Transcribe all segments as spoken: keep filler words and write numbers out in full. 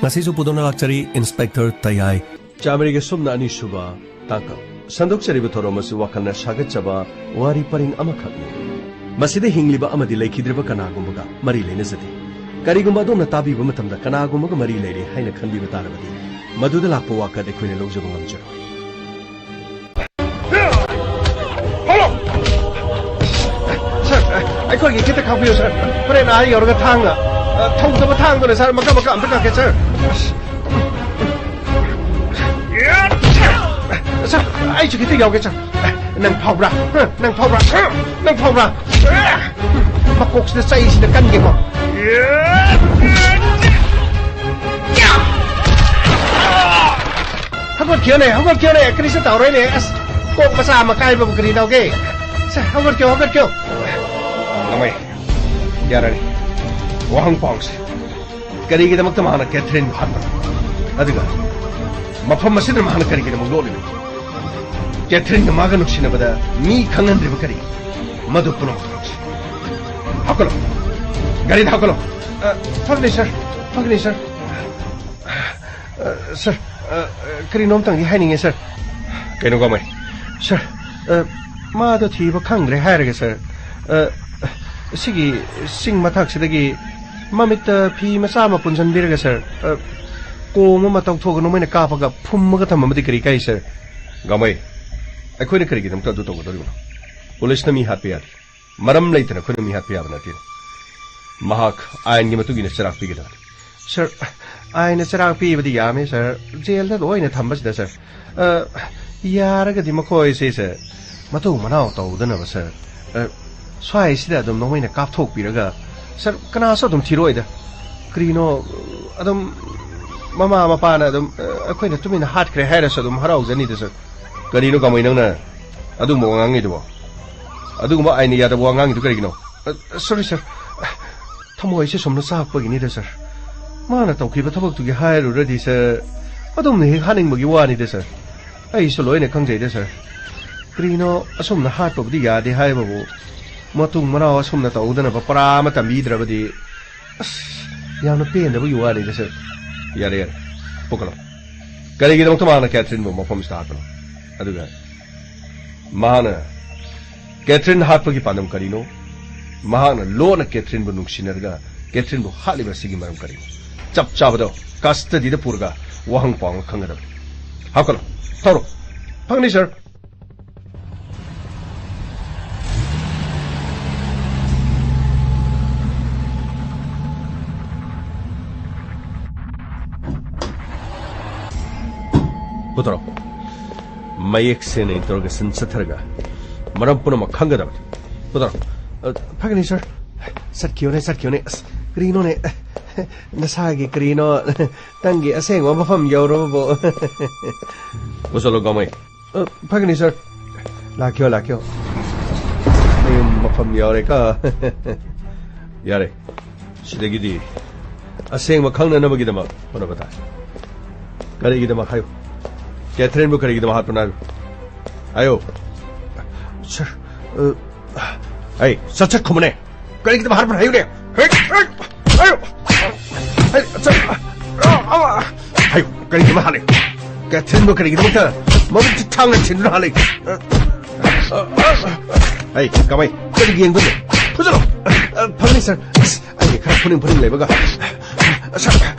ꯉꯁꯤꯁꯨ ꯄꯨꯗꯨꯅ ꯂꯥꯛꯆꯔꯤ ꯏꯟꯁꯄꯦꯛꯇꯔ ꯇꯌꯥꯏ꯫ ꯆꯥꯃꯔꯤꯒ ꯁꯨꯞꯅ ꯑꯅꯤ ꯁꯨꯕ ꯇꯥꯡꯀꯛ꯫ ꯁꯟꯗꯣꯛꯆꯔꯤꯕ ꯊꯧꯔꯝ ꯑꯁꯤ ꯋꯥꯈꯜꯅ ꯁꯥꯒꯠꯆꯕ ꯋꯥꯔꯤ ꯄꯔꯤꯡ ꯑꯃꯈꯛꯅꯤ꯫ ꯃꯁꯤꯗ ꯍꯤꯡꯂꯤꯕ ꯑꯃꯗꯤ ꯂꯩꯈꯤꯗ꯭ꯔꯤꯕ ꯀꯅꯥꯒꯨꯝꯕꯒ ꯃꯔꯤ ꯂꯩꯅꯖꯗꯦ꯫ ꯀꯔꯤꯒꯨꯝꯕ ꯑꯗꯣꯝꯅ ꯇꯥꯕꯤꯕ ꯃꯇꯝꯗ ꯀꯅꯥꯒꯨꯝꯕꯒ ꯃꯔꯤ ꯂꯩꯔꯦ ꯍꯥꯏꯅ ꯈꯟꯕꯤꯕ ꯇꯥꯔꯕꯗꯤ, ꯃꯗꯨꯗ ꯂꯥꯛꯄ ꯋꯥꯀꯠ ꯑꯩꯈꯣꯏꯅ ꯂꯧꯖꯕ ꯉꯝꯖꯔꯣꯏ꯫ ꯁꯥꯔ, ꯑꯩꯈꯣꯏꯒꯤ ꯈꯤꯇ ꯈꯥꯛꯄꯤꯌꯨ, ꯁꯥꯔ꯫ ꯍꯣꯔꯦꯟ ꯑꯥ ꯌꯧꯔꯒ ꯊꯥꯡꯅ, ꯑ, ꯊꯧꯗꯕ ꯊꯥꯡꯗꯨꯅ, ꯁꯥꯔ, ꯃꯀꯛ ꯃꯀꯛ ꯑꯝꯇ ꯀꯛꯀꯦ, ꯁꯥꯔ꯫ ꯁꯥꯔ, ꯑꯩꯁꯨ ꯈꯤꯇ ꯌꯥꯎꯒꯦ, ꯁꯥꯔ꯫ ꯅꯪ ꯐꯥꯎꯕ꯭ꯔꯥ? ꯍ? ꯅꯪ ꯐꯥꯎꯕ꯭ꯔꯥ? ꯍ? ꯅꯪ ꯐꯥꯎꯕ꯭ꯔꯥ? ꯃꯀꯣꯛꯁꯤꯗ ꯆꯩꯁꯤꯗ ꯀꯟꯒꯦꯀꯣ꯫ ꯍꯧꯒꯠꯈꯤꯌꯣꯅꯦ, ꯍꯧꯒꯠꯈꯤꯌꯣꯅꯦ, ꯀꯔꯤꯁꯨ ꯇꯧꯔꯣꯏꯅꯦ꯫ ꯑꯁ, ꯀꯣꯛ ꯃꯆꯥ ꯑꯃ ꯀꯥꯏꯕꯕꯨ ꯀꯔꯤ ꯇꯧꯒꯦ? ꯁꯦ, ꯍꯧꯒꯠꯈꯤꯌꯣ, ꯍꯧꯒꯠꯈꯤꯌꯣ꯫ ꯅꯣꯡꯃꯩ, ꯌꯥꯔꯅꯤ꯫ ꯋꯥꯍꯪ ꯄꯥꯎꯁꯦ꯫ ꯀꯔꯤꯒꯤꯗꯃꯛꯇ ꯃꯍꯥꯛꯅ ꯀꯦꯊꯔꯤꯟꯕꯨ ꯍꯥꯠꯄꯅꯣ? ꯑꯗꯨꯒ ꯃꯐꯝ ꯑꯁꯤꯗ ꯃꯍꯥꯛꯅ ꯀꯔꯤꯒꯤꯗꯃꯛ ꯂꯣꯠꯂꯤꯕꯅꯣ? ꯀꯦꯊꯔꯤꯟꯒ ꯃꯥꯒ ꯅꯨꯡꯁꯤꯅꯕꯗ ꯃꯤ ꯈꯪꯍꯟꯗ꯭ꯔꯤꯕ ꯀꯔꯤ? ꯃꯗꯨ ꯄꯨꯝꯅꯃꯛ ꯊꯣꯛꯁꯤ꯫ ꯍꯥꯞꯀꯠꯂꯣ꯫ ꯒꯥꯔꯤꯗ ꯍꯥꯞꯀꯠꯂꯣ꯫ ꯑ, ꯐꯒꯅꯤ, ꯁꯥꯔ꯫ ꯐꯒꯅꯤ, ꯁꯥꯔ꯫ ꯑ, ꯁꯥꯔ, ꯑ, ꯑ, ꯀꯔꯤꯅꯣꯝꯇꯪꯗꯤ ꯍꯥꯏꯅꯤꯡꯉꯦ, ꯁꯥꯔ꯫ ꯀꯩꯅꯣ, ꯀꯃꯥꯏ? ꯁꯥꯔ, ꯑ, ꯃꯥꯗꯣ ꯊꯤꯕ ꯈꯪꯗ꯭ꯔꯦ ꯍꯥꯏꯔꯒ, ꯁꯥꯔ, ꯑ, ꯁꯤꯒꯤ ꯆꯤꯡ ꯃꯊꯛꯁꯤꯗꯒꯤ ꯃꯃꯤꯠꯇ ꯐꯤ ꯃꯆꯥ ꯑꯃ ꯄꯨꯟꯁꯤꯟꯕꯤꯔꯒ, ꯁꯥꯔ, ꯑ, ꯀꯣꯝ ꯑꯃ ꯇꯧꯊꯣꯛꯑꯒ ꯅꯣꯡꯃꯩꯅ ꯀꯥꯞꯄꯒ ꯐꯨꯝꯃꯒ ꯊꯝꯃꯝꯃꯗꯤ ꯀꯔꯤ ꯀꯥꯏ, ꯁꯥꯔ? ꯒꯃꯩ, ꯑꯩꯈꯣꯏꯅ ꯀꯔꯤꯒꯤꯗꯃꯛꯇ ꯑꯗꯨ ꯇꯧꯒꯗꯧꯔꯤꯕꯅꯣ? ꯄꯨꯂꯤꯁꯅ ꯃꯤ ꯍꯥꯠꯄ ꯌꯥꯗꯦ꯫ ꯃꯔꯝ ꯂꯩꯇꯅ ꯑꯩꯈꯣꯏꯅ ꯃꯤ ꯍꯥꯠꯄ ꯌꯥꯕ ꯅꯠꯇꯦ꯫ ꯃꯍꯥꯛ ꯑꯥꯏꯟꯒꯤ ꯃꯇꯨꯡ ꯏꯟꯅ ꯆꯩꯔꯥꯛ ꯄꯤꯒꯗꯕꯅꯤ꯫ ꯁꯥꯔ, ꯑꯥꯏꯟꯅ ꯆꯩꯔꯥꯛ ꯄꯤꯕꯗꯤ ꯌꯥꯝꯃꯦ, ꯁꯥꯔ꯫ ꯖꯦꯜꯗ ꯂꯣꯏꯅ ꯊꯝꯕꯁꯤꯗ, ꯁꯥꯔ꯫ ꯑ, ꯌꯥꯔꯒꯗꯤ ꯃꯈꯣꯏꯁꯦ, ꯁꯥꯔ, ꯃꯇꯨ ꯃꯅꯥꯎ ꯇꯧꯗꯅꯕ, ꯁꯥꯔ, ꯑ, ꯁ꯭ꯋꯥꯏꯁꯤꯗ ꯑꯗꯨꯝ ꯅꯣꯡꯃꯩꯅ ꯀꯥꯞꯊꯣꯛꯄꯤꯔꯒ, ꯁꯥꯔ, ꯀꯅꯥꯁꯨ ꯑꯗꯨꯝ ꯊꯤꯔꯣꯏꯗ꯫ ꯀꯔꯤꯅꯣ, ꯑꯗꯨꯝ ꯃꯃꯥ ꯃꯄꯥꯅ ꯑꯗꯨꯝ, ꯑ, ꯑꯩꯈꯣꯏꯅ ꯇꯨꯃꯤꯟꯅ ꯍꯥꯠꯈ꯭ꯔꯦ ꯍꯥꯏꯔꯁꯨ ꯑꯗꯨꯝ ꯍꯔꯥꯎꯖꯅꯤꯗ, ꯁꯥꯔ꯫ ꯀꯔꯤꯅꯣ ꯀꯃꯥꯏ ꯅꯪꯅ ꯑꯗꯨꯒꯨꯝꯕ ꯋꯥ ꯉꯥꯡꯉꯤꯗꯨꯕꯣ? ꯑꯗꯨꯒꯨꯝꯕ ꯑꯥꯏꯟꯅ ꯌꯥꯗꯕ ꯋꯥ ꯉꯥꯡꯉꯤꯗꯨ ꯀꯔꯤꯒꯤꯅꯣ? ꯑ, ꯁꯣꯔꯤ, ꯁꯥꯔ꯫ ꯊꯃꯣꯏꯁꯦ ꯁꯨꯝꯅ ꯆꯥꯛꯄꯒꯤꯅꯤꯗ, ꯁꯥꯔ꯫ ꯃꯥꯅ ꯇꯧꯈꯤꯕ ꯊꯕꯛꯇꯨꯒꯤ ꯍꯥꯏꯔꯨꯔꯗꯤ, ꯁꯥꯔ, ꯑꯗꯨꯝꯅ ꯍꯦꯛ ꯍꯥꯠꯅꯤꯡꯕꯒꯤ ꯋꯥꯅꯤꯗ, ꯁꯥꯔ꯫ ꯑꯩꯁꯨ ꯂꯣꯏꯅ ꯈꯪꯖꯩꯗ, ꯁꯥꯔ꯫ ꯀꯔꯤꯅꯣ, ꯑꯁꯨꯝꯅ ꯍꯥꯠꯄꯕꯨꯗꯤ ꯌꯥꯗꯦ ꯍꯥꯏꯕꯕꯨ, ꯃꯇꯨꯡ ꯃꯅꯥꯎ ꯑꯁꯨꯝꯅ ꯇꯧꯗꯅꯕ ꯄꯔꯥ ꯑꯃ ꯇꯝꯕꯤꯗ꯭ꯔꯕꯗꯤ, ꯑꯁ, ꯌꯥꯝꯅ ꯄꯦꯟꯗꯕꯒꯤ ꯋꯥꯅꯤꯗ, ꯁꯥꯔ꯫ ꯌꯥꯔꯦ, ꯌꯥꯔꯦ꯫ ꯄꯨꯈꯠꯂꯣ꯫ ꯀꯔꯤꯒꯤꯗꯃꯛꯇ ꯃꯍꯥꯛꯅ ꯀꯦꯊꯔꯤꯟꯕꯨ ꯃꯐꯝꯁꯤꯗ ꯍꯥꯠꯄꯅꯣ? ꯑꯗꯨꯒ ꯃꯍꯥꯛꯅ ꯀꯦꯊꯔꯤꯟ ꯍꯥꯠꯄꯒꯤ ꯄꯥꯟꯗꯝ ꯀꯔꯤꯅꯣ? ꯃꯍꯥꯛꯅ ꯂꯣꯟꯅ ꯀꯦꯊꯔꯤꯟꯕꯨ ꯅꯨꯡꯁꯤꯅꯔꯒ ꯀꯦꯊꯔꯤꯟꯕꯨ ꯍꯥꯠꯂꯤꯕ ꯑꯁꯤꯒꯤ ꯃꯔꯝ ꯀꯔꯤꯅꯣ? ꯆꯞ ꯆꯥꯕꯗꯣ ꯀꯁꯇꯗꯤꯗ ꯄꯨꯔꯒ ꯋꯥꯍꯪ ꯄꯥꯎꯍꯪ ꯈꯪꯒꯗꯕꯅꯤ꯫ ꯍꯥꯞꯀꯠꯂꯣ꯫ ꯊꯧꯔꯣ꯫ ꯐꯪꯅꯤ, ꯁꯥꯔ꯫ ꯄꯨꯊꯣꯔꯛꯑꯣ꯫ ꯃꯌꯦꯛ ꯁꯦꯡꯅ ꯏꯟꯇꯔꯣꯒꯦꯁꯟ ꯆꯠꯊꯔꯒ ꯃꯔꯝ ꯄꯨꯝꯅꯃꯛ ꯈꯪꯒꯗꯕꯅꯤ꯫ ꯄꯨꯊꯣꯔꯛꯑꯣ꯫ ꯑ, ꯐꯒꯅꯤ, ꯁꯥꯔ꯫ ꯆꯠꯈꯤꯌꯣꯅꯦ, ꯆꯠꯈꯤꯌꯣꯅꯦ꯫ ꯑꯁ, ꯀꯔꯤꯅꯣꯅꯦ? ꯅꯁꯥꯒꯤ ꯀꯔꯤꯅꯣ? ꯅꯪꯒꯤ ꯑꯁꯦꯡꯕ ꯃꯐꯝ ꯌꯧꯔꯕꯕꯨ? ꯄꯨꯁꯜꯂꯣ, ꯒꯥꯃꯩ꯫ ꯑ, ꯐꯒꯅꯤ, ꯁꯥꯔ꯫ ꯂꯥꯛꯈꯤꯌꯣ, ꯂꯥꯛꯈꯤꯌꯣ꯫ ꯃꯌꯨꯝ ꯃꯐꯝ ꯌꯧꯔꯦꯀꯣ꯫ ꯌꯥꯔꯦ꯫ ꯁꯤꯗꯒꯤꯗꯤ ꯑꯁꯦꯡꯕ ꯈꯪꯅꯅꯕꯒꯤꯗꯃꯛ ꯍꯣꯠꯅꯕ ꯇꯥꯏ꯫ ꯀꯔꯤꯒꯤꯗꯃꯛ ꯍꯥꯏꯌꯨ꯫ ꯀꯦꯊꯔꯤꯟꯕꯨ ꯀꯔꯤꯒꯤꯗꯃꯛ ꯍꯥꯠꯄꯅꯣ ꯍꯥꯏꯌꯨ꯫ ꯍꯥꯏꯌꯨ꯫ ꯁꯥꯔ, ꯑ, ꯑꯩ ꯁꯠ ꯁꯠ ꯈꯨꯝꯃꯨꯅꯦ꯫ ꯀꯔꯤꯒꯤꯗꯃꯛ ꯍꯥꯠꯄꯅꯣ ꯍꯥꯏꯌꯨꯅꯦ꯫ ꯍꯥꯏꯌꯨ꯫ ꯍꯥꯏꯌꯨ꯫ ꯀꯔꯤꯒꯤꯗꯃꯛ ꯍꯥꯠꯂꯤ? ꯀꯦꯊꯔꯤꯟꯕꯨ ꯀꯔꯤꯒꯤꯗꯃꯛꯇ ꯃꯕꯨꯛ ꯊꯥꯡꯅ ꯊꯤꯟꯗꯨꯅ ꯍꯥꯠꯂꯤ? ꯑꯩ ꯀꯃꯥꯏ ꯀꯔꯤꯒꯤ ꯌꯦꯡꯗꯣꯏꯅꯣ? ꯐꯨꯖꯜꯂꯣ꯫ ꯐꯪꯅꯤ, ꯁꯥꯔ꯫ ꯑꯁ, ꯑꯩꯒꯤ ꯈꯔ ꯐꯨꯅꯤꯡ ꯐꯨꯅꯤꯡ ꯂꯩꯕꯒ꯫ ꯁꯥꯔ꯫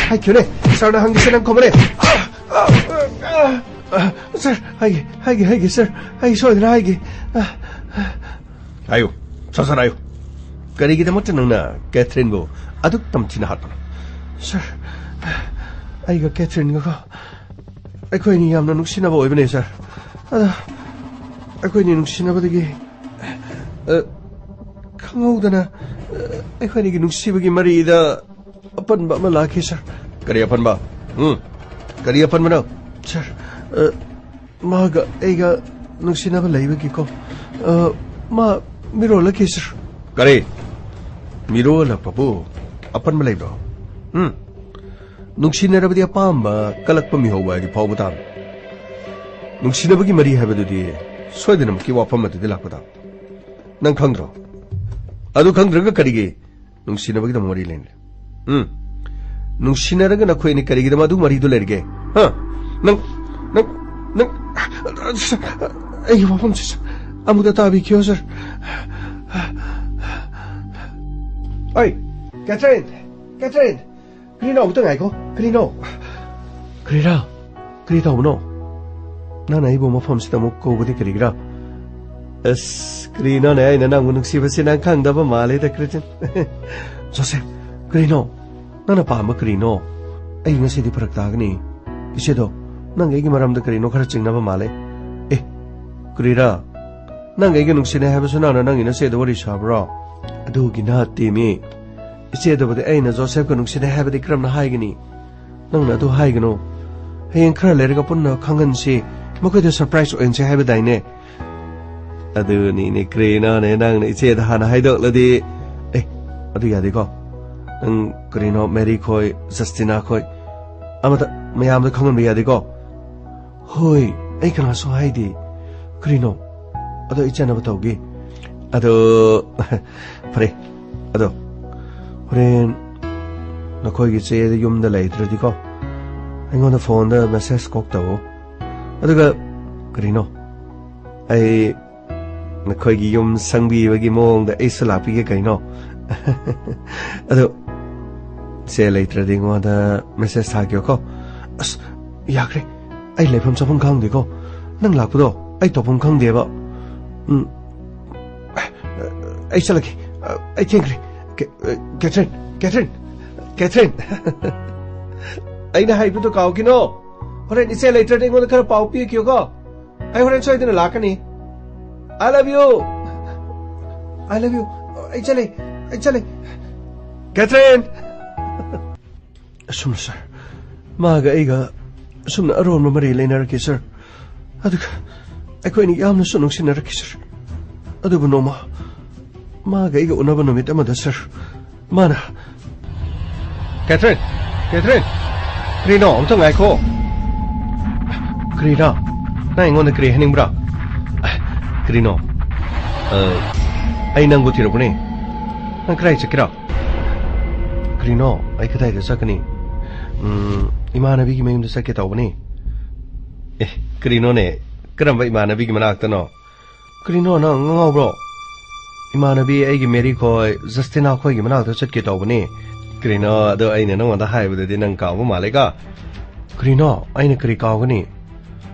ꯍꯥꯏꯈꯤꯕꯅꯦ, ꯁꯥꯔꯅ ꯍꯪꯉꯤꯁꯦ ꯅꯪ ꯈꯨꯝꯃꯨꯅꯦ꯫ ꯁꯥꯔ, ꯍꯥꯏꯒꯦ, ꯍꯥꯏꯒꯦ, ꯍꯥꯏꯒꯦ, ꯁꯥꯔ꯫ ꯑꯩ ꯁꯣꯏꯗꯅ ꯍꯥꯏꯒꯦ꯫ ꯍꯥꯏꯌꯨ, ꯁꯠ ꯁꯠ ꯍꯥꯏꯌꯨ꯫ ꯀꯔꯤꯒꯤꯗꯃꯛꯇ ꯅꯪꯅ ꯀꯦꯊꯔꯤꯟꯕꯨ ꯑꯗꯨꯛ ꯇꯝꯊꯤꯅ ꯍꯥꯠꯄꯅꯣ? ꯁꯥꯔ, ꯑꯩꯒ ꯀꯦꯊꯔꯤꯟꯒꯀꯣ, ꯑꯩꯈꯣꯏꯅꯤ ꯌꯥꯝꯅ ꯅꯨꯡꯁꯤꯅꯕ ꯑꯣꯏꯕꯅꯦ, ꯁꯥꯔ꯫ ꯑꯗ ꯑꯩꯈꯣꯏꯅꯤ ꯅꯨꯡꯁꯤꯅꯕꯗꯒꯤ, ꯑ, ꯈꯪꯍꯧꯗꯅ, ꯑ, ꯑꯩꯈꯣꯏꯅꯤꯒꯤ ꯅꯨꯡꯁꯤꯕꯒꯤ ꯃꯔꯤꯗ ꯑꯄꯟꯕ ꯑꯃ ꯂꯥꯛꯈꯤ, ꯁꯥꯔ꯫ ꯀꯔꯤ ꯑꯄꯟꯕ? ꯎꯝ? ꯀꯔꯤ ꯑꯄꯟꯕꯅꯣ? ꯁꯥꯔ, ꯑ, ꯃꯥꯒ ꯑꯩꯒ ꯅꯨꯡꯁꯤꯅꯕ ꯂꯩꯕꯒꯤꯀꯣ, ꯑ, ꯃꯥ ꯃꯤꯔꯣꯜꯂꯛꯈꯤ, ꯁꯥꯔ꯫ ꯀꯔꯤ? ꯃꯤꯔꯣꯜꯂꯛꯄꯕꯨ ꯑꯄꯟꯕ ꯂꯩꯕ꯭ꯔꯣ? ꯎꯝ? ꯅꯨꯡꯁꯤꯅꯔꯕꯗꯤ ꯑꯄꯥꯝꯕ ꯀꯜꯂꯛꯄ ꯃꯤꯍꯧꯕ ꯍꯥꯏꯗꯤ ꯐꯥꯎꯕ ꯇꯥꯕꯅꯤ꯫ ꯅꯨꯡꯁꯤꯅꯕꯒꯤ ꯃꯔꯤ ꯍꯥꯏꯕꯗꯨꯗꯤ ꯁꯣꯏꯗꯅꯃꯛꯀꯤ ꯋꯥꯐꯝ ꯑꯗꯨꯗꯤ ꯂꯥꯛꯄ ꯇꯥꯕ꯫ ꯅꯪ ꯈꯪꯗ꯭ꯔꯣ? ꯑꯗꯨ ꯈꯪꯗ꯭ꯔꯒ ꯀꯔꯤꯒꯤ ꯅꯨꯡꯁꯤꯅꯕꯒꯤꯗꯃꯛ ꯃꯔꯤ ꯂꯩꯅꯔꯦ? ꯎꯝ? ꯅꯨꯡꯁꯤꯅꯔꯒ ꯅꯈꯣꯏ ꯑꯅꯤ ꯀꯔꯤꯒꯤꯗꯃꯛ ꯑꯗꯨ ꯃꯔꯤꯗꯨ ꯂꯩꯔꯤꯒꯦ? ꯍꯥ? ꯅꯪ, ꯅꯪ, ꯅꯪ, ꯑꯩꯒꯤ ꯋꯥꯐꯝꯁꯤ, ꯁꯥꯔ, ꯑꯃꯨꯛꯇ ꯇꯥꯕꯤꯈꯤꯌꯣ, ꯁꯥꯔ꯫ ꯑꯩ, ꯀꯦꯊꯔꯤꯟ, ꯀꯦꯊꯔꯤꯟ, ꯀꯔꯤꯅꯣ? ꯑꯃꯨꯛꯇ ꯉꯥꯏꯈꯣ꯫ ꯀꯔꯤꯅꯣ? ꯀ꯭ꯔꯤꯔꯥ, ꯀꯔꯤ ꯇꯧꯕꯅꯣ? ꯅꯪꯅ ꯑꯩꯕꯨ ꯃꯐꯝꯁꯤꯗ ꯑꯃꯨꯛ ꯀꯧꯕꯗꯤ ꯀꯔꯤꯒꯤꯔꯥ? ꯑꯁ, ꯀꯔꯤꯅꯣꯅꯦ, ꯑꯩꯅ ꯅꯪꯕꯨ ꯅꯨꯡꯁꯤꯕꯁꯤ ꯅꯪ ꯈꯪꯗꯕ ꯃꯥꯜꯂꯦꯗ, ꯀ꯭ꯔꯤꯇꯤꯟ꯫ ꯖꯣꯁꯦꯐ, ꯀꯔꯤꯅꯣ? ꯅꯪꯅ ꯄꯥꯝꯕ ꯀꯔꯤꯅꯣ? ꯑꯩ ꯉꯁꯤꯗꯤ ꯐꯔꯛ ꯇꯥꯒꯅꯤ꯫ ꯏꯆꯦꯗꯣ, ꯅꯪ ꯑꯩꯒꯤ ꯃꯔꯝꯗ ꯀꯔꯤꯅꯣ ꯈꯔ ꯆꯤꯡꯅꯕ ꯃꯥꯜꯂꯦ꯫ ꯑꯦ, ꯀꯔꯤꯔꯥ? ꯅꯪ ꯑꯩꯒ ꯅꯨꯡꯁꯤꯅꯩ ꯍꯥꯏꯕꯁꯨ ꯅꯪꯅ ꯅꯪꯒꯤ ꯅꯆꯦꯗ ꯋꯥꯔꯤ ꯁꯥꯕ꯭ꯔꯣ? ꯑꯗꯨꯒꯤ ꯅꯠꯇꯦꯃꯤ꯫ ꯏꯆꯦꯗꯕꯨꯗꯤ ꯑꯩꯅ ꯖꯣꯁꯦꯐꯀ ꯅꯨꯡꯁꯤꯅꯩ ꯍꯥꯏꯕꯗꯤ ꯀꯔꯝꯅ ꯍꯥꯏꯒꯅꯤ? ꯅꯪꯅ ꯑꯗꯨ ꯍꯥꯏꯒꯅꯨ꯫ ꯍꯌꯦꯡ ꯈꯔ ꯂꯩꯔꯒ ꯄꯨꯟꯅ ꯈꯪꯍꯟꯁꯤ꯫ ꯃꯈꯣꯏꯗ ꯁꯔꯄ꯭ꯔꯥꯏꯖ ꯑꯣꯏꯍꯟꯁꯤ ꯍꯥꯏꯕꯗꯥꯏꯅꯦ? ꯑꯗꯨꯅꯤꯅꯦ, ꯀ꯭ꯔꯤꯅꯣꯅꯦ, ꯅꯪꯅ ꯏꯆꯦꯗ ꯍꯥꯟꯅ ꯍꯥꯏꯗꯣꯛꯂꯗꯤ꯫ ꯑꯦ, ꯑꯗꯨ ꯌꯥꯗꯦꯀꯣ꯫ ꯅꯪ ꯀꯔꯤꯅꯣ, ꯃꯦꯔꯤ ꯈꯣꯏ, ꯖꯁꯇꯤꯅꯥ ꯈꯣꯏ, ꯑꯃꯗ, ꯃꯌꯥꯝꯗ ꯈꯪꯍꯟꯕ ꯌꯥꯗꯦꯀꯣ꯫ ꯍꯣꯏ, ꯑꯩ ꯀꯅꯥꯁꯨ ꯍꯥꯏꯗꯦ꯫ ꯀꯔꯤꯅꯣ? ꯑꯗꯣ ꯑꯩ ꯆꯠꯅꯕ ꯇꯧꯒꯦ꯫ ꯑꯗꯣ, ꯐꯔꯦ꯫ ꯑꯗꯣ, ꯍꯣꯔꯦꯟ ꯅꯈꯣꯏꯒꯤ ꯆꯦꯗ ꯌꯨꯝꯗ ꯂꯩꯇ꯭ꯔꯗꯤꯀꯣ, ꯑꯩꯉꯣꯟꯗ ꯐꯣꯟꯗ ꯃꯦꯁꯦꯖ ꯀꯣꯛ ꯇꯧꯑꯣ꯫ ꯑꯗꯨꯒ, ꯀꯔꯤꯅꯣ? ꯑꯩ ꯅꯈꯣꯏꯒꯤ ꯌꯨꯝ ꯁꯪꯕꯤꯕꯒꯤ ꯃꯑꯣꯡꯗ ꯑꯩꯁꯨ ꯂꯥꯛꯄꯤꯒꯦ ꯀꯩꯅꯣ꯫ ꯑꯗꯣ, ꯆꯦ ꯂꯩꯇ꯭ꯔꯗꯤ ꯑꯩꯉꯣꯟꯗ ꯃꯦꯁꯦꯖ ꯊꯥꯒꯦꯀꯣ꯫ ꯑꯁ, ꯌꯥꯈ꯭ꯔꯦ꯫ ꯑꯩ ꯂꯩꯐꯝ ꯆꯥꯐꯝ ꯈꯪꯗꯦꯀꯣ꯫ ꯅꯪ ꯂꯥꯛꯄꯗꯣ ꯑꯩ ꯇꯧꯐꯝ ꯈꯪꯗꯦꯕ꯫ ꯎꯝ꯫ ꯑꯩ ꯆꯠꯂꯒꯦ꯫ ꯑꯩ ꯊꯦꯡꯈ꯭ꯔꯦ꯫ ꯀꯦ-, ꯀꯦꯊꯔꯤꯟ, ꯀꯦꯊꯔꯤꯟ, ꯀꯦꯊꯔꯤꯟ꯫ ꯑꯩꯅ ꯍꯥꯏꯕꯗꯣ ꯀꯥꯎꯈꯤꯅꯣ꯫ ꯍꯣꯔꯦꯟ ꯏꯆꯦ ꯂꯩꯇ꯭ꯔꯗꯤ ꯑꯩꯉꯣꯟꯗ ꯈꯔ ꯄꯥꯎ ꯄꯤꯈꯤꯌꯨꯀꯣ꯫ ꯑꯩ ꯍꯣꯔꯦꯟ ꯁꯣꯏꯗꯅ ꯂꯥꯛꯀꯅꯤ꯫ I love you. I love you. ꯑꯩ ꯆꯠꯂꯦ꯫ ꯑꯩ ꯆꯠꯂꯦ꯫ ꯀꯦꯊꯔꯤꯟ! ꯑꯁꯨꯝꯅ, ꯁꯥꯔ, ꯃꯥꯒ ꯑꯩꯒ ꯑꯁꯨꯝꯅ ꯑꯔꯣꯟꯕ ꯃꯔꯤ ꯂꯩꯅꯔꯛꯈꯤ, ꯁꯥꯔ꯫ ꯑꯗꯨꯒ ꯑꯩꯈꯣꯏꯅꯤ ꯌꯥꯝꯅꯁꯨ ꯅꯨꯡꯁꯤꯅꯔꯛꯈꯤ, ꯁꯥꯔ꯫ ꯑꯗꯨꯕꯨ ꯅꯣꯡꯃ ꯃꯥꯒ ꯑꯩꯒ ꯎꯅꯕ ꯅꯨꯃꯤꯠ ꯑꯃꯗ, ꯁꯥꯔ, ꯃꯥꯅ, ꯀꯦꯊꯔꯤꯟ! ꯀꯦꯊꯔꯤꯟ! ꯀꯔꯤꯅꯣ? ꯑꯝꯇ ꯉꯥꯏꯈꯣ꯫ ꯀꯔꯤꯅꯣ? ꯅꯪ ꯑꯩꯉꯣꯟꯗ ꯀꯔꯤ ꯍꯥꯏꯅꯤꯡꯕ꯭ꯔꯥ? ꯀꯔꯤꯅꯣ? ꯑ, ꯑꯩ ꯅꯪꯕꯨ ꯊꯤꯔꯛꯄꯅꯦ꯫ ꯅꯪ ꯀꯗꯥꯏ ꯆꯠꯀꯦꯔꯣ? ꯀꯔꯤꯅꯣ? ꯑꯩ ꯀꯗꯥꯏꯗ ꯆꯠꯀꯅꯤ? ꯎꯝ, ꯏꯃꯥꯟꯅꯕꯤꯒꯤ ꯃꯌꯨꯝꯗ ꯆꯠꯀꯦ ꯇꯧꯕꯅꯤ꯫ ꯑꯦ, ꯀꯔꯤꯅꯣꯅꯦ? ꯀꯔꯝꯕ ꯏꯃꯥꯟꯅꯕꯤꯒꯤ ꯃꯅꯥꯛꯇꯅꯣ? ꯀꯔꯤꯅꯣ, ꯅꯪ ꯉꯥꯎꯕ꯭ꯔꯣ? ꯏꯃꯥꯟꯅꯕꯤ ꯑꯩꯒꯤ ꯃꯦꯔꯤ ꯈꯣꯏ, ꯖꯁꯇꯤꯅꯥ ꯈꯣꯏꯒꯤ ꯃꯅꯥꯛꯇ ꯆꯠꯀꯦ ꯇꯧꯕꯅꯤ꯫ ꯀꯔꯤꯅꯣ, ꯑꯗꯣ ꯑꯩꯅ ꯅꯪꯉꯣꯟꯗ ꯍꯥꯏꯕꯗꯗꯤ ꯅꯪ ꯀꯥꯎꯕ ꯃꯥꯜꯂꯦꯀꯣ? ꯀꯔꯤꯅꯣ? ꯑꯩꯅ ꯀꯔꯤ ꯀꯥꯎꯒꯅꯤ?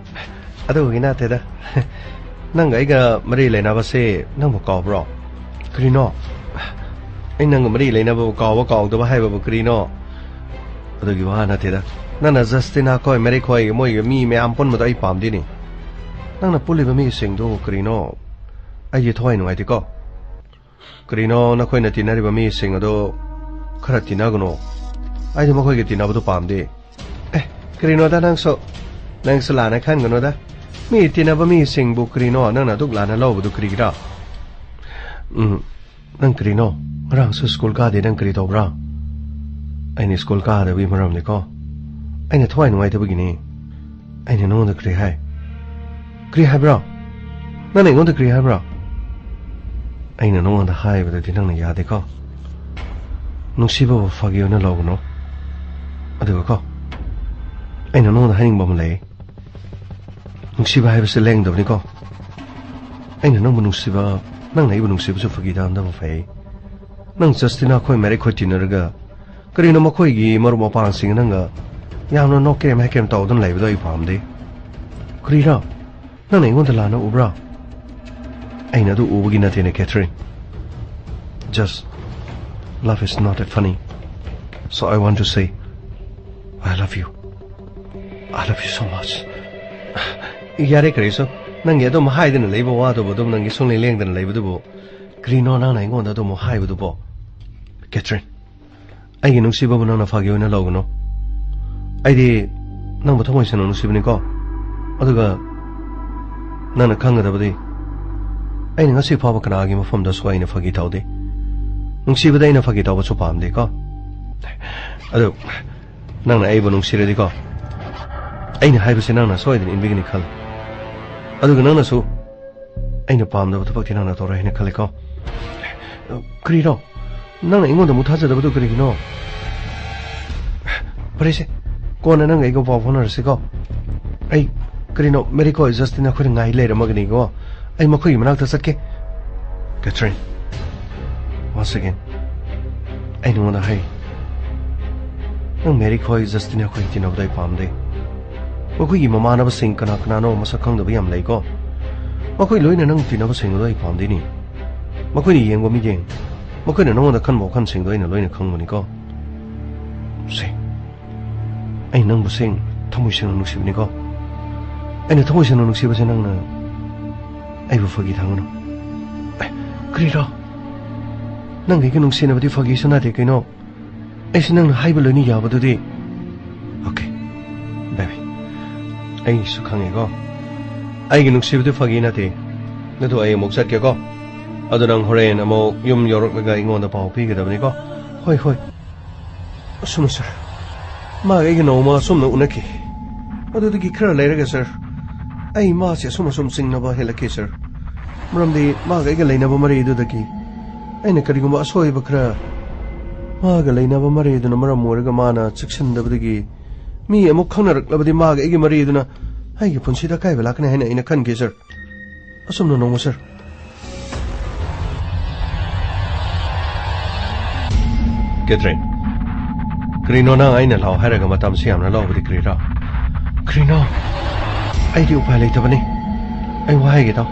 ꯑꯗꯨꯒꯤ ꯅꯠꯇꯦꯗ꯫ ꯅꯪꯒ ꯑꯩꯒ ꯃꯔꯤ ꯂꯩꯅꯕꯁꯦ ꯅꯪꯕꯨ ꯀꯥꯎꯕ꯭ꯔꯣ? ꯀꯔꯤꯅꯣ? ꯑꯩ ꯅꯪꯒ ꯃꯔꯤ ꯂꯩꯅꯕꯕꯨ ꯀꯥꯎꯕ ꯀꯥꯎꯗꯕ ꯍꯥꯏꯕꯕꯨ ꯀꯔꯤꯅꯣ? ꯑꯗꯨꯒꯤ ꯋꯥ ꯅꯠꯇꯦꯗ꯫ ꯅꯪꯅ ꯖꯁꯇꯤꯅꯥ ꯈꯣꯏ, ꯃꯦꯔꯤ ꯈꯣꯏ, ꯃꯣꯏꯒꯤ ꯃꯤ ꯃꯌꯥꯝ ꯄꯨꯟꯕꯗꯣ ꯑꯩ ꯄꯥꯝꯗꯦꯅꯦ꯫ ꯅꯪꯅ ꯄꯨꯜꯂꯤꯕ ꯃꯤꯁꯤꯡꯗꯨ ꯀꯔꯤꯅꯣ? ꯑꯩꯒꯤ ꯊꯋꯥꯏ ꯅꯨꯡꯉꯥꯏꯇꯦꯀꯣ꯫ ꯀꯔꯤꯅꯣ, ꯅꯈꯣꯏꯅ ꯇꯤꯟꯅꯔꯤꯕ ꯃꯤꯁꯤꯡ ꯑꯗꯣ ꯈꯔ ꯇꯤꯟꯅꯒꯅꯣ꯫ ꯑꯩꯗꯤ ꯃꯈꯣꯏꯒ ꯇꯤꯟꯅꯕꯗꯣ ꯄꯥꯝꯗꯦ꯫ ꯑꯦ, ꯀꯔꯤꯅꯣꯗ ꯅꯪꯁꯨ? ꯅꯪꯁꯨ ꯂꯥꯟꯅ ꯈꯟꯒꯅꯨꯗ꯫ ꯃꯤ ꯇꯤꯟꯅꯕ ꯃꯤꯁꯤꯡꯕꯨ ꯀꯔꯤꯅꯣ ꯅꯪꯅ ꯑꯗꯨꯛ ꯂꯥꯟꯅ ꯂꯧꯕꯗꯨ ꯀꯔꯤꯒꯤꯔꯥ? ꯎꯝ, ꯅꯪ ꯀꯔꯤꯅꯣ? ꯉꯔꯥꯡꯁꯨ ꯁ꯭ꯀꯨꯜ ꯀꯥꯗꯦ, ꯅꯪ ꯀꯔꯤ ꯇꯧꯕ꯭ꯔꯥ? ꯑꯩꯅ ꯁ꯭ꯀꯨꯜ ꯀꯥꯗꯕꯒꯤ ꯃꯔꯝꯅꯤꯀꯣ꯫ ꯑꯩꯅ ꯊꯋꯥꯏ ꯅꯨꯡꯉꯥꯏꯇꯕꯒꯤꯅꯤ꯫ ꯑꯩꯅ ꯅꯉꯣꯟꯗ ꯀꯔꯤ ꯍꯥꯏ? ꯀꯔꯤ ꯍꯥꯏꯕ꯭ꯔꯣ? ꯅꯪꯅ ꯑꯩꯉꯣꯟꯗ ꯀꯔꯤ ꯍꯥꯏꯕ꯭ꯔꯣ? ꯑꯩꯅ ꯅꯉꯣꯟꯗ ꯍꯥꯏꯕꯗꯗꯤ ꯅꯪꯅ ꯌꯥꯗꯦꯀꯣ꯫ ꯅꯨꯡꯁꯤꯕꯕꯨ ꯐꯥꯒꯤ ꯑꯣꯏꯅ ꯂꯧꯒꯅꯨ꯫ ꯑꯗꯨꯒ ꯀꯣ, ꯑꯩꯅ ꯅꯉꯣꯟꯗ ꯍꯥꯏꯅꯤꯡꯕ ꯑꯃ ꯂꯩ꯫ ꯅꯨꯡꯁꯤꯕ ꯍꯥꯏꯕꯁꯦ ꯂꯦꯡꯗꯕꯅꯤꯀꯣ꯫ ꯑꯩꯅ ꯅꯪꯕꯨ ꯅꯨꯡꯁꯤꯕ, ꯅꯪꯅ ꯑꯩꯕꯨ ꯅꯨꯡꯁꯤꯕꯁꯨ ꯐꯥꯒꯤ ꯇꯥꯍꯟꯗꯕ ꯐꯩ꯫ ꯅꯪ ꯖꯁꯇꯤꯅꯥ ꯈꯣꯏ ꯃꯦꯔꯤ ꯈꯣꯏ ꯇꯤꯟꯅꯔꯒ ꯀꯔꯤꯅꯣ ꯃꯈꯣꯏꯒꯤ ꯃꯔꯨꯞ ꯃꯄꯥꯡꯁꯤꯡ ꯅꯪꯒ ꯌꯥꯝꯅ ꯅꯣꯛꯀꯦꯝ ꯍꯦꯛꯀꯦꯝ ꯇꯧꯗꯨꯅ ꯂꯩꯕꯗꯣ ꯑꯩ ꯄꯥꯝꯗꯦ꯫ ꯀꯔꯤꯔꯥ? ꯅꯪꯅ ꯑꯩꯉꯣꯟꯗ ꯂꯥꯟꯅ ꯎꯕ꯭ꯔꯥ? ꯑꯩꯅ ꯑꯗꯨ ꯎꯕꯒꯤ ꯅꯠꯇꯦꯅꯦ, Catherine. Just, love is not a funny. So I want to say, I love you. I love you so much. ꯌꯥꯔꯦ, ꯀꯔꯤꯁꯨ꯫ ꯅꯪꯒꯤ ꯑꯗꯨꯝ ꯍꯥꯏꯗꯅ ꯂꯩꯕ ꯋꯥꯗꯨꯕꯨ, ꯑꯗꯨꯝ ꯅꯪꯒꯤ ꯁꯨꯡꯂꯦꯡ ꯂꯦꯡꯗꯅ ꯂꯩꯕꯗꯨꯕꯨ, ꯀꯔꯤꯅꯣ ꯅꯪꯅ ꯑꯩꯉꯣꯟꯗ ꯑꯗꯨꯝ ꯍꯥꯏꯕꯗꯨꯕꯣ? ꯀꯦꯊꯔꯤꯟ, ꯑꯩꯒꯤ ꯅꯨꯡꯁꯤꯕꯕꯨ ꯅꯪꯅ ꯐꯥꯒꯤ ꯑꯣꯏꯅ ꯂꯧꯒꯅꯨ꯫ ꯑꯩꯗꯤ ꯅꯪꯕꯨ ꯊꯃꯣꯏ ꯁꯦꯡꯅ ꯅꯨꯡꯁꯤꯕꯅꯤꯀꯣ꯫ ꯑꯗꯨꯒ ꯅꯪꯅ ꯈꯪꯒꯗꯕꯗꯤ, ꯑꯩꯅ ꯉꯁꯤ ꯐꯥꯎꯕ ꯀꯅꯥꯒꯤ ꯃꯐꯝꯗꯁꯨ ꯑꯩꯅ ꯐꯥꯒꯤ ꯇꯧꯗꯦ꯫ ꯅꯨꯡꯁꯤꯕꯗ ꯑꯩꯅ ꯐꯥꯒꯤ ꯇꯧꯕꯁꯨ ꯄꯥꯝꯗꯦꯀꯣ꯫ ꯑꯗꯨ ꯅꯪꯅ ꯑꯩꯕꯨ ꯅꯨꯡꯁꯤꯔꯗꯤꯀꯣ, ꯑꯩꯅ ꯍꯥꯏꯕꯁꯦ ꯅꯪꯅ ꯁꯣꯏꯗꯅ ꯏꯟꯕꯤꯒꯅꯤ ꯈꯜꯂꯤ꯫ ꯑꯗꯨꯒ ꯅꯪꯅꯁꯨ ꯑꯩꯅ ꯄꯥꯝꯗꯕ ꯊꯕꯛꯇꯤ ꯅꯪꯅ ꯇꯧꯔꯣꯏ ꯍꯥꯏꯅ ꯈꯜꯂꯦꯀꯣ꯫ ꯀꯔꯤꯅꯣ? ꯅꯪꯅ ꯑꯩꯉꯣꯟꯗ ꯑꯃꯨꯛ ꯊꯥꯖꯗꯕꯗꯨ ꯀꯔꯤꯒꯤꯅꯣ? ꯐꯔꯦꯁꯦ, ꯀꯣꯟꯅ ꯅꯪꯒ ꯑꯩꯒ ꯄꯥꯎ ꯐꯥꯎꯅꯔꯁꯤꯀꯣ꯫ ꯑꯩ, ꯀꯔꯤꯅꯣ, ꯃꯦꯔꯤꯀꯣ ꯖꯁꯇꯤꯟ ꯑꯩꯈꯣꯏꯅ ꯉꯥꯏ ꯂꯩꯔꯝꯃꯒꯅꯤꯀꯣ꯫ ꯑꯩ ꯃꯈꯣꯏꯒꯤ ꯃꯅꯥꯛꯇ ꯆꯠꯀꯦ꯫ ꯀꯦꯊ꯭ꯔꯤꯟ, once again, ꯑꯩ ꯅꯉꯣꯟꯗ ꯍꯥꯏ, ꯅꯪ ꯃꯦꯔꯤꯀꯣ ꯖꯁꯇꯤꯟ ꯑꯩꯈꯣꯏ ꯇꯤꯟꯅꯕꯗꯣ ꯑꯩ ꯄꯥꯝꯗꯦ꯫ ꯃꯈꯣꯏꯒꯤ ꯃꯃꯥꯟꯅꯕꯁꯤꯡ ꯀꯅꯥ ꯀꯅꯥꯅꯣ ꯃꯁꯛ ꯈꯪꯗꯕ ꯌꯥꯝ ꯂꯩꯀꯣ꯫ ꯃꯈꯣꯏ ꯂꯣꯏꯅ ꯅꯪ ꯇꯤꯟꯅꯕꯁꯤꯡ ꯑꯗꯣ ꯑꯩ ꯄꯥꯝꯗꯦꯅꯤ꯫ ꯃꯈꯣꯏꯅ ꯌꯦꯡꯕ ꯃꯤꯠꯌꯦꯡ, ꯃꯈꯣꯏꯅ ꯅꯉꯣꯟꯗ ꯈꯟꯕ ꯋꯥꯈꯜꯁꯤꯡꯗꯣ ꯑꯩꯅ ꯂꯣꯏꯅ ꯈꯪꯕꯅꯤꯀꯣ꯫ ꯁꯦ, ꯑꯩ ꯅꯪꯕꯨ ꯁꯦꯡ ꯊꯃꯣꯏ ꯁꯦꯡꯅ ꯅꯨꯡꯁꯤꯕꯅꯤꯀꯣ꯫ ꯑꯩꯅ ꯊꯃꯣꯏ ꯁꯦꯡꯅ ꯅꯨꯡꯁꯤꯕꯁꯦ ꯅꯪꯅ ꯑꯩꯕꯨ ꯐꯥꯒꯤ ꯊꯥꯡꯒꯅꯨ꯫ ꯑꯦ, ꯀꯔꯤꯔꯣ? ꯅꯪꯒ ꯑꯩꯒ ꯅꯨꯡꯁꯤꯅꯕꯗꯤ ꯐꯥꯒꯤꯁꯨ ꯅꯠꯇꯦ ꯀꯩꯅꯣ꯫ ꯑꯩꯁꯨ ꯅꯪꯅ ꯍꯥꯏꯕ ꯂꯣꯏꯅ ꯌꯥꯕꯗꯨꯗꯤ꯫ ꯑꯣꯀꯦ, ꯕꯦꯕꯤ, ꯑꯩꯁꯨ ꯈꯪꯉꯦꯀꯣ꯫ ꯑꯩꯒꯤ ꯅꯨꯡꯁꯤꯕꯗꯨ ꯐꯥꯒꯤ ꯅꯠꯇꯦ꯫ ꯑꯗꯨ ꯑꯩ ꯑꯃꯨꯛ ꯆꯠꯀꯦꯀꯣ꯫ ꯑꯗꯨ ꯅꯪ ꯍꯣꯔꯦꯟ ꯑꯃꯨꯛ ꯌꯨꯝ ꯌꯧꯔꯛꯂꯒ ꯑꯩꯉꯣꯟꯗ ꯄꯥꯎ ꯄꯤꯒꯗꯕꯅꯤꯀꯣ꯫ ꯍꯣꯏ, ꯍꯣꯏ꯫ ꯑꯁꯨꯝꯅ, ꯁꯥꯔ, ꯃꯥꯒ ꯑꯩꯒ ꯅꯣꯡꯃ ꯑꯁꯨꯝꯅ ꯎꯅꯈꯤ꯫ ꯑꯗꯨꯗꯒꯤ ꯈꯔ ꯂꯩꯔꯒ, ꯁꯥꯔ, ꯑꯩ ꯃꯥꯁꯦ ꯑꯁꯨꯝ ꯑꯁꯨꯝ ꯆꯤꯡꯅꯕ ꯍꯦꯜꯂꯛꯈꯤ, ꯁꯥꯔ꯫ ꯃꯔꯝꯗꯤ ꯃꯥꯒ ꯑꯩꯒ ꯂꯩꯅꯕ ꯃꯔꯤ ꯑꯗꯨꯗꯒꯤ ꯑꯩꯅ ꯀꯔꯤꯒꯨꯝꯕ ꯑꯁꯣꯏꯕ ꯈꯔ ꯃꯥꯒ ꯂꯩꯅꯕ ꯃꯔꯤ ꯑꯗꯨꯅ ꯃꯔꯝ ꯑꯣꯏꯔꯒ ꯃꯥꯅ ꯆꯦꯛꯁꯤꯟꯗꯕꯗꯒꯤ ꯃꯤ ꯑꯃꯨꯛ ꯈꯪꯅꯔꯛꯂꯕꯗꯤ ꯃꯥꯒ ꯑꯩꯒꯤ ꯃꯔꯤ ꯑꯗꯨꯅ ꯑꯩꯒꯤ ꯄꯨꯟꯁꯤꯗ ꯑꯀꯥꯏꯕ ꯂꯥꯛꯀꯅꯤ ꯍꯥꯏꯅ ꯑꯩꯅ ꯈꯟꯈꯤ, ꯁꯥꯔ꯫ ꯑꯁꯨꯝꯅ ꯅꯣꯡꯃ, ꯁꯥꯔ꯫ ꯀꯦꯊ꯭ꯔꯤꯟ, ꯀꯔꯤꯅꯣ ꯅꯪ ꯑꯩꯅ ꯂꯥꯛꯑꯣ ꯍꯥꯏꯔꯒ ꯃꯇꯝꯁꯤ ꯌꯥꯝꯅ ꯂꯧꯕꯗꯤ ꯀꯔꯤꯔꯥ? ꯀꯔꯤꯅꯣ? ꯑꯩꯗꯤ ꯎꯄꯥꯏ ꯂꯩꯇꯕꯅꯤ꯫ ꯑꯩ ꯋꯥ ꯍꯥꯏꯒꯦ ꯇꯥꯎ꯫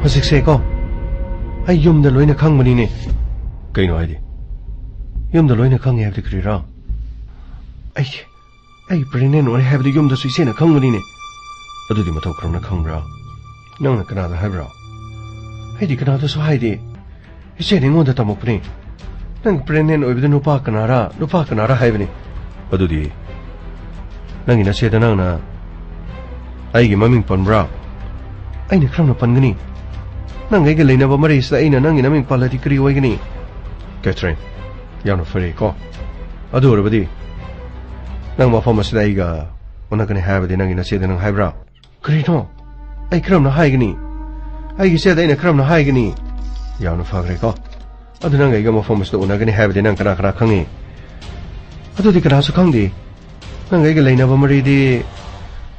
ꯍꯧꯖꯤꯛꯁꯦ ꯀꯣ, ꯑꯩ ꯌꯨꯝꯗ ꯂꯣꯏꯅ ꯈꯪꯕꯅꯤꯅꯦ꯫ ꯀꯩꯅꯣ ꯍꯥꯏꯗꯤ? ꯌꯨꯝꯗ ꯂꯣꯏꯅ ꯈꯪꯉꯦ ꯍꯥꯏꯕꯗꯤ ꯀꯔꯤꯔꯥ? ꯑꯩ, ꯑꯩ ꯄ꯭ꯔꯦꯒꯅꯦꯟ ꯑꯣꯏꯔꯦ ꯍꯥꯏꯕꯗꯤ ꯌꯨꯝꯗꯁꯨ ꯏꯆꯦꯅ ꯈꯪꯕꯅꯤꯅꯦ꯫ ꯑꯗꯨꯗꯤ ꯃꯇꯧ ꯀꯔꯝꯅ ꯈꯪꯕ꯭ꯔꯥ? ꯅꯪꯅ ꯀꯅꯥꯗ ꯍꯥꯏꯕ꯭ꯔꯥ? ꯑꯩꯗꯤ ꯀꯅꯥꯗꯁꯨ ꯍꯥꯏꯗꯦ꯫ ꯏꯆꯦꯅ ꯑꯩꯉꯣꯟꯗ ꯇꯝꯃꯛꯄꯅꯤ꯫ ꯅꯪ ꯄ꯭ꯔꯦꯒꯅꯦꯟ ꯑꯣꯏꯕꯗꯨ ꯅꯨꯄꯥ ꯀꯅꯥꯔꯥ, ꯅꯨꯄꯥ ꯀꯅꯥꯔꯥ ꯍꯥꯏꯕꯅꯤ꯫ ꯑꯗꯨꯗꯤ ꯅꯪꯒꯤ ꯅꯆꯦꯗ ꯅꯪꯅ ꯑꯩꯒꯤ ꯃꯃꯤꯡ ꯄꯟꯕ꯭ꯔꯥ? ꯑꯩꯅ ꯀꯔꯝꯅ ꯄꯟꯒꯅꯤ? ꯅꯪꯒ ꯑꯩꯒ ꯂꯩꯅꯕ ꯃꯔꯤꯁꯤꯗ ꯑꯩꯅ ꯅꯪꯒꯤ ꯅꯃꯤꯡ ꯄꯜꯂꯗꯤ ꯀꯔꯤ ꯑꯣꯏꯒꯅꯤ? ꯀꯦꯊ꯭ꯔꯤꯟ, ꯌꯥꯝꯅ ꯐꯔꯦꯀꯣ꯫ ꯑꯗꯨ ꯑꯣꯏꯔꯕꯗꯤ ꯅꯪ ꯃꯐꯝ ꯑꯁꯤꯗ ꯑꯩꯒ ꯎꯅꯒꯅꯤ ꯍꯥꯏꯕꯗꯤ ꯅꯪꯒꯤ ꯅꯆꯦꯗ ꯅꯪ ꯍꯥꯏꯕ꯭ꯔꯥ? ꯀꯔꯤꯅꯣ? ꯑꯩ ꯀꯔꯝꯅ ꯍꯥꯏꯒꯅꯤ? ꯑꯩꯒꯤ ꯏꯆꯦꯗ ꯑꯩꯅ ꯀꯔꯝꯅ ꯍꯥꯏꯒꯅꯤ? ꯌꯥꯝꯅ ꯐꯈ꯭ꯔꯦꯀꯣ꯫ ꯑꯗꯨ ꯅꯪ ꯑꯩꯒ ꯃꯐꯝ ꯑꯁꯤꯗ ꯎꯅꯒꯅꯤ ꯍꯥꯏꯕꯗꯤ ꯅꯪ ꯀꯅꯥ ꯀꯅꯥ ꯈꯪꯉꯤ? ꯑꯗꯨꯗꯤ ꯀꯅꯥꯁꯨ ꯈꯪꯗꯦ꯫ ꯅꯪ ꯑꯩꯒ ꯂꯩꯅꯕ ꯃꯔꯤꯗꯤ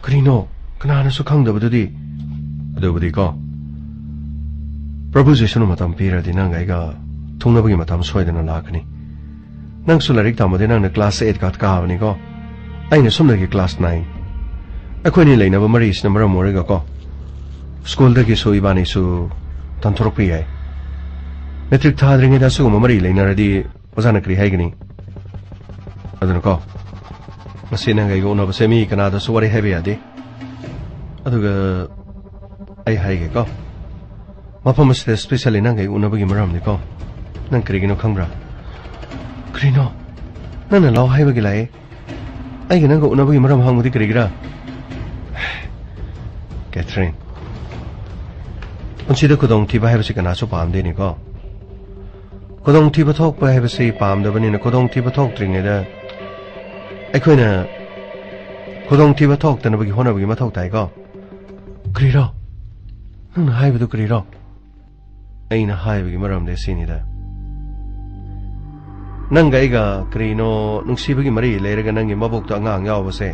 ꯀꯔꯤꯅꯣ? ꯀꯅꯥꯅꯁꯨ ꯈꯪꯗꯕꯗꯨꯗꯤ? ꯑꯗꯨꯕꯨꯗꯤꯀꯣ, ꯄ꯭ꯔꯚꯨ ꯖꯤꯁꯨꯅ ꯃꯇꯝ ꯄꯤꯔꯗꯤ ꯅꯪ ꯑꯩꯒ ꯊꯨꯡꯅꯕꯒꯤ ꯃꯇꯝ ꯁꯣꯏꯗꯅ ꯂꯥꯛꯀꯅꯤ꯫ ꯅꯪꯁꯨ ꯂꯥꯏꯔꯤꯛ ꯇꯝꯕꯗꯤ ꯅꯪꯅ class eight ꯈꯛ ꯀꯥꯕꯅꯤꯀꯣ꯫ ꯑꯩꯅ ꯁꯣꯝꯗꯒꯤ class nine꯫ ꯑꯩꯈꯣꯏꯅꯤ ꯂꯩꯅꯕ ꯃꯔꯤꯁꯤꯅ ꯃꯔꯝ ꯑꯣꯏꯔꯒꯀꯣ, ꯁ꯭ꯀꯨꯜꯗꯒꯤꯁꯨ ꯏꯕꯥꯅꯤꯁꯨ ꯇꯥꯟꯊꯣꯔꯛꯄ ꯌꯥꯏ꯫ ꯃꯦꯇ꯭ꯔꯤꯛ ꯊꯥꯗ꯭ꯔꯤꯉꯩꯗ ꯑꯁꯤꯒꯨꯝꯕ ꯃꯔꯤ ꯂꯩꯅꯔꯗꯤ ꯑꯣꯖꯥꯅ ꯀꯔꯤ ꯍꯥꯏꯒꯅꯤ? ꯑꯗꯨꯅꯀꯣ, ꯉꯁꯤ ꯅꯪꯒ ꯑꯩꯒ ꯎꯅꯕꯁꯦ ꯃꯤ ꯀꯅꯥꯗꯁꯨ ꯋꯥꯔꯤ ꯍꯥꯏꯕ ꯌꯥꯗꯦ꯫ ꯑꯗꯨꯒ ꯑꯩ ꯍꯥꯏꯒꯦꯀꯣ, ꯃꯐꯝ ꯑꯁꯤꯗ specially ꯅꯪꯒ ꯑꯩ ꯎꯅꯕꯒꯤ ꯃꯔꯝꯗꯤꯀꯣ, ꯅꯪ ꯀꯔꯤꯒꯤꯅꯣ ꯈꯪꯕ꯭ꯔꯥ? ꯀꯔꯤꯅꯣ? ꯅꯪꯅ ꯂꯥꯛꯑꯣ ꯍꯥꯏꯕꯒꯤ ꯂꯥꯛꯑꯦ꯫ ꯑꯩꯒ ꯅꯪꯒ ꯎꯅꯕꯒꯤ ꯃꯔꯝ ꯍꯪꯕꯗꯤ ꯀꯔꯤꯒꯤꯔꯥ? ꯀꯦꯊꯔꯤꯟ, ꯄꯨꯟꯁꯤꯗ ꯈꯨꯗꯣꯡꯊꯤꯕ ꯍꯥꯏꯕꯁꯤ ꯀꯅꯥꯁꯨ ꯄꯥꯝꯗꯦꯅꯦꯀꯣ꯫ ꯈꯨꯗꯣꯡꯊꯤꯕ ꯊꯣꯛꯄ ꯍꯥꯏꯕꯁꯤ ꯄꯥꯝꯗꯕꯅꯤꯅ, ꯈꯨꯗꯣꯡꯊꯤꯕ ꯊꯣꯛꯇ꯭ꯔꯤꯉꯩꯗ ꯑꯩꯈꯣꯏꯅ ꯈꯨꯗꯣꯡꯊꯤꯕ ꯊꯣꯛꯇꯅꯕꯒꯤ ꯍꯣꯠꯅꯕꯒꯤ ꯃꯊꯧ ꯇꯥꯏꯀꯣ꯫ ꯀꯔꯤꯔꯣ? ꯅꯪꯅ ꯍꯥꯏꯕꯗꯨ ꯀꯔꯤꯔꯣ? ꯑꯩꯅ ꯍꯥꯏꯕꯒꯤ ꯃꯔꯝꯗꯤ ꯁꯤꯅꯤꯗ, ꯅꯪꯒ ꯑꯩꯒ ꯀꯔꯤꯅꯣ ꯅꯨꯡꯁꯤꯕꯒꯤ ꯃꯔꯤ ꯂꯩꯔꯒ ꯅꯪꯒꯤ ꯃꯕꯣꯛꯇ ꯑꯉꯥꯡ ꯌꯥꯎꯕꯁꯦ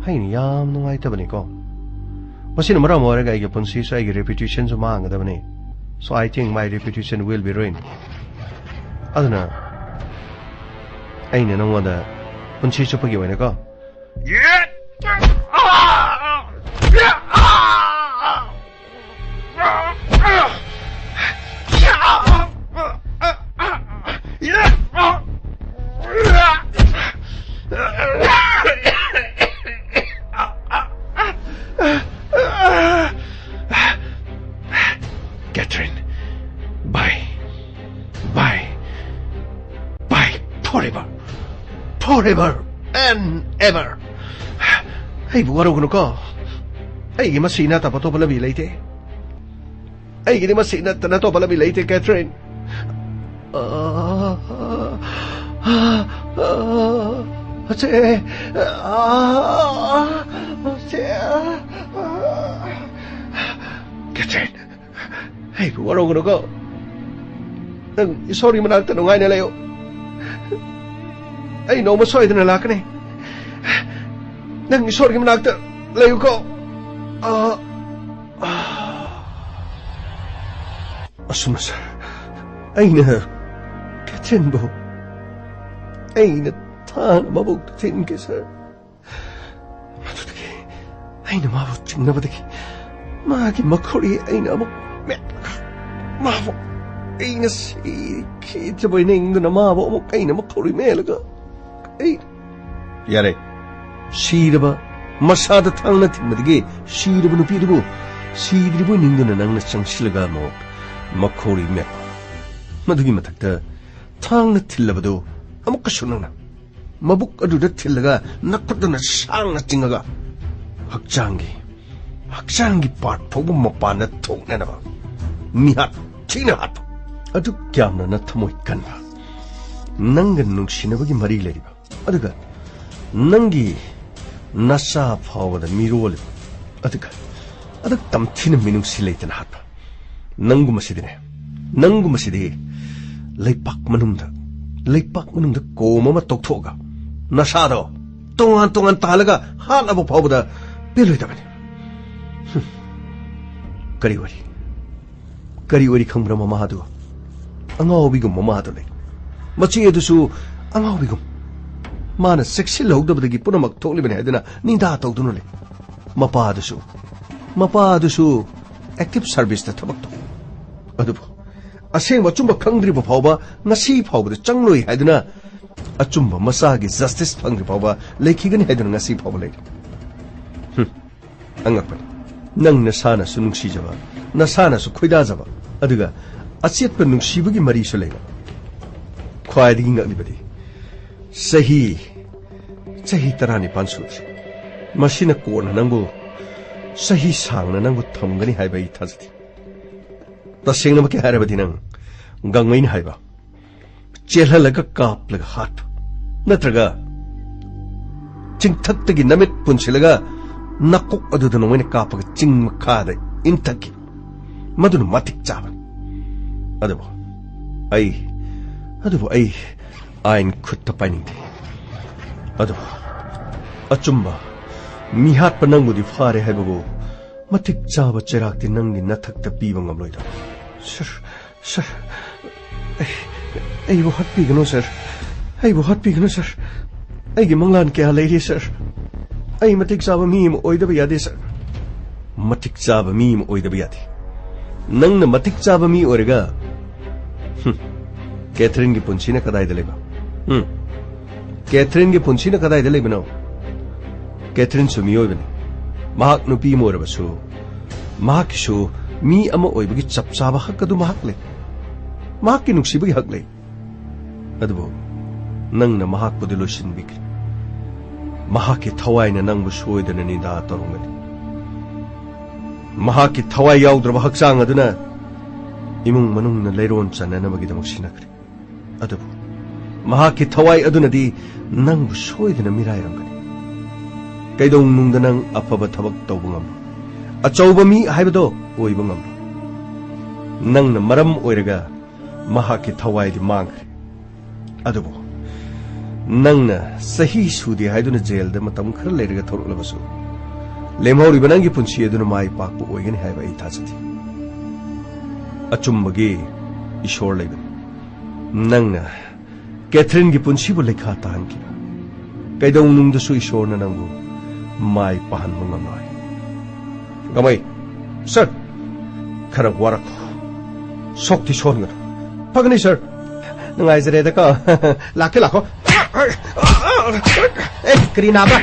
ꯑꯩꯅ ꯌꯥꯝ ꯅꯨꯡꯉꯥꯏꯇꯕꯅꯤꯀꯣ꯫ ꯃꯁꯤꯅ ꯃꯔꯝ ꯑꯣꯏꯔꯒ ꯑꯩꯒꯤ ꯄꯨꯟꯁꯤꯁꯨ, ꯑꯩꯒꯤ reputationꯁꯨ ꯃꯥꯡꯒꯗꯕꯅꯤ꯫ So I think my reputation will be ruined. ꯑꯗꯨꯅ ꯑꯩꯅ ꯅꯪꯉꯣꯟꯗ ꯄꯨꯟꯁꯤ ꯆꯨꯞꯄꯒꯤ ꯑꯣꯏꯅꯀꯣ, Catherine, bye. Bye. Bye. Forever. Forever and ever. ꯑꯩꯕꯨ ꯋꯥꯔꯧꯒꯅꯨꯀꯣ꯫ ꯑꯩꯒꯤ ꯃꯁꯤ ꯅꯠꯇꯕ ꯑꯇꯣꯞꯄ ꯂꯝꯕꯤ ꯂꯩꯇꯦ꯫ ꯑꯩꯒꯤꯗꯤ ꯃꯁꯤ ꯅꯠꯇꯅ ꯑꯇꯣꯞꯄ ꯂꯝꯕꯤ ꯂꯩꯇꯦ, ꯀꯦꯊꯔꯤꯟ꯫ ꯑꯥ, ꯑꯥ, ꯑꯥ, ꯃꯁꯤ, ꯑꯥ, ꯃꯁꯤ, ꯑꯥ꯫ ꯀꯦꯊꯔꯤꯟ, ꯑꯩꯕꯨ ꯋꯥꯔꯧꯒꯅꯨꯀꯣ꯫ ꯅꯪ ꯏꯁꯣꯔꯒꯤ ꯃꯅꯥꯛꯇ ꯅꯨꯡꯉꯥꯏꯅ ꯂꯩꯌꯨ꯫ ꯑꯩ ꯅꯣꯡꯃ ꯁꯣꯏꯗꯅ ꯂꯥꯛꯀꯅꯤ꯫ ꯅꯪ ꯏꯁꯣꯔꯒꯤ ꯃꯅꯥꯛꯇ ꯂꯩꯌꯨꯀꯣ꯫ ꯑꯥ, ꯑꯥ꯫ ꯑꯁꯨꯝꯅ ꯁꯥꯔ, ꯑꯩꯅ ꯀꯦꯊ꯭ꯔꯤꯟꯕꯨ ꯑꯩꯅ ꯊꯥꯡꯅ ꯃꯕꯨꯛꯇ ꯊꯤꯟꯈꯤ, ꯁꯥꯔ꯫ ꯃꯗꯨꯗꯒꯤ ꯑꯩꯅ ꯃꯥꯕꯨ ꯆꯤꯡꯅꯕꯗꯒꯤ ꯃꯥꯒꯤ ꯃꯈꯧꯔꯤ ꯑꯩꯅ ꯑꯃꯨꯛ ꯃꯦꯠꯂꯒ ꯃꯥꯕꯨ ꯑꯩꯅ ꯁꯤꯈꯤꯗ꯭ꯔꯕꯣꯏ ꯅꯤꯡꯗꯨꯅ ꯃꯥꯕꯨ ꯑꯃꯨꯛ ꯑꯩꯅ ꯃꯈꯧꯔꯤ ꯃꯦꯠꯂꯒ ꯑꯩ ꯌꯥꯔꯦ꯫ ꯁꯤꯔꯕ, ꯃꯁꯥꯗ ꯊꯥꯡꯅ ꯊꯤꯟꯕꯗꯒꯤ ꯁꯤꯔꯕ ꯅꯨꯄꯤꯗꯨꯕꯨ ꯁꯤꯗ꯭ꯔꯤꯕꯣꯏ ꯅꯤꯡꯗꯨꯅ ꯅꯪꯅ ꯆꯪꯁꯤꯜꯂꯒ ꯑꯃꯨꯛ ꯃꯈꯧꯔꯤ ꯃꯦꯠꯄ꯫ ꯃꯗꯨꯒꯤ ꯃꯊꯛꯇ ꯊꯥꯡꯅ ꯊꯤꯜꯂꯕꯗꯨ ꯑꯃꯨꯛꯀꯁꯨ ꯅꯪꯅ ꯃꯕꯨꯛ ꯑꯗꯨꯗ ꯊꯤꯜꯂꯒ ꯅꯈꯨꯠꯇꯨꯅ ꯁꯥꯡꯅ ꯆꯤꯡꯉꯒ ꯍꯛꯆꯥꯡꯒꯤ, ꯍꯛꯆꯥꯡꯒꯤ ꯄꯥꯔꯠ ꯐꯥꯎꯕ ꯃꯄꯥꯟꯗ ꯊꯣꯛꯅꯅꯕ ꯃꯤꯍꯥꯠ ꯊꯤꯅ ꯍꯥꯠꯄ꯫ ꯑꯗꯨꯛ ꯌꯥꯝꯅ ꯅꯊꯃꯣꯏ ꯀꯟꯕ, ꯅꯪꯒ ꯅꯨꯡꯁꯤꯅꯕꯒꯤ ꯃꯔꯤ ꯂꯩꯔꯤꯕ, ꯑꯗꯨꯒ ꯅꯪꯒꯤ ꯅꯆꯥ ꯐꯥꯎꯕꯗ ꯃꯤꯔꯣꯜꯂꯤꯕ, ꯑꯗꯨꯒ ꯑꯗꯨꯛ ꯇꯝꯊꯤꯅ ꯃꯤꯅꯨꯡꯁꯤ ꯂꯩꯇꯅ ꯍꯥꯠꯄ ꯅꯪꯒꯨꯝꯕꯁꯤꯗꯤꯅꯦ, ꯅꯪꯒꯨꯝꯕꯁꯤꯗꯤ ꯂꯩꯄꯥꯛ ꯃꯅꯨꯡꯗ, ꯂꯩꯄꯥꯛ ꯃꯅꯨꯡꯗ ꯀꯣꯝ ꯑꯃ ꯇꯧꯊꯣꯛꯑꯒ ꯅꯁꯥꯗꯣ ꯇꯣꯉꯥꯟ ꯇꯣꯉꯥꯟ ꯇꯥꯍꯜꯂꯒ ꯍꯥꯠꯂꯕ ꯐꯥꯎꯕꯗ ꯄꯦꯜꯂꯣꯏꯗꯕꯅꯤ꯫ ꯍꯨꯝ꯫ ꯀꯔꯤ ꯋꯥꯔꯤ? ꯀꯔꯤ ꯑꯣꯏꯔꯤ ꯈꯪꯕ꯭ꯔꯥ ꯃꯃꯥꯗꯨ? ꯑꯉꯥꯎꯕꯤꯒꯨꯝ ꯃꯃꯥꯗꯨ ꯂꯩ꯫ ꯃꯆꯦ ꯑꯗꯨꯁꯨ ꯑꯉꯥꯎꯕꯤꯒꯨꯝ꯫ ꯃꯥꯅ ꯆꯦꯛꯁꯤꯜꯍꯧꯗꯕꯗꯒꯤ ꯄꯨꯝꯅꯃꯛ ꯊꯣꯛꯂꯤꯕꯅꯤ ꯍꯥꯏꯗꯨꯅ ꯅꯤꯡꯗꯥ ꯇꯧꯗꯨꯅ ꯂꯩ꯫ ꯃꯄꯥ ꯑꯗꯨꯁꯨ, ꯃꯄꯥ ꯑꯗꯨꯁꯨ ꯑꯦꯛꯇꯤꯚ ꯁꯥꯔꯚꯤꯁꯇ ꯊꯕꯛ ꯇꯧ꯫ ꯑꯗꯨꯕꯨ ꯑꯁꯦꯡꯕ ꯑꯆꯨꯝꯕ ꯈꯪꯗ꯭ꯔꯤꯕ ꯐꯥꯎꯕ ꯉꯁꯤ ꯐꯥꯎꯕꯗ ꯆꯪꯂꯣꯏ ꯍꯥꯏꯗꯨꯅ, ꯑꯆꯨꯝꯕ ꯃꯆꯥꯒꯤ ꯖꯁꯇꯤꯁ ꯐꯪꯗ꯭ꯔꯤ ꯐꯥꯎꯕ ꯂꯩꯈꯤꯒꯅꯤ ꯍꯥꯏꯗꯨꯅ ꯉꯁꯤ ꯐꯥꯎꯕ ꯂꯩꯔꯤ꯫ ꯍꯨꯝ, ꯑꯉꯛꯄꯅꯤ꯫ ꯅꯪ ꯅꯁꯥꯅꯁꯨ ꯅꯨꯡꯁꯤꯖꯕ, ꯅꯁꯥꯅꯁꯨ ꯈꯣꯏꯗꯥꯖꯕ, ꯑꯗꯨꯒ ꯑꯆꯦꯠꯄ ꯅꯨꯡꯁꯤꯕꯒꯤ ꯃꯔꯤꯁꯨ ꯂꯩꯕ꯫ ꯈ꯭ꯋꯥꯏꯗꯒꯤ ꯉꯛꯂꯤꯕꯗꯤ, ꯆꯍꯤ, ꯆꯍꯤ ꯇꯔꯥꯅꯤꯄꯥꯟ ꯁꯨꯔꯁꯨ, ꯃꯁꯤꯅ ꯀꯣꯟꯅ ꯅꯪꯕꯨ, ꯆꯍꯤ ꯁꯥꯡꯅ ꯅꯪꯕꯨ ꯊꯝꯒꯅꯤ ꯍꯥꯏꯕ ꯑꯩ ꯊꯥꯖꯗꯦ꯫ ꯇꯁꯦꯡꯅꯃꯛꯀꯤ ꯍꯥꯏꯔꯕꯗꯤ ꯅꯪ ꯒꯥꯡꯃꯩꯅ ꯍꯥꯏꯕ, ꯆꯦꯜꯍꯜꯂꯒ ꯀꯥꯞꯂꯒ ꯍꯥꯠꯄ, ꯅꯠꯇ꯭ꯔꯒ ꯆꯤꯡꯊꯛꯇꯒꯤ ꯅꯃꯤꯠ ꯄꯨꯟꯁꯤꯜꯂꯒ ꯅꯀꯣꯛ ꯑꯗꯨꯗ ꯅꯣꯡꯃꯩꯅ ꯀꯥꯞꯄꯒ ꯆꯤꯡ ꯃꯈꯥꯗ ꯏꯟꯊꯛꯈꯤꯕ, ꯃꯗꯨꯅ ꯃꯇꯤꯛ ꯆꯥꯕꯅꯤ꯫ ꯑꯗꯨꯕꯨ ꯑꯩ ꯑꯗꯨꯕꯨ ꯑꯩ ꯑꯥꯏꯟ ꯈꯨꯠꯇ ꯄꯥꯏꯅꯤꯡꯗꯦ꯫ ꯑꯗꯨꯕꯨ ꯑꯆꯨꯝꯕ ꯃꯤꯍꯥꯠꯄ ꯅꯪꯕꯨꯗꯤ ꯐꯥꯔꯦ ꯍꯥꯏꯕꯕꯨ, ꯃꯇꯤꯛ ꯆꯥꯕ ꯆꯩꯔꯥꯛꯇꯤ ꯅꯪꯒꯤ ꯅꯊꯛꯇ ꯄꯤꯕ ꯉꯝꯂꯣꯏꯗꯕ꯫ ꯁꯥꯔ, ꯁꯥꯔ, ꯑꯩ, ꯑꯩꯕꯨ ꯍꯥꯠꯄꯤꯒꯅꯨ, ꯁꯥꯔ꯫ ꯑꯩꯕꯨ ꯍꯥꯠꯄꯤꯒꯅꯨ, ꯁꯥꯔ꯫ ꯑꯩꯒꯤ ꯃꯪꯂꯥꯟ ꯀꯌꯥ ꯂꯩꯔꯤ, ꯁꯥꯔ꯫ ꯑꯩ ꯃꯇꯤꯛ ꯆꯥꯕ ꯃꯤ ꯑꯃ ꯑꯣꯏꯗꯕ ꯌꯥꯗꯦ, ꯁꯥꯔ꯫ ꯃꯇꯤꯛ ꯆꯥꯕ ꯃꯤ ꯑꯃ ꯑꯣꯏꯗꯕ ꯌꯥꯗꯦ꯫ ꯅꯪꯅ ꯃꯇꯤꯛ ꯆꯥꯕ ꯃꯤ ꯑꯣꯏꯔꯒ, ꯍꯨꯝ, ꯀꯦꯊꯔꯤꯟꯒꯤ ꯄꯨꯟꯁꯤꯅ ꯀꯗꯥꯏꯗ ꯂꯩꯕ? ꯍꯨꯝ? ꯀꯦꯊꯔꯤꯟꯒꯤ ꯄꯨꯟꯁꯤꯅ ꯀꯗꯥꯏꯗ ꯂꯩꯕꯅꯣ? ꯀꯦꯊꯔꯤꯟꯁꯨ ꯃꯤꯑꯣꯏꯕꯅꯤ꯫ ꯃꯍꯥꯛ ꯅꯨꯄꯤ ꯑꯃ ꯑꯣꯏꯔꯕꯁꯨ, ꯃꯍꯥꯛꯀꯤꯁꯨ ꯃꯤ ꯑꯃ ꯑꯣꯏꯕꯒꯤ ꯆꯞ ꯆꯥꯕ ꯍꯛ ꯑꯗꯨ ꯃꯍꯥꯛ ꯂꯩ꯫ ꯃꯍꯥꯛꯀꯤ ꯅꯨꯡꯁꯤꯕꯒꯤ ꯍꯛ ꯂꯩ꯫ ꯑꯗꯨꯕꯨ ꯅꯪꯅ ꯃꯍꯥꯛꯄꯨꯗꯤ ꯂꯣꯏꯁꯤꯟꯕꯤꯈ꯭ꯔꯦ꯫ ꯃꯍꯥꯛꯀꯤ ꯊꯋꯥꯏꯅ ꯅꯪꯕꯨ ꯁꯣꯏꯗꯅ ꯅꯤꯗꯥ ꯇꯧꯔꯝꯒꯅꯤ꯫ ꯃꯍꯥꯛꯀꯤ ꯊꯋꯥꯏ ꯌꯥꯎꯗ꯭ꯔꯕ ꯍꯛꯆꯥꯡ ꯑꯗꯨꯅ ꯏꯃꯨꯡ ꯃꯅꯨꯡꯅ ꯂꯩꯔꯣꯟ ꯆꯟꯅꯅꯕꯒꯤꯗꯃꯛ ꯁꯤꯟꯅꯈ꯭ꯔꯦ꯫ ꯑꯗꯨꯕꯨ ꯃꯍꯥꯛꯀꯤ ꯊꯋꯥꯏ ꯑꯗꯨꯅꯗꯤ ꯅꯪꯕꯨ ꯁꯣꯏꯗꯅ ꯃꯤꯔꯥꯏꯔꯝꯒꯅꯤ꯫ ꯀꯩꯗꯧꯅꯨꯡꯗ ꯅꯪ ꯑꯐꯕ ꯊꯕꯛ ꯇꯧꯕ ꯉꯝꯂꯣꯏ꯫ ꯑꯆꯧꯕ ꯃꯤ ꯍꯥꯏꯕꯗꯣ ꯑꯣꯏꯕ ꯉꯝꯂꯣꯏ꯫ ꯅꯪꯅ ꯃꯔꯝ ꯑꯣꯏꯔꯒ ꯃꯍꯥꯛꯀꯤ ꯊꯋꯥꯏꯗꯤ ꯃꯥꯡꯈ꯭ꯔꯦ꯫ ꯑꯗꯨꯕꯨ ꯅꯪꯅ ꯆꯍꯤ ꯁꯨꯗꯦ ꯍꯥꯏꯗꯨꯅ ꯖꯦꯜꯗ ꯃꯇꯝ ꯈꯔ ꯂꯩꯔꯒ ꯊꯣꯛꯂꯛꯂꯕꯁꯨ, ꯂꯦꯝꯍꯧꯔꯤꯕ ꯅꯪꯒꯤ ꯄꯨꯟꯁꯤ ꯑꯗꯨꯅ ꯃꯥꯏ ꯄꯥꯛꯄ ꯑꯣꯏꯒꯅꯤ ꯍꯥꯏꯕ ꯑꯩ ꯊꯥꯖꯗꯦ꯫ ꯑꯆꯨꯝꯕꯒꯤ ꯏꯁꯣꯔ ꯂꯩꯕꯅꯤ꯫ ꯅꯪꯅ ꯀꯦꯊꯔꯤꯟꯒꯤ ꯄꯨꯟꯁꯤꯕꯨ ꯂꯩꯈꯥ ꯇꯥꯍꯟꯈꯤꯕ ꯀꯩꯗꯧꯅꯨꯡꯗꯁꯨ ꯏꯁꯣꯔꯅ ꯅꯪꯕꯨ ꯃꯥꯏ ꯄꯥꯛꯍꯟꯕ ꯉꯝꯂꯣꯏ꯫ ꯀꯃꯥꯏ? ꯁꯥꯔ, ꯈꯔ ꯋꯥꯔꯛꯈꯣ꯫ ꯁꯣꯛꯇꯤ ꯁꯣꯟꯒꯅꯨ꯫ ꯐꯒꯅꯤ, ꯁꯥꯔ꯫ ꯅꯨꯡꯉꯥꯏꯖꯔꯦꯗꯀꯣ꯫ ꯂꯥꯛꯀꯦ, ꯂꯥꯛꯈꯣ꯫ ꯑꯦ, ꯀꯔꯤ ꯅꯥꯕ꯭ꯔꯥ?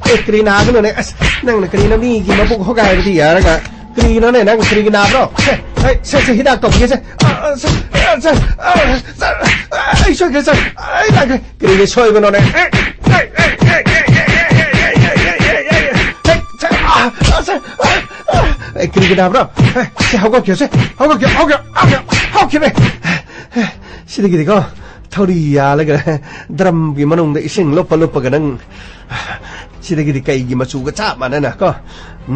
ꯑꯦ, ꯀꯔꯤ ꯅꯥꯒꯅꯣꯅꯦ? ꯑꯁ, ꯅꯪꯅ ꯀꯔꯤꯅꯣ ꯃꯤꯒꯤ ꯃꯕꯨꯛ ꯍꯣꯒꯥꯏꯕꯗꯤ ꯌꯥꯔꯒ, ꯀꯔꯤꯅꯣꯅꯦ ꯅꯪ? ꯀꯔꯤꯒꯤ ꯅꯥꯕ꯭ꯔꯣ? ꯁꯦ, ꯁꯦ, ꯁꯦ, ꯁꯦ, ꯍꯤꯗꯥꯛ ꯇꯧꯕꯤꯒꯦꯁꯦ꯫ ꯑ, ꯑ, ꯁꯦ, ꯑ, ꯁꯦ, ꯑ, ꯁꯦ, ꯑ, ꯑꯩ ꯁꯣꯏꯈ꯭ꯔꯦ, ꯁꯥꯔ꯫ ꯑꯩ ꯂꯥꯛꯈ꯭ꯔꯦ꯫ ꯀꯔꯤꯒꯤ ꯁꯣꯏꯕꯅꯣꯅꯦ? ꯑꯦ, ꯑꯦ, ꯑꯦ, ꯀꯔꯤꯒꯤ ꯅꯥꯕ꯭ꯔꯣ? ꯑꯦ, ꯁꯦ, ꯍꯧꯒꯠꯈꯤꯌꯣꯁꯦ꯫ ꯍꯧꯒꯠꯈꯤꯌꯣ, ꯍꯧꯒꯠꯈꯤꯌꯣ, ꯍꯧꯒꯠꯈꯤꯌꯣ, ꯍꯧꯒꯠꯈꯤꯌꯣ꯫ ꯁꯤꯗꯒꯤꯗꯤꯀꯣ, ꯊꯧꯔꯤ ꯌꯥꯜꯂꯒ ꯗ꯭ꯔꯝꯒꯤ ꯃꯅꯨꯡꯗ ꯏꯁꯤꯡ ꯂꯨꯞꯄ ꯂꯨꯞꯄꯒ ꯅꯪ ꯁꯤꯗꯒꯤꯗꯤ ꯀꯩꯒꯤ ꯃꯆꯨꯒ ꯆꯞ ꯃꯥꯟꯅꯅ ꯀꯣ,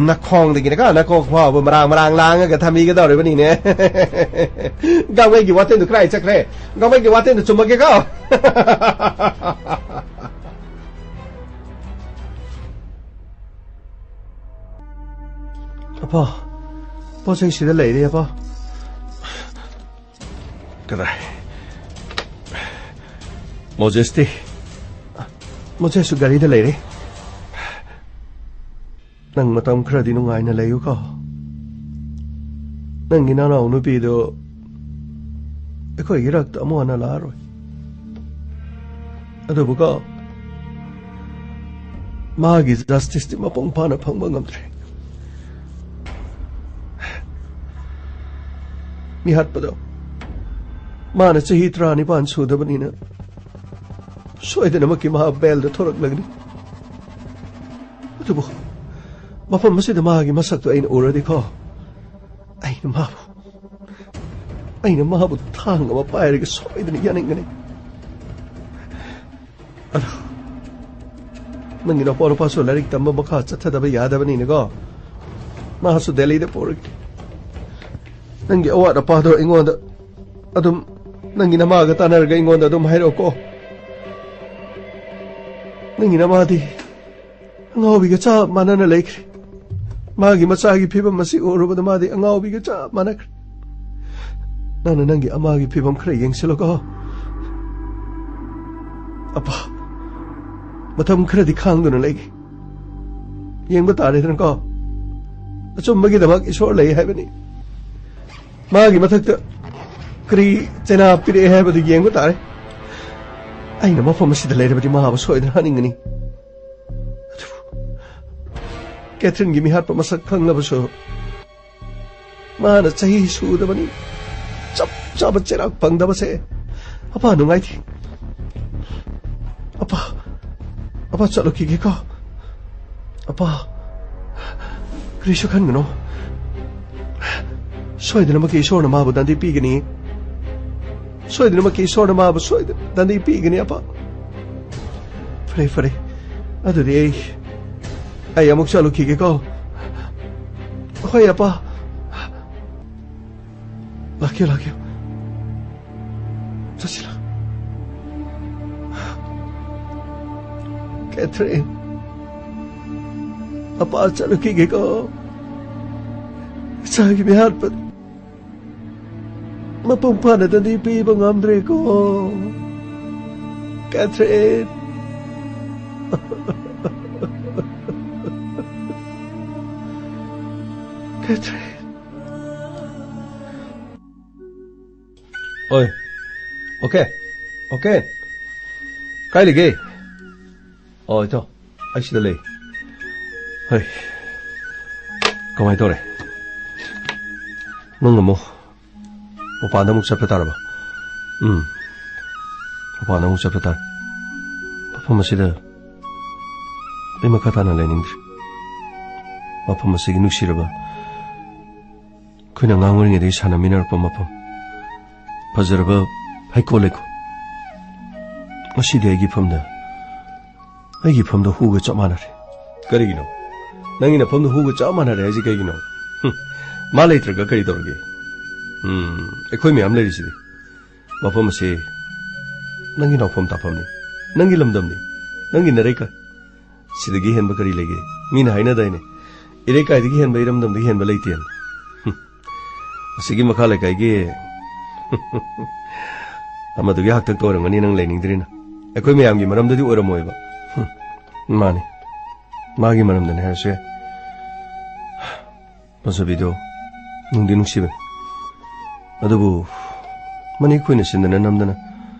ꯅꯈꯣꯡꯗꯒꯤꯅꯀꯣ ꯅꯀꯣꯛ ꯐꯥꯎꯕ ꯃꯔꯥꯡ ꯃꯔꯥꯡ ꯂꯥꯡꯉꯒ ꯊꯝꯕꯤꯒꯗꯧꯔꯤꯕꯅꯤꯅꯦ꯫ ꯒꯥꯡꯃꯩꯒꯤ ꯋꯥꯇꯦꯟꯗꯨ ꯀꯗꯥꯏ ꯆꯠꯈ꯭ꯔꯦ? ꯒꯥꯡꯃꯩꯒꯤ ꯋꯥꯇꯦꯟꯗꯨ ꯆꯨꯝꯃꯒꯦꯀꯣ꯫ ꯑꯄꯥ, ꯄꯣꯠ ꯆꯩ ꯁꯤꯗ ꯂꯩꯔꯦ, ꯑꯄꯥ꯫ ꯀꯗꯥꯏ? ꯃꯣꯖꯦꯁꯇꯤ? ꯃꯣꯖꯦꯁꯁꯨ ꯒꯥꯔꯤꯗ ꯂꯩꯔꯦ꯫ ꯅꯪ ꯃꯇꯝ ꯈꯔꯗꯤ ꯅꯨꯡꯉꯥꯏꯅ ꯂꯩꯌꯨꯀꯣ꯫ ꯅꯪꯒꯤ ꯅꯅꯥꯎ ꯅꯨꯄꯤꯗꯨ ꯑꯩꯈꯣꯏꯒꯤ ꯔꯛꯇ ꯑꯃꯨꯛ ꯍꯟꯅ ꯂꯥꯛꯑꯔꯣꯏ꯫ ꯑꯗꯨꯕꯨꯀꯣ, ꯃꯥꯒꯤ ꯖꯁꯇꯤꯁꯇꯤ ꯃꯄꯨꯡ ꯐꯥꯅ ꯐꯪꯕ ꯉꯝꯗ꯭ꯔꯦ꯫ ꯃꯤꯍꯥꯠꯄꯗꯣ ꯃꯥꯅ ꯆꯍꯤ ꯇꯔꯥꯅꯤꯄꯥꯟ ꯁꯨꯗꯕꯅꯤꯅ ꯁꯣꯏꯗꯅꯃꯛꯀꯤ ꯃꯍꯥꯛ ꯕꯦꯜꯗ ꯊꯣꯔꯛꯂꯒꯅꯤ꯫ ꯑꯗꯨꯕꯨ ꯃꯐꯝ ꯑꯁꯤꯗ ꯃꯥꯒꯤ ꯃꯁꯛꯇꯣ ꯑꯩꯅ ꯎꯔꯗꯤꯀꯣ, ꯑꯩꯅ ꯃꯥꯕꯨ, ꯑꯩꯅ ꯃꯥꯕꯨ ꯊꯥꯡ ꯑꯃ ꯄꯥꯏꯔꯒ ꯁꯣꯏꯗꯅ ꯌꯥꯅꯤꯡꯒꯅꯤ꯫ ꯑꯗꯣ ꯅꯪꯒꯤ ꯅꯄꯥ ꯅꯨꯄꯥꯁꯨ ꯂꯥꯏꯔꯤꯛ ꯇꯝꯕ ꯃꯈꯥ ꯆꯠꯊꯗꯕ ꯌꯥꯗꯕꯅꯤꯅꯀꯣ, ꯃꯥꯁꯨ ꯗꯦꯜꯂꯤꯗ ꯄꯨꯔꯒꯦ꯫ ꯅꯪꯒꯤ ꯑꯋꯥꯠ ꯑꯄꯥꯗꯣ ꯑꯩꯉꯣꯟꯗ ꯑꯗꯨꯝ, ꯅꯪꯒꯤ ꯅꯃꯥꯒ ꯇꯥꯟꯅꯔꯒ ꯑꯩꯉꯣꯟꯗ ꯑꯗꯨꯝ ꯍꯥꯏꯔꯛꯑꯣꯀꯣ꯫ ꯅꯪꯒꯤ ꯅꯃꯥꯗꯤ ꯑꯉꯥꯎꯕꯤꯒ ꯆꯞ ꯃꯥꯟꯅꯅ ꯂꯩꯈ꯭ꯔꯦ꯫ ꯃꯥꯒꯤ ꯃꯆꯥꯒꯤ ꯐꯤꯕꯝ ꯑꯁꯤ ꯎꯔꯨꯕꯗ ꯃꯥꯗꯤ ꯑꯉꯥꯎꯕꯤꯒ ꯆꯞ ꯃꯥꯟꯅꯈ꯭ꯔꯦ꯫ ꯅꯪꯅ ꯅꯪꯒꯤ ꯑꯃꯥꯒꯤ ꯐꯤꯕꯝ ꯈꯔ ꯌꯦꯡꯁꯤꯜꯂꯣꯀꯣ꯫ ꯑꯄꯥ, ꯃꯇꯝ ꯈꯔꯗꯤ ꯈꯥꯡꯗꯨꯅ ꯂꯩꯒꯦ꯫ ꯌꯦꯡꯕ ꯇꯥꯔꯦꯗꯅꯀꯣ꯫ ꯑꯆꯨꯝꯕꯒꯤꯗꯃꯛ ꯏꯁꯣꯔ ꯂꯩ ꯍꯥꯏꯕꯅꯤ꯫ ꯃꯥꯒꯤ ꯃꯊꯛꯇ ꯀꯔꯤ ꯆꯩꯅꯥ ꯄꯤꯔꯛꯑꯦ ꯍꯥꯏꯕꯗꯨ ꯌꯦꯡꯕ ꯇꯥꯔꯦ꯫ ꯑꯩꯅ ꯃꯐꯝ ꯑꯁꯤꯗ ꯂꯩꯔꯕꯗꯤ ꯃꯥꯕꯨ ꯁꯣꯏꯗꯅ ꯍꯥꯠꯅꯤꯡꯒꯅꯤ꯫ ꯑꯗꯨꯕꯨ ꯀꯦꯊꯔꯤꯟꯒꯤ ꯃꯤꯍꯥꯠꯄ ꯃꯁꯛ ꯈꯪꯂꯕꯁꯨ, ꯃꯥꯅ ꯆꯍꯤ ꯁꯨꯗꯕꯅꯤ, ꯆꯞ ꯆꯥꯕ ꯆꯩꯔꯥꯛ ꯐꯪꯗꯕꯁꯦ꯫ ꯑꯄꯥ ꯅꯨꯡꯉꯥꯏꯇꯦ꯫ ꯑꯄꯥ, ꯑꯄꯥ ꯆꯠꯂꯨꯈꯤꯒꯦꯀꯣ꯫ ꯑꯄꯥ, ꯀꯔꯤꯁꯨ ꯈꯟꯒꯅꯨ꯫ ꯁꯣꯏꯗꯅꯃꯛꯀꯤ ꯏꯁꯣꯔꯅ ꯃꯥꯕꯨ ꯗꯟꯗꯤ ꯄꯤꯒꯅꯤ꯫ ꯁꯣꯏꯗꯅꯃꯛꯀꯤ ꯏꯁꯣꯔꯅ ꯃꯥꯕꯨ ꯁꯣꯏꯗꯅ ꯗꯟꯗꯤ ꯄꯤꯒꯅꯤ, ꯑꯄꯥ꯫ ꯐꯔꯦ, ꯐꯔꯦ꯫ ꯑꯗꯨꯗꯤ ꯑꯩ ꯑꯩ ꯑꯃꯨꯛ ꯆꯠꯂꯨꯈꯤꯒꯦꯀꯣ꯫ ꯍꯣꯏ, ꯑꯄꯥ꯫ ꯂꯥꯛꯀꯦ, ꯂꯥꯛꯀꯦ꯫ ꯆꯠꯁꯤ, ꯂꯥꯛ꯫ ꯀꯦꯊ꯭ꯔꯤꯟ, ꯑꯄꯥ ꯆꯠꯂꯨꯈꯤꯒꯦꯀꯣ꯫ ꯏꯆꯥꯒꯤ ꯃꯤꯍꯥꯠꯄ ꯃꯄꯨꯡ ꯐꯥꯅꯗꯗꯤ ꯄꯤꯕ ꯉꯝꯗ꯭ꯔꯦꯀꯣ, ꯀꯦꯊ꯭ꯔꯤꯟ꯫ ꯀꯦꯊ꯭ꯔꯤꯟ꯫ ꯑꯣꯏ꯫ ꯑꯣꯀꯦ꯫ ꯑꯣꯀꯦ꯫ ꯀꯥꯏ ꯂꯩꯒꯦ? ꯑꯣ, ꯏꯇꯥꯎ, ꯑꯩ ꯁꯤꯗ ꯂꯩ꯫ ꯍꯩ, ꯀꯃꯥꯏ ꯇꯧꯔꯦ? ꯅꯪ ꯑꯃꯨꯛ ꯃꯄꯥꯟꯗ ꯑꯃꯨꯛ ꯆꯠꯄ ꯇꯥꯔꯕ? ꯎꯝ, ꯃꯄꯥꯟꯗ ꯑꯃꯨꯛ ꯆꯠꯄ ꯇꯥꯔꯦ꯫ ꯃꯐꯝ ꯑꯁꯤꯗ ꯑꯩ ꯃꯈꯥ ꯇꯥꯅ ꯂꯩꯅꯤꯡꯗ꯭ꯔꯦ꯫ ꯃꯐꯝ ꯑꯁꯤꯒꯤ ꯅꯨꯡꯁꯤꯔꯕ, ꯑꯩꯈꯣꯏꯅ ꯑꯉꯥꯡ ꯑꯣꯏꯔꯤꯉꯩꯗꯒꯤ ꯁꯥꯟꯅꯃꯤꯟꯅꯔꯛꯄ ꯃꯐꯝ, ꯐꯖꯔꯕ ꯍꯩꯀꯣꯜ ꯂꯩꯀꯣꯜ, ꯉꯁꯤꯗꯤ ꯑꯩꯒꯤ ꯏꯐꯝꯗ, ꯑꯩꯒꯤ ꯏꯐꯝꯗ ꯍꯨꯒ ꯆꯞ ꯃꯥꯟꯅꯔꯦ꯫ ꯀꯔꯤꯒꯤꯅꯣ? ꯅꯪꯒꯤ ꯅꯐꯝꯗ ꯍꯨꯒ ꯆꯞ ꯃꯥꯟꯅꯔꯦ ꯍꯥꯏꯁꯤ ꯀꯩꯒꯤꯅꯣ? ꯍꯨꯝ, ꯃꯥ ꯂꯩꯇ꯭ꯔꯒ ꯀꯔꯤ ꯇꯧꯔꯒꯦ? ꯎꯝ, ꯑꯩꯈꯣꯏ ꯃꯌꯥꯝ ꯂꯩꯔꯤꯁꯤꯗꯤ꯫ ꯃꯐꯝ ꯑꯁꯤ ꯅꯪꯒꯤ ꯅꯥꯎꯐꯝ ꯇꯥꯐꯝꯅꯤ, ꯅꯪꯒꯤ ꯂꯝꯗꯝꯅꯤ, ꯅꯪꯒꯤ ꯅꯔꯩꯀ-, ꯁꯤꯗꯒꯤ ꯍꯦꯟꯕ ꯀꯔꯤ ꯂꯩꯒꯦ? ꯃꯤꯅ ꯍꯥꯏꯅꯗꯥꯏꯅꯦ, "ꯏꯔꯩꯀꯥꯏꯗꯒꯤ ꯍꯦꯟꯕ, ꯏꯔꯝꯗꯝꯗꯒꯤ ꯍꯦꯟꯕ ꯂꯩꯇꯦꯅ"꯫ ꯍꯨꯝ꯫ ꯑꯁꯤꯒꯤ ꯃꯈꯥ ꯂꯩꯀꯥꯏꯒꯤ ꯑꯃꯗꯨꯒꯤ ꯍꯥꯛꯇꯛꯇ ꯑꯣꯏꯔꯝꯒꯅꯤ ꯅꯪ ꯂꯩꯅꯤꯡꯗ꯭ꯔꯤꯅ꯫ ꯑꯩꯈꯣꯏ ꯃꯌꯥꯝꯒꯤ ꯃꯔꯝꯗꯗꯤ ꯑꯣꯏꯔꯝꯃꯣꯏꯕ꯫ ꯍꯨꯝ꯫ ꯃꯥꯅꯤ꯫ ꯃꯥꯒꯤ ꯃꯔꯝꯗꯅꯤ ꯍꯥꯏꯔꯁꯨ ꯌꯥꯏ꯫ ꯐꯖꯕꯤꯗꯣ ꯅꯨꯡꯗꯤ ꯅꯨꯡꯁꯤꯕꯅꯤ꯫ ꯑꯗꯨꯕꯨ ꯃꯅꯤ ꯑꯩꯈꯣꯏꯅ ꯁꯤꯟꯗꯅ ꯅꯝꯗꯅ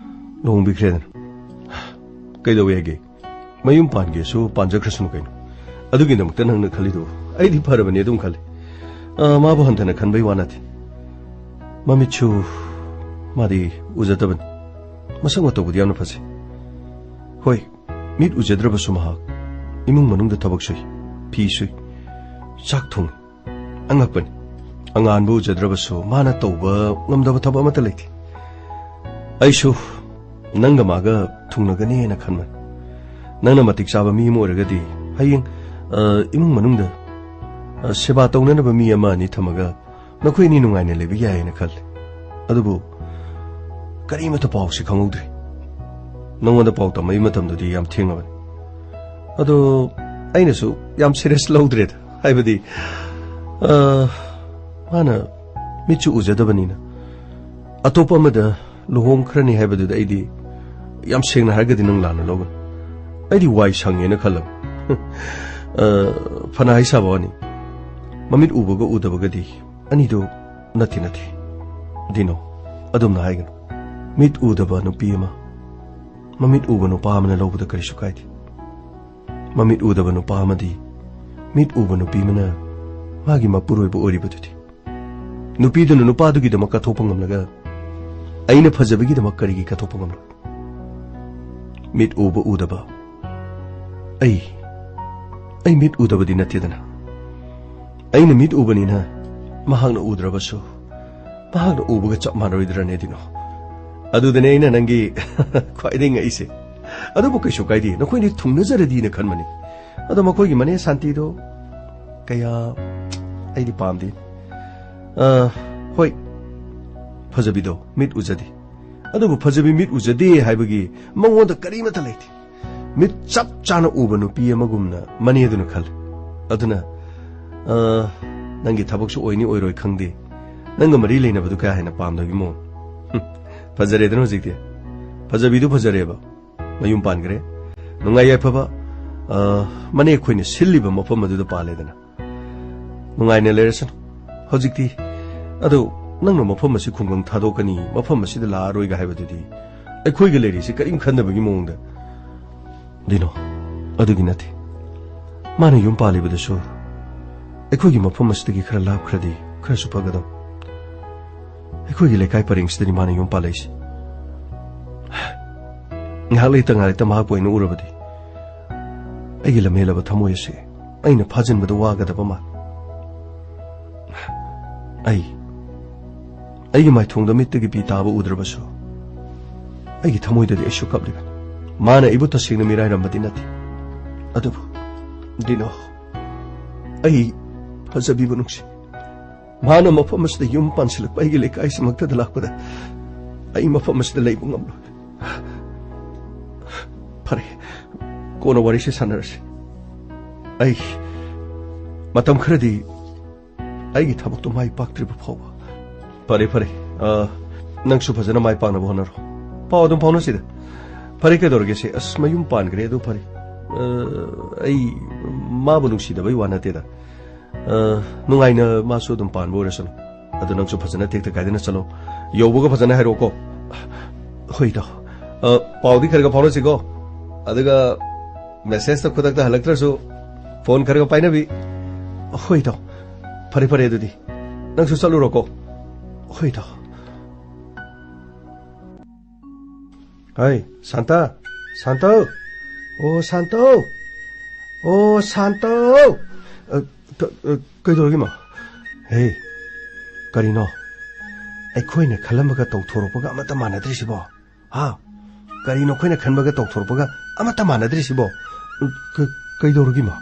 ꯂꯨꯍꯣꯡꯕꯤꯈ꯭ꯔꯦꯗꯅ꯫ ꯀꯩꯗꯧꯋꯦ ꯍꯥꯏꯒꯦ? ꯃꯌꯨꯝ ꯄꯥꯟꯒꯦꯁꯨ ꯄꯥꯟꯖꯈ꯭ꯔꯁꯅꯨ ꯀꯩꯅꯣ꯫ ꯑꯗꯨꯒꯤꯗꯃꯛꯇ ꯅꯪꯅ ꯈꯜꯂꯤꯗꯨ ꯑꯩꯗꯤ ꯐꯔꯕꯅꯤ ꯑꯗꯨꯝ ꯈꯜꯂꯤ꯫ ꯑ, ꯃꯥꯕꯨ ꯍꯟꯊꯅ ꯈꯟꯕꯩ ꯋꯥ ꯅꯠꯇꯦ꯫ ꯃꯃꯤꯠꯁꯨ ꯃꯥꯗꯤ ꯎꯖꯗꯕꯅꯤ꯫ ꯃꯁꯛ ꯃꯇꯧꯕꯨꯗꯤ ꯌꯥꯝꯅ ꯐꯖꯩ꯫ ꯍꯣꯏ, ꯃꯤꯠ ꯎꯖꯗ꯭ꯔꯕꯁꯨ ꯃꯍꯥꯛ ꯏꯃꯨꯡ ꯃꯅꯨꯡꯗ ꯊꯕꯛ ꯁꯨꯏ, ꯐꯤ ꯁꯨꯏ, ꯆꯥꯛ ꯊꯣꯡꯏ꯫ ꯑꯉꯛꯄꯅꯤ꯫ ꯑꯉꯥꯟꯕ ꯎꯖꯗ꯭ꯔꯕꯁꯨ ꯃꯥꯅ ꯇꯧꯕ ꯉꯝꯗꯕ ꯊꯕꯛ ꯑꯃꯠꯇ ꯂꯩꯇꯦ꯫ ꯑꯩꯁꯨ ꯅꯪꯒ ꯃꯥꯒ ꯊꯨꯡꯅꯒꯅꯤꯅ ꯈꯟꯕꯅꯤ꯫ ꯅꯪꯅ ꯃꯇꯤꯛ ꯆꯥꯕ ꯃꯤ ꯑꯃ ꯑꯣꯏꯔꯒꯗꯤ ꯍꯌꯦꯡ, ꯑ, ꯏꯃꯨꯡ ꯃꯅꯨꯡꯗ, ꯑ, ꯁꯦꯕꯥ ꯇꯧꯅꯅꯕ ꯃꯤ ꯑꯃ ꯑꯅꯤ ꯊꯝꯃꯒ ꯅꯈꯣꯏ ꯑꯅꯤ ꯅꯨꯡꯉꯥꯏꯅ ꯂꯩꯕ ꯌꯥꯏꯌꯦꯅ ꯈꯜꯂꯤ꯫ ꯑꯗꯨꯕꯨ ꯀꯔꯤꯃꯠꯇ ꯄꯥꯎꯁꯤ ꯈꯪꯍꯧꯗ꯭ꯔꯦ꯫ ꯅꯉꯣꯟꯗ ꯄꯥꯎ ꯇꯝꯃꯛꯏ ꯃꯇꯝꯗꯨꯗꯤ ꯌꯥꯝ ꯊꯦꯡꯉꯕꯅꯤ꯫ ꯑꯗꯣ ꯑꯩꯅꯁꯨ ꯌꯥꯝ serious ꯂꯧꯗ꯭ꯔꯦꯗ꯫ ꯍꯥꯏꯕꯗꯤ, ꯑ, ꯃꯥꯅ ꯃꯤꯠꯁꯨ ꯎꯖꯗꯕꯅꯤꯅ꯫ ꯑꯇꯣꯞꯄ ꯑꯃꯗ ꯂꯨꯍꯣꯡꯈ꯭ꯔꯅꯤ ꯍꯥꯏꯕꯗꯨꯗ ꯑꯩꯗꯤ, ꯌꯥꯝ ꯁꯦꯡꯅ ꯍꯥꯏꯔꯒꯗꯤ, ꯅꯪ ꯂꯥꯟꯅ ꯂꯧꯒꯅꯨ꯫ ꯑꯩꯗꯤ ꯋꯥꯏ ꯁꯪꯉꯦꯅ ꯈꯜꯂꯕ꯫ ꯑ, ꯐꯅ ꯍꯥꯏ ꯁꯥꯕ ꯋꯥꯅꯤ, ꯃꯃꯤꯠ ꯎꯕꯒ ꯎꯗꯕꯒꯗꯤ ꯑꯅꯤꯗꯨ ꯅꯠꯇꯦ, ꯅꯠꯇꯦ꯫ ꯗꯤꯅꯣ, ꯑꯗꯨꯝꯅ ꯍꯥꯏꯒꯅꯨ꯫ ꯃꯤꯠ ꯎꯗꯕ ꯅꯨꯄꯤ ꯑꯃ, ꯃꯃꯤꯠ ꯎꯕ ꯅꯨꯄꯥ ꯑꯃꯅ ꯂꯧꯕꯗ ꯀꯔꯤꯁꯨ ꯀꯥꯏꯗꯦ꯫ ꯃꯃꯤꯠ ꯎꯗꯕ ꯅꯨꯄꯥ ꯑꯃꯗꯤ ꯃꯤꯠ ꯎꯕ ꯅꯨꯄꯤ ꯑꯃꯅ ꯃꯥꯒꯤ ꯃꯄꯨꯔꯣꯏꯕ ꯑꯣꯏꯔꯤꯕꯗꯨꯗꯤ꯫ ꯅꯨꯄꯤꯗꯨꯅ ꯅꯨꯄꯥꯗꯨꯒꯤꯗꯃꯛ ꯀꯠꯊꯣꯛꯄ ꯉꯝꯂꯒ ꯑꯩꯅ ꯐꯖꯕꯒꯤꯗꯃꯛ ꯀꯔꯤꯒꯤ ꯀꯠꯊꯣꯛꯄ ꯉꯝꯂꯣꯏ? ꯃꯤꯠ ꯎꯕ ꯎꯗꯕ꯫ ꯑꯩ, ꯑꯩ ꯃꯤꯠ ꯎꯗꯕꯗꯤ ꯅꯠꯇꯦꯗꯅ꯫ ꯑꯩꯅ ꯃꯤꯠ ꯎꯕꯅꯤꯅ ꯃꯍꯥꯛꯅ ꯎꯗ꯭ꯔꯕꯁꯨ ꯃꯍꯥꯛꯅ ꯎꯕꯒ ꯆꯞ ꯃꯥꯟꯅꯔꯣꯏꯗ꯭ꯔꯅꯦ, ꯗꯤꯅꯣ? ꯑꯗꯨꯗꯅꯦ ꯑꯩꯅ ꯅꯪꯒꯤ ꯈ꯭ꯋꯥꯏꯗꯒꯤ ꯉꯛꯏꯁꯦ꯫ ꯑꯗꯨꯕꯨ ꯀꯩꯁꯨ ꯀꯥꯏꯗꯦ, ꯅꯈꯣꯏꯅꯤ ꯊꯨꯡꯅꯖꯔꯗꯤꯅ ꯈꯟꯕꯅꯤ꯫ ꯑꯗꯣ ꯃꯈꯣꯏꯒꯤ ꯃꯅꯦ ꯁꯥꯟꯇꯤꯗꯣ ꯀꯌꯥ ꯑꯩꯗꯤ ꯄꯥꯝꯗꯦ꯫ ꯑ, ꯍꯣꯏ, ꯐꯖꯕꯤꯗꯣ ꯃꯤꯠ ꯎꯖꯗꯦ꯫ ꯑꯗꯨꯕꯨ ꯐꯖꯕꯤ ꯃꯤꯠ ꯎꯖꯗꯦ ꯍꯥꯏꯕꯒꯤ ꯃꯉꯣꯟꯗ ꯀꯔꯤꯃꯠꯇ ꯂꯩꯇꯦ꯫ ꯃꯤꯠ ꯆꯞ ꯆꯥꯅ ꯎꯕ ꯅꯨꯄꯤ ꯑꯃꯒꯨꯝꯅ ꯃꯅꯦꯗꯨꯅ ꯈꯜꯂꯤ꯫ ꯑꯗꯨꯅ, ꯑ, ꯅꯪꯒꯤ ꯊꯕꯛꯁꯨ ꯑꯣꯏꯅꯤ ꯑꯣꯏꯔꯣꯏ ꯈꯪꯗꯦ꯫ ꯅꯪꯒ ꯃꯔꯤ ꯂꯩꯅꯕꯗꯨ ꯀꯌꯥ ꯍꯦꯟꯅ ꯄꯥꯝꯗꯕꯒꯤ ꯃꯑꯣꯡ꯫ ꯍꯨꯝ, ꯐꯖꯔꯦꯗꯅ ꯍꯧꯖꯤꯛꯇꯤ꯫ ꯐꯖꯕꯤꯗꯨ ꯐꯖꯔꯦꯕ꯫ ꯃꯌꯨꯝ ꯄꯥꯟꯈ꯭ꯔꯦ꯫ ꯅꯨꯡꯉꯥꯏ ꯌꯥꯏꯐꯕ, ꯑ, ꯃꯅꯦ ꯑꯩꯈꯣꯏꯅ ꯁꯤꯜꯂꯤꯕ ꯃꯐꯝ ꯑꯗꯨꯗ ꯄꯥꯜꯂꯦꯗꯅ꯫ ꯅꯨꯡꯉꯥꯏꯅ ꯂꯩꯔꯁꯅꯨ ꯍꯧꯖꯤꯛꯇꯤ꯫ ꯑꯗꯣ ꯅꯪꯅ ꯃꯐꯝ ꯑꯁꯤ ꯈꯨꯡꯒꯪ ꯊꯥꯗꯣꯛꯀꯅꯤ, ꯃꯐꯝ ꯑꯁꯤꯗ ꯂꯥꯛꯑꯔꯣꯏꯒ ꯍꯥꯏꯕꯗꯨꯗꯤ ꯑꯩꯈꯣꯏꯒ ꯂꯩꯔꯤꯁꯤ ꯀꯔꯤꯝ ꯈꯟꯗꯕꯒꯤ ꯃꯑꯣꯡꯗ꯫ ꯗꯤꯅꯣ, ꯑꯗꯨꯒꯤ ꯅꯠꯇꯦ꯫ ꯃꯥꯅ ꯌꯨꯝ ꯄꯥꯜꯂꯤꯕꯗꯨꯁꯨ ꯑꯩꯈꯣꯏꯒꯤ ꯃꯐꯝ ꯑꯁꯤꯗꯒꯤ ꯈꯔ ꯂꯥꯞꯈ꯭ꯔꯗꯤ ꯈꯔꯁꯨ ꯐꯒꯗꯕ꯫ ꯑꯩꯈꯣꯏꯒꯤ ꯂꯩꯀꯥꯏ ꯄꯔꯦꯡꯁꯤꯗꯅꯤ ꯃꯥꯅ ꯌꯨꯝ ꯄꯥꯜꯂꯛꯏꯁꯦ꯫ ꯉꯥꯏꯍꯥꯛ ꯂꯩꯇ ꯉꯥꯏ ꯂꯩꯇ ꯃꯍꯥꯛꯄꯨ ꯑꯩꯅ ꯎꯔꯕꯗꯤ ꯑꯩꯒꯤ ꯂꯝꯍꯦꯜꯂꯕ ꯊꯃꯣꯏ ꯑꯁꯤ ꯑꯩꯅ ꯐꯥꯖꯤꯟꯕꯗ ꯋꯥꯒꯗꯕ ꯃꯥꯜꯂꯤ꯫ ꯑꯩ, ꯑꯩꯒꯤ ꯃꯥꯏꯊꯣꯡꯗ ꯃꯤꯠꯇꯒꯤ ꯄꯤ ꯇꯥꯕ ꯎꯗ꯭ꯔꯕꯁꯨ ꯑꯩꯒꯤ ꯊꯃꯣꯏꯗꯗꯤ ꯑꯩꯁꯨ ꯀꯞꯂꯤꯕꯅꯤ꯫ ꯃꯥꯅ ꯑꯩꯕꯨ ꯇꯁꯦꯡꯅ ꯃꯤꯔꯥꯏꯔꯝꯕꯗꯤ ꯅꯠꯇꯦ, ꯑꯗꯨꯕꯨ ꯗꯤꯅꯣ, ꯑꯩ ꯐꯖꯕꯤꯕꯨ ꯅꯨꯡꯁꯤ꯫ ꯃꯥꯅ ꯃꯐꯝ ꯑꯁꯤꯗ ꯌꯨꯝ ꯄꯥꯟꯁꯤꯜꯂꯛꯄ ꯑꯩꯒꯤ ꯂꯩꯀꯥꯏꯁꯤꯃꯛꯇꯗ ꯂꯥꯛꯄꯗ ꯑꯩ ꯃꯐꯝ ꯑꯁꯤꯗ ꯂꯩꯕ ꯉꯝꯂꯣꯏ꯫ ꯐꯔꯦ, ꯀꯣꯟꯅ ꯋꯥꯔꯤꯁꯤ ꯁꯥꯟꯅꯔꯁꯤ꯫ ꯑꯩ ꯃꯇꯝ ꯈꯔꯗꯤ ꯑꯩꯒꯤ ꯊꯕꯛꯇꯣ ꯃꯥꯏ ꯄꯥꯛꯇ꯭ꯔꯤꯕ ꯐꯥꯎꯕ꯫ ꯐꯔꯦ, ꯐꯔꯦ꯫ ꯑ, ꯅꯪꯁꯨ ꯐꯖꯅ ꯃꯥꯏ ꯄꯥꯛꯅꯕ ꯍꯣꯠꯅꯔꯣ꯫ ꯄꯥꯎ ꯑꯗꯨꯝ ꯐꯥꯎꯅꯁꯤꯗ꯫ ꯐꯔꯦ, ꯀꯩꯗꯧꯔꯒꯦ ꯁꯦ? ꯑꯁ, ꯃꯌꯨꯝ ꯄꯥꯟꯈ꯭ꯔꯦ, ꯑꯗꯨ ꯐꯔꯦ꯫ ꯑ, ꯑꯩ, ꯃꯥꯕꯨ ꯅꯨꯡꯁꯤꯗꯕꯩ ꯋꯥ ꯅꯠꯇꯦꯗ꯫ ꯑ, ꯅꯨꯡꯉꯥꯏꯅ ꯃꯥꯁꯨ ꯑꯗꯨꯝ ꯄꯥꯟꯕ ꯑꯣꯏꯔꯁꯅꯨ꯫ ꯑꯗꯨ ꯅꯪꯁꯨ ꯐꯖꯅ ꯇꯦꯛꯇ ꯀꯥꯏꯗꯅ ꯆꯠꯂꯣ꯫ ꯌꯧꯕꯒ ꯐꯖꯅ ꯍꯥꯏꯔꯛꯑꯣꯀꯣ꯫ ꯍꯣꯏ, ꯏꯇꯥꯎ꯫ ꯑ, ꯄꯥꯎꯗꯤ ꯈꯔ ꯈꯔ ꯐꯥꯎꯅꯁꯤꯀꯣ꯫ ꯑꯗꯨꯒ ꯃꯦꯁꯦꯖꯇ ꯈꯨꯗꯛꯇ ꯍꯜꯂꯛꯇ꯭ꯔꯁꯨ ꯐꯣꯟ ꯈꯔ ꯈꯔ ꯄꯥꯏꯅꯕꯤ꯫ ꯍꯣꯏ, ꯏꯇꯥꯎ꯫ ꯐꯔꯦ, ꯐꯔꯦ, ꯑꯗꯨꯗꯤ ꯅꯪꯁꯨ ꯆꯠꯂꯨꯔꯣꯀꯣ꯫ ꯍꯣꯏ, ꯏꯇꯥꯎ꯫ ꯍꯥꯏ, ꯁꯥꯟꯇ! ꯁꯥꯟꯇ! ꯑꯣ, ꯁꯥꯟꯇ! ꯑꯣ, ꯁꯥꯟꯇ! ꯑ, ꯀ-, ꯑ, ꯀꯩꯗꯧꯔꯒꯦ, ꯏꯃꯥ? ꯍꯦ, ꯀꯔꯤꯅꯣ? ꯑꯩꯈꯣꯏꯅ ꯈꯜꯂꯝꯕꯒ ꯇꯧꯊꯣꯔꯛꯄꯒ ꯑꯃꯠꯇ ꯃꯥꯟꯅꯗ꯭ꯔꯤꯁꯤꯕꯣ? ꯍꯥ? ꯀꯔꯤꯅꯣ ꯑꯩꯈꯣꯏꯅ ꯈꯟꯕꯒ ꯇꯧꯊꯣꯔꯛꯄꯒ ꯑꯃꯠꯇ ꯃꯥꯟꯅꯗ꯭ꯔꯤꯁꯤꯕꯣ? ꯀ-, ꯀꯩꯗꯧꯔꯒꯦ, ꯏꯃꯥ?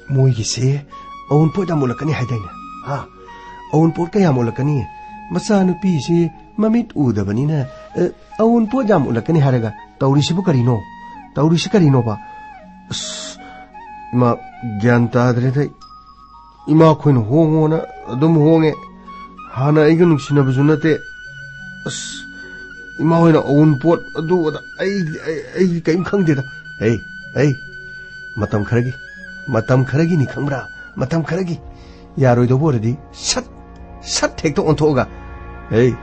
ꯃꯣꯏꯒꯤꯁꯦ ꯑꯋꯨꯟꯄꯣꯠ ꯌꯥꯝ ꯎꯠꯂꯛꯀꯅꯤ ꯍꯥꯏꯗꯥꯏꯅꯦ? ꯍꯥ? ꯑꯋꯨꯟꯄꯣꯠ ꯀꯌꯥꯝ ꯎꯠꯂꯛꯀꯅꯤ? ꯃꯆꯥꯅꯨꯄꯤꯁꯤ ꯃꯃꯤꯠ ꯎꯗꯕꯅꯤꯅ, ꯑ, ꯑꯋꯨꯟꯄꯣꯠ ꯌꯥꯝ ꯎꯠꯂꯛꯀꯅꯤ ꯍꯥꯏꯔꯒ ꯇꯧꯔꯤꯁꯤꯕꯨ ꯀꯔꯤꯅꯣ? ꯇꯧꯔꯤꯁꯤ ꯀꯔꯤꯅꯣꯕ? ꯑꯁ, ꯏꯃꯥ, ꯒ꯭ꯌꯥꯟ ꯇꯥꯗ꯭ꯔꯦꯗ ꯑꯩ꯫ ꯏꯃꯥ ꯑꯩꯈꯣꯏꯅ ꯍꯣꯡꯉꯣꯅ ꯑꯗꯨꯝ ꯍꯣꯡꯉꯦ꯫ ꯍꯥꯟꯅ ꯑꯩꯒ ꯅꯨꯡꯁꯤꯅꯕꯁꯨ ꯅꯠꯇꯦ꯫ ꯑꯁ, ꯏꯃꯥ ꯍꯣꯏꯅ ꯑꯋꯨꯟꯄꯣꯠ ꯑꯗꯨ ꯑꯗꯥ, ꯑꯩ, ꯑꯩ, ꯑꯩ ꯀꯔꯤꯝ ꯈꯪꯗꯦꯗ꯫ ꯍꯩ, ꯍꯩ, ꯃꯇꯝ ꯈꯔꯒꯤ, ꯃꯇꯝ ꯈꯔꯒꯤꯅꯤ ꯈꯪꯕ꯭ꯔꯥ? ꯃꯇꯝ ꯈꯔꯒꯤ꯫ ꯌꯥꯔꯣꯏꯗꯧꯕ ꯑꯣꯏꯔꯗꯤ ꯁꯠ, ꯁꯠ ꯍꯦꯛꯇ ꯑꯣꯟꯊꯣꯛꯑꯒ, ꯍꯩ,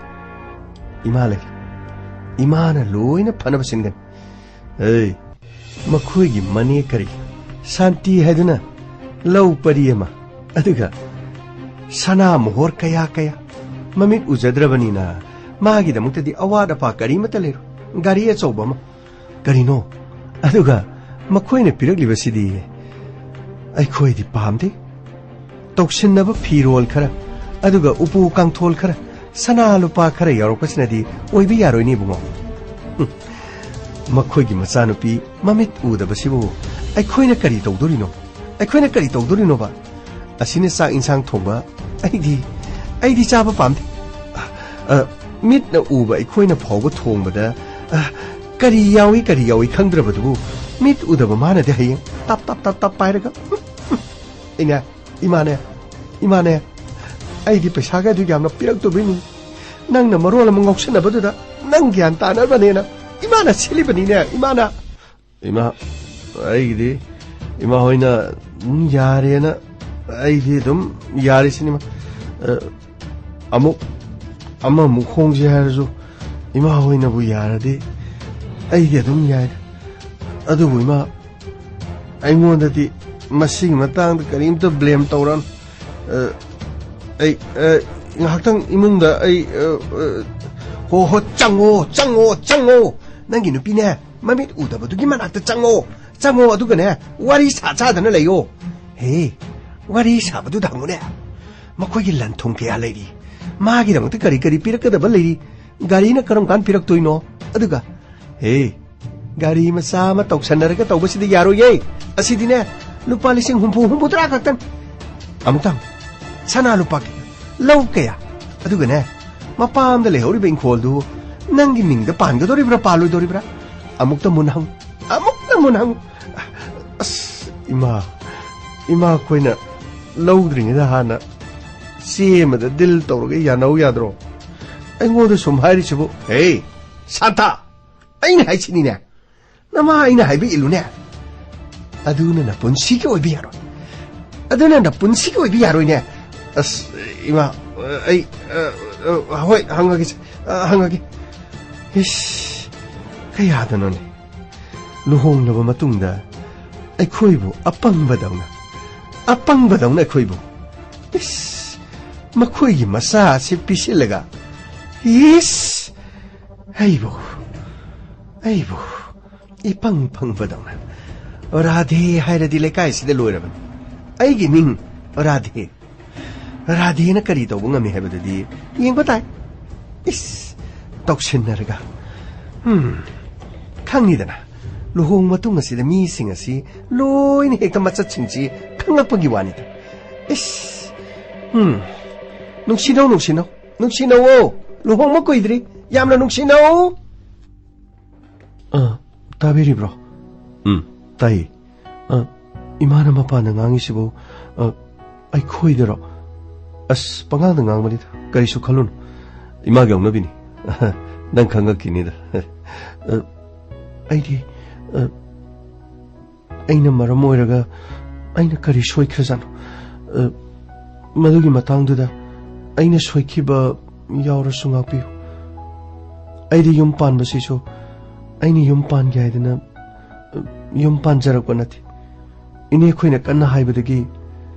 ꯏꯃꯥ ꯂꯩ꯫ ꯏꯃꯥꯅ ꯂꯣꯏꯅ ꯐꯅꯕ ꯁꯤꯟꯒꯅꯤ꯫ ꯍꯩ, ꯃꯈꯣꯏꯒꯤ ꯃꯅꯦ ꯀꯔꯤ, ꯁꯥꯟꯇꯤ ꯍꯥꯏꯗꯨꯅ ꯂꯧ ꯄꯔꯤ ꯑꯃ, ꯑꯗꯨꯒ ꯁꯅꯥ ꯃꯣꯍꯣꯔ ꯀꯌꯥ ꯀꯌꯥ꯫ ꯃꯃꯤꯠ ꯎꯖꯗ꯭ꯔꯕꯅꯤꯅ ꯃꯥꯒꯤꯗꯃꯛꯇꯗꯤ ꯑꯋꯥꯠ ꯑꯄꯥ ꯀꯔꯤꯃꯠꯇ ꯂꯩꯔꯣꯏ꯫ ꯒꯥꯔꯤ ꯑꯆꯧꯕ ꯑꯃ꯫ ꯀꯔꯤꯅꯣ? ꯑꯗꯨꯒ ꯃꯈꯣꯏꯅ ꯄꯤꯔꯛꯂꯤꯕꯁꯤꯗꯤ ꯑꯩꯈꯣꯏꯗꯤ ꯄꯥꯝꯗꯦ꯫ ꯇꯧꯁꯤꯟꯅꯕ ꯐꯤꯔꯣꯜ ꯈꯔ, ꯑꯗꯨꯒ ꯎꯄꯨ ꯀꯥꯡꯊꯣꯜ ꯈꯔ, ꯁꯅꯥ ꯂꯨꯄꯥ ꯈꯔ ꯌꯥꯎꯔꯛꯄꯁꯤꯅꯗꯤ ꯑꯣꯏꯕ ꯌꯥꯔꯣꯏꯅꯦ, ꯏꯕꯨꯡꯉꯣ꯫ ꯍꯨꯝ, ꯃꯈꯣꯏꯒꯤ ꯃꯆꯥꯅꯨꯄꯤ ꯃꯃꯤꯠ ꯎꯗꯕꯁꯤꯕꯨ ꯑꯩꯈꯣꯏꯅ ꯀꯔꯤ ꯇꯧꯗꯣꯔꯤꯅꯣ? ꯑꯩꯈꯣꯏꯅ ꯀꯔꯤ ꯇꯧꯗꯣꯔꯤꯅꯣꯕ? ꯑꯁꯤꯅ ꯆꯥꯛ ꯏꯟꯁꯥꯡ ꯊꯣꯡꯕ? ꯑꯩꯗꯤ, ꯑꯩꯗꯤ ꯆꯥꯕ ꯄꯥꯝꯗꯦ꯫ ꯑ, ꯃꯤꯠꯅ ꯎꯕ ꯑꯩꯈꯣꯏꯅ ꯐꯥꯎꯕ ꯊꯣꯡꯕꯗ, ꯑ, ꯀꯔꯤ ꯌꯥꯎꯏ, ꯀꯔꯤ ꯌꯥꯎꯏ ꯈꯪꯗ꯭ꯔꯕꯗꯨꯕꯨ ꯃꯤꯠ ꯎꯗꯕ ꯃꯥꯅꯗꯤ ꯍꯌꯦꯡ ꯇꯞ, ꯇꯞ, ꯇꯞ, ꯇꯞ ꯄꯥꯏꯔꯒ, "ꯏꯅꯦ, ꯏꯃꯥꯅꯦ, ꯏꯃꯥꯅꯦ, ꯑꯩꯗꯤ ꯄꯩꯁꯥꯒ ꯑꯗꯨ ꯌꯥꯝꯅ ꯄꯤꯔꯛꯇꯣꯔꯤꯕꯅꯤ꯫ ꯅꯪꯅ ꯃꯔꯣꯜ ꯑꯃ ꯉꯥꯎꯁꯟꯅꯕꯗꯨꯗ ꯅꯪ ꯒ꯭ꯌꯥꯟ ꯇꯥꯅꯕꯅꯦꯅ ꯏꯃꯥꯅ ꯁꯤꯜꯂꯤꯕꯅꯤꯅꯦ, ꯏꯃꯥꯅ꯫" "ꯏꯃꯥ, ꯑꯩꯒꯤꯗꯤ ꯏꯃꯥ ꯍꯣꯏꯅ ꯑꯗꯨꯝ ꯌꯥꯔꯦꯅ, ꯑꯩꯗꯤ ꯑꯗꯨꯝ ꯌꯥꯔꯤꯁꯤꯅꯤ, ꯏꯃꯥ꯫ ꯑ, ꯑꯃꯨꯛ, ꯑꯃꯃꯨꯛ ꯍꯣꯡꯁꯦ ꯍꯥꯏꯔꯁꯨ ꯏꯃꯥ ꯍꯣꯏꯅꯕꯨ ꯌꯥꯔꯗꯤ ꯑꯩꯗꯤ ꯑꯗꯨꯝ ꯌꯥꯏ꯫ ꯑꯗꯨꯕꯨ ꯏꯃꯥ, ꯑꯩꯉꯣꯟꯗꯗꯤ ꯃꯁꯤꯒꯤ ꯃꯇꯥꯡꯗ ꯀꯔꯤꯝꯇ ꯕ꯭ꯂꯦꯝ ꯇꯧꯔꯅꯨ꯫ ꯑ, ꯑꯩ, ꯑ, ꯉꯥꯏꯍꯥꯛꯇꯪ ꯏꯃꯨꯡꯗ ꯑꯩ, ꯑ, ꯑ, ꯍꯣ, ꯍꯣ, ꯆꯪꯉꯣ, ꯆꯪꯉꯣ, ꯆꯪꯉꯣ꯫ ꯅꯪꯒꯤ ꯅꯨꯄꯤꯅꯦ, ꯃꯃꯤꯠ ꯎꯗꯕꯗꯨꯒꯤ ꯃꯅꯥꯛꯇ ꯆꯪꯉꯣ, ꯆꯪꯉꯣ, ꯑꯗꯨꯒꯅꯦ, ꯋꯥꯔꯤ ꯁꯥ ꯁꯥꯗꯅ ꯂꯩꯌꯣ꯫ ꯍꯦ, ꯋꯥꯔꯤ ꯁꯥꯕꯗꯨꯗ ꯍꯪꯉꯨꯅꯦ, ꯃꯈꯣꯏꯒꯤ ꯂꯟ ꯊꯨꯝ ꯀꯌꯥ ꯂꯩꯔꯤ, ꯃꯥꯒꯤꯗꯃꯛꯇ ꯀꯔꯤ ꯀꯔꯤ ꯄꯤꯔꯛꯀꯗꯕ ꯂꯩꯔꯤ, ꯒꯥꯔꯤꯅ ꯀꯔꯝ ꯀꯥꯟ ꯄꯤꯔꯛꯇꯣꯏꯅꯣ? ꯑꯗꯨꯒ, ꯍꯦ, ꯒꯥꯔꯤ ꯃꯆꯥ ꯑꯃ ꯇꯧꯁꯟꯅꯔꯒ ꯇꯧꯕꯁꯤꯗꯤ ꯌꯥꯔꯣꯏꯌꯦ꯫ ꯑꯁꯤꯗꯤꯅꯦ, ꯂꯨꯄꯥ ꯂꯤꯁꯤꯡ ꯍꯨꯝꯐꯨ, ꯍꯨꯝꯐꯨꯇꯔꯥ ꯈꯛꯇꯪ꯫ ꯑꯃꯨꯛꯇꯪ, ꯁꯅꯥ ꯂꯨꯄꯥ ꯂꯧ ꯀꯌꯥ? ꯑꯗꯨꯒꯅꯦ, ꯃꯄꯥꯝꯗ ꯂꯩꯍꯧꯔꯤꯕ ꯏꯪꯈꯣꯜꯗꯨ ꯅꯪꯒꯤ ꯃꯤꯡꯗ ꯄꯥꯟꯒꯗꯧꯔꯤꯕ꯭ꯔꯥ, ꯄꯥꯜꯂꯣꯏꯗꯧꯔꯤꯕ꯭ꯔꯥ? ꯑꯃꯨꯛꯇ ꯃꯨꯟ ꯍꯪ, ꯑꯃꯨꯛꯇ ꯃꯨꯟ ꯍꯪ꯫ ꯑꯁ, ꯏꯃꯥ, ꯏꯃꯥ, ꯑꯩꯈꯣꯏꯅ ꯂꯧꯗ꯭ꯔꯤꯉꯩꯗ ꯍꯥꯟꯅ ꯆꯦ ꯑꯃꯗ ꯗꯤꯜ ꯇꯧꯔꯒ ꯌꯥꯅꯧ ꯌꯥꯗ꯭ꯔꯣ? ꯑꯩꯉꯣꯟꯗ ꯁꯨꯝ ꯍꯥꯏꯔꯤꯁꯤꯕꯨ, ꯍꯦ, ꯁꯥꯟꯇ! ꯑꯩꯅ ꯍꯥꯏꯁꯤꯅꯤꯅꯦ, ꯅꯃꯥ ꯑꯩꯅ ꯍꯥꯏꯕ ꯏꯜꯂꯨꯅꯦ꯫ ꯑꯗꯨꯅ ꯅꯄꯨꯟꯁꯤꯒꯤ ꯑꯣꯏꯕ ꯌꯥꯔꯣꯏ꯫ ꯑꯗꯨꯅ ꯅꯄꯨꯟꯁꯤꯒꯤ ꯑꯣꯏꯕ ꯌꯥꯔꯣꯏꯅꯦ꯫ ꯑꯁ, ꯏꯃꯥ, ꯑꯩ, ꯑ, ꯑ, ꯍꯣꯏ, ꯍꯪꯉꯒꯦꯁꯦ, ꯑ, ꯍꯪꯉꯒꯦ꯫ ꯏꯁ, ꯀꯌꯥꯗꯅꯣꯅꯦ? ꯂꯨꯍꯣꯡꯂꯕ ꯃꯇꯨꯡꯗ ꯑꯩꯈꯣꯏꯕꯨ ꯑꯄꯪꯕꯗꯧꯅ, ꯑꯄꯪꯕꯗꯧꯅ ꯑꯩꯈꯣꯏꯕꯨ, ꯏꯁ, ꯃꯈꯣꯏꯒꯤ ꯃꯆꯥ ꯑꯁꯤ ꯄꯤꯁꯤꯜꯂꯒ, ꯏꯁ, ꯑꯩꯕꯨ, ꯑꯩꯕꯨ ꯏꯄꯪ ꯄꯪꯕꯗꯧꯅ꯫ ꯔꯥꯙꯦ ꯍꯥꯏꯔꯗꯤ ꯂꯩꯀꯥꯏꯁꯤꯗ ꯂꯣꯏꯔꯕꯅꯤ꯫ ꯑꯩꯒꯤ ꯃꯤꯡ ꯔꯥꯙꯦ꯫ ꯔꯥꯙꯦꯅ ꯀꯔꯤ ꯇꯧꯕ ꯉꯝꯃꯤ ꯍꯥꯏꯕꯗꯨꯗꯤ ꯌꯦꯡꯕ ꯇꯥꯏ꯫ ꯏꯁ, ꯇꯧꯁꯤꯟꯅꯔꯒ꯫ ꯍꯝ, ꯈꯪꯉꯤꯗꯅ, ꯂꯨꯍꯣꯡ ꯃꯇꯨꯡ ꯑꯁꯤꯗ ꯃꯤꯁꯤꯡ ꯑꯁꯤ ꯂꯣꯏꯅ ꯍꯦꯛꯇ ꯃꯆꯠꯁꯤꯡꯁꯤ ꯈꯪꯂꯛꯄꯒꯤ ꯋꯥꯅꯤꯗ꯫ ꯏꯁ, ꯎꯝ, ꯅꯨꯡꯁꯤꯅꯧ, ꯅꯨꯡꯁꯤꯅꯧ, ꯅꯨꯡꯁꯤꯅꯧꯋꯣ꯫ ꯂꯨꯍꯣꯡꯕ ꯀꯨꯏꯗ꯭ꯔꯤ, ꯌꯥꯝꯅ ꯅꯨꯡꯁꯤꯅꯧ꯫ ꯑ, ꯇꯥꯕꯤꯔꯤꯕ꯭ꯔꯣ? ꯎꯝ, ꯇꯥꯏꯌꯦ꯫ ꯑ, ꯏꯃꯥꯅ ꯃꯄꯥꯟꯗ ꯉꯥꯡꯉꯤꯁꯤꯕꯨ, ꯑ, ꯑꯩꯈꯣꯏꯗꯔꯣ? ꯑꯁ, ꯄꯉꯥꯡꯗ ꯉꯥꯡꯕꯅꯤꯗ, ꯀꯔꯤꯁꯨ ꯈꯜꯂꯨꯅꯨ꯫ ꯏꯃꯥꯒꯤ ꯍꯧꯅꯕꯤꯅꯤ꯫ ꯅꯪ ꯈꯪꯉꯛꯈꯤꯅꯤꯗ꯫ ꯑ, ꯑꯩꯗꯤ, ꯑ, ꯑꯩꯅ ꯃꯔꯝ ꯑꯣꯏꯔꯒ ꯑꯩꯅ ꯀꯔꯤ ꯁꯣꯏꯈ꯭ꯔꯖꯥꯠꯅꯣ? ꯑ, ꯃꯗꯨꯒꯤ ꯃꯇꯥꯡꯗꯨꯗ ꯑꯩꯅ ꯁꯣꯏꯈꯤꯕ ꯌꯥꯎꯔꯁꯨ ꯉꯥꯛꯄꯤꯌꯨ꯫ ꯑꯩꯗꯤ ꯌꯨꯝ ꯄꯥꯟꯕꯁꯤꯁꯨ ꯑꯩꯅ ꯌꯨꯝ ꯄꯥꯟꯒꯦ ꯍꯥꯏꯗꯅ, ꯑ, ꯌꯨꯝ ꯄꯥꯟꯖꯔꯛꯄ ꯅꯠꯇꯦ꯫ ꯏꯅꯦ ꯑꯩꯈꯣꯏꯅ ꯀꯟꯅ ꯍꯥꯏꯕꯗꯒꯤ,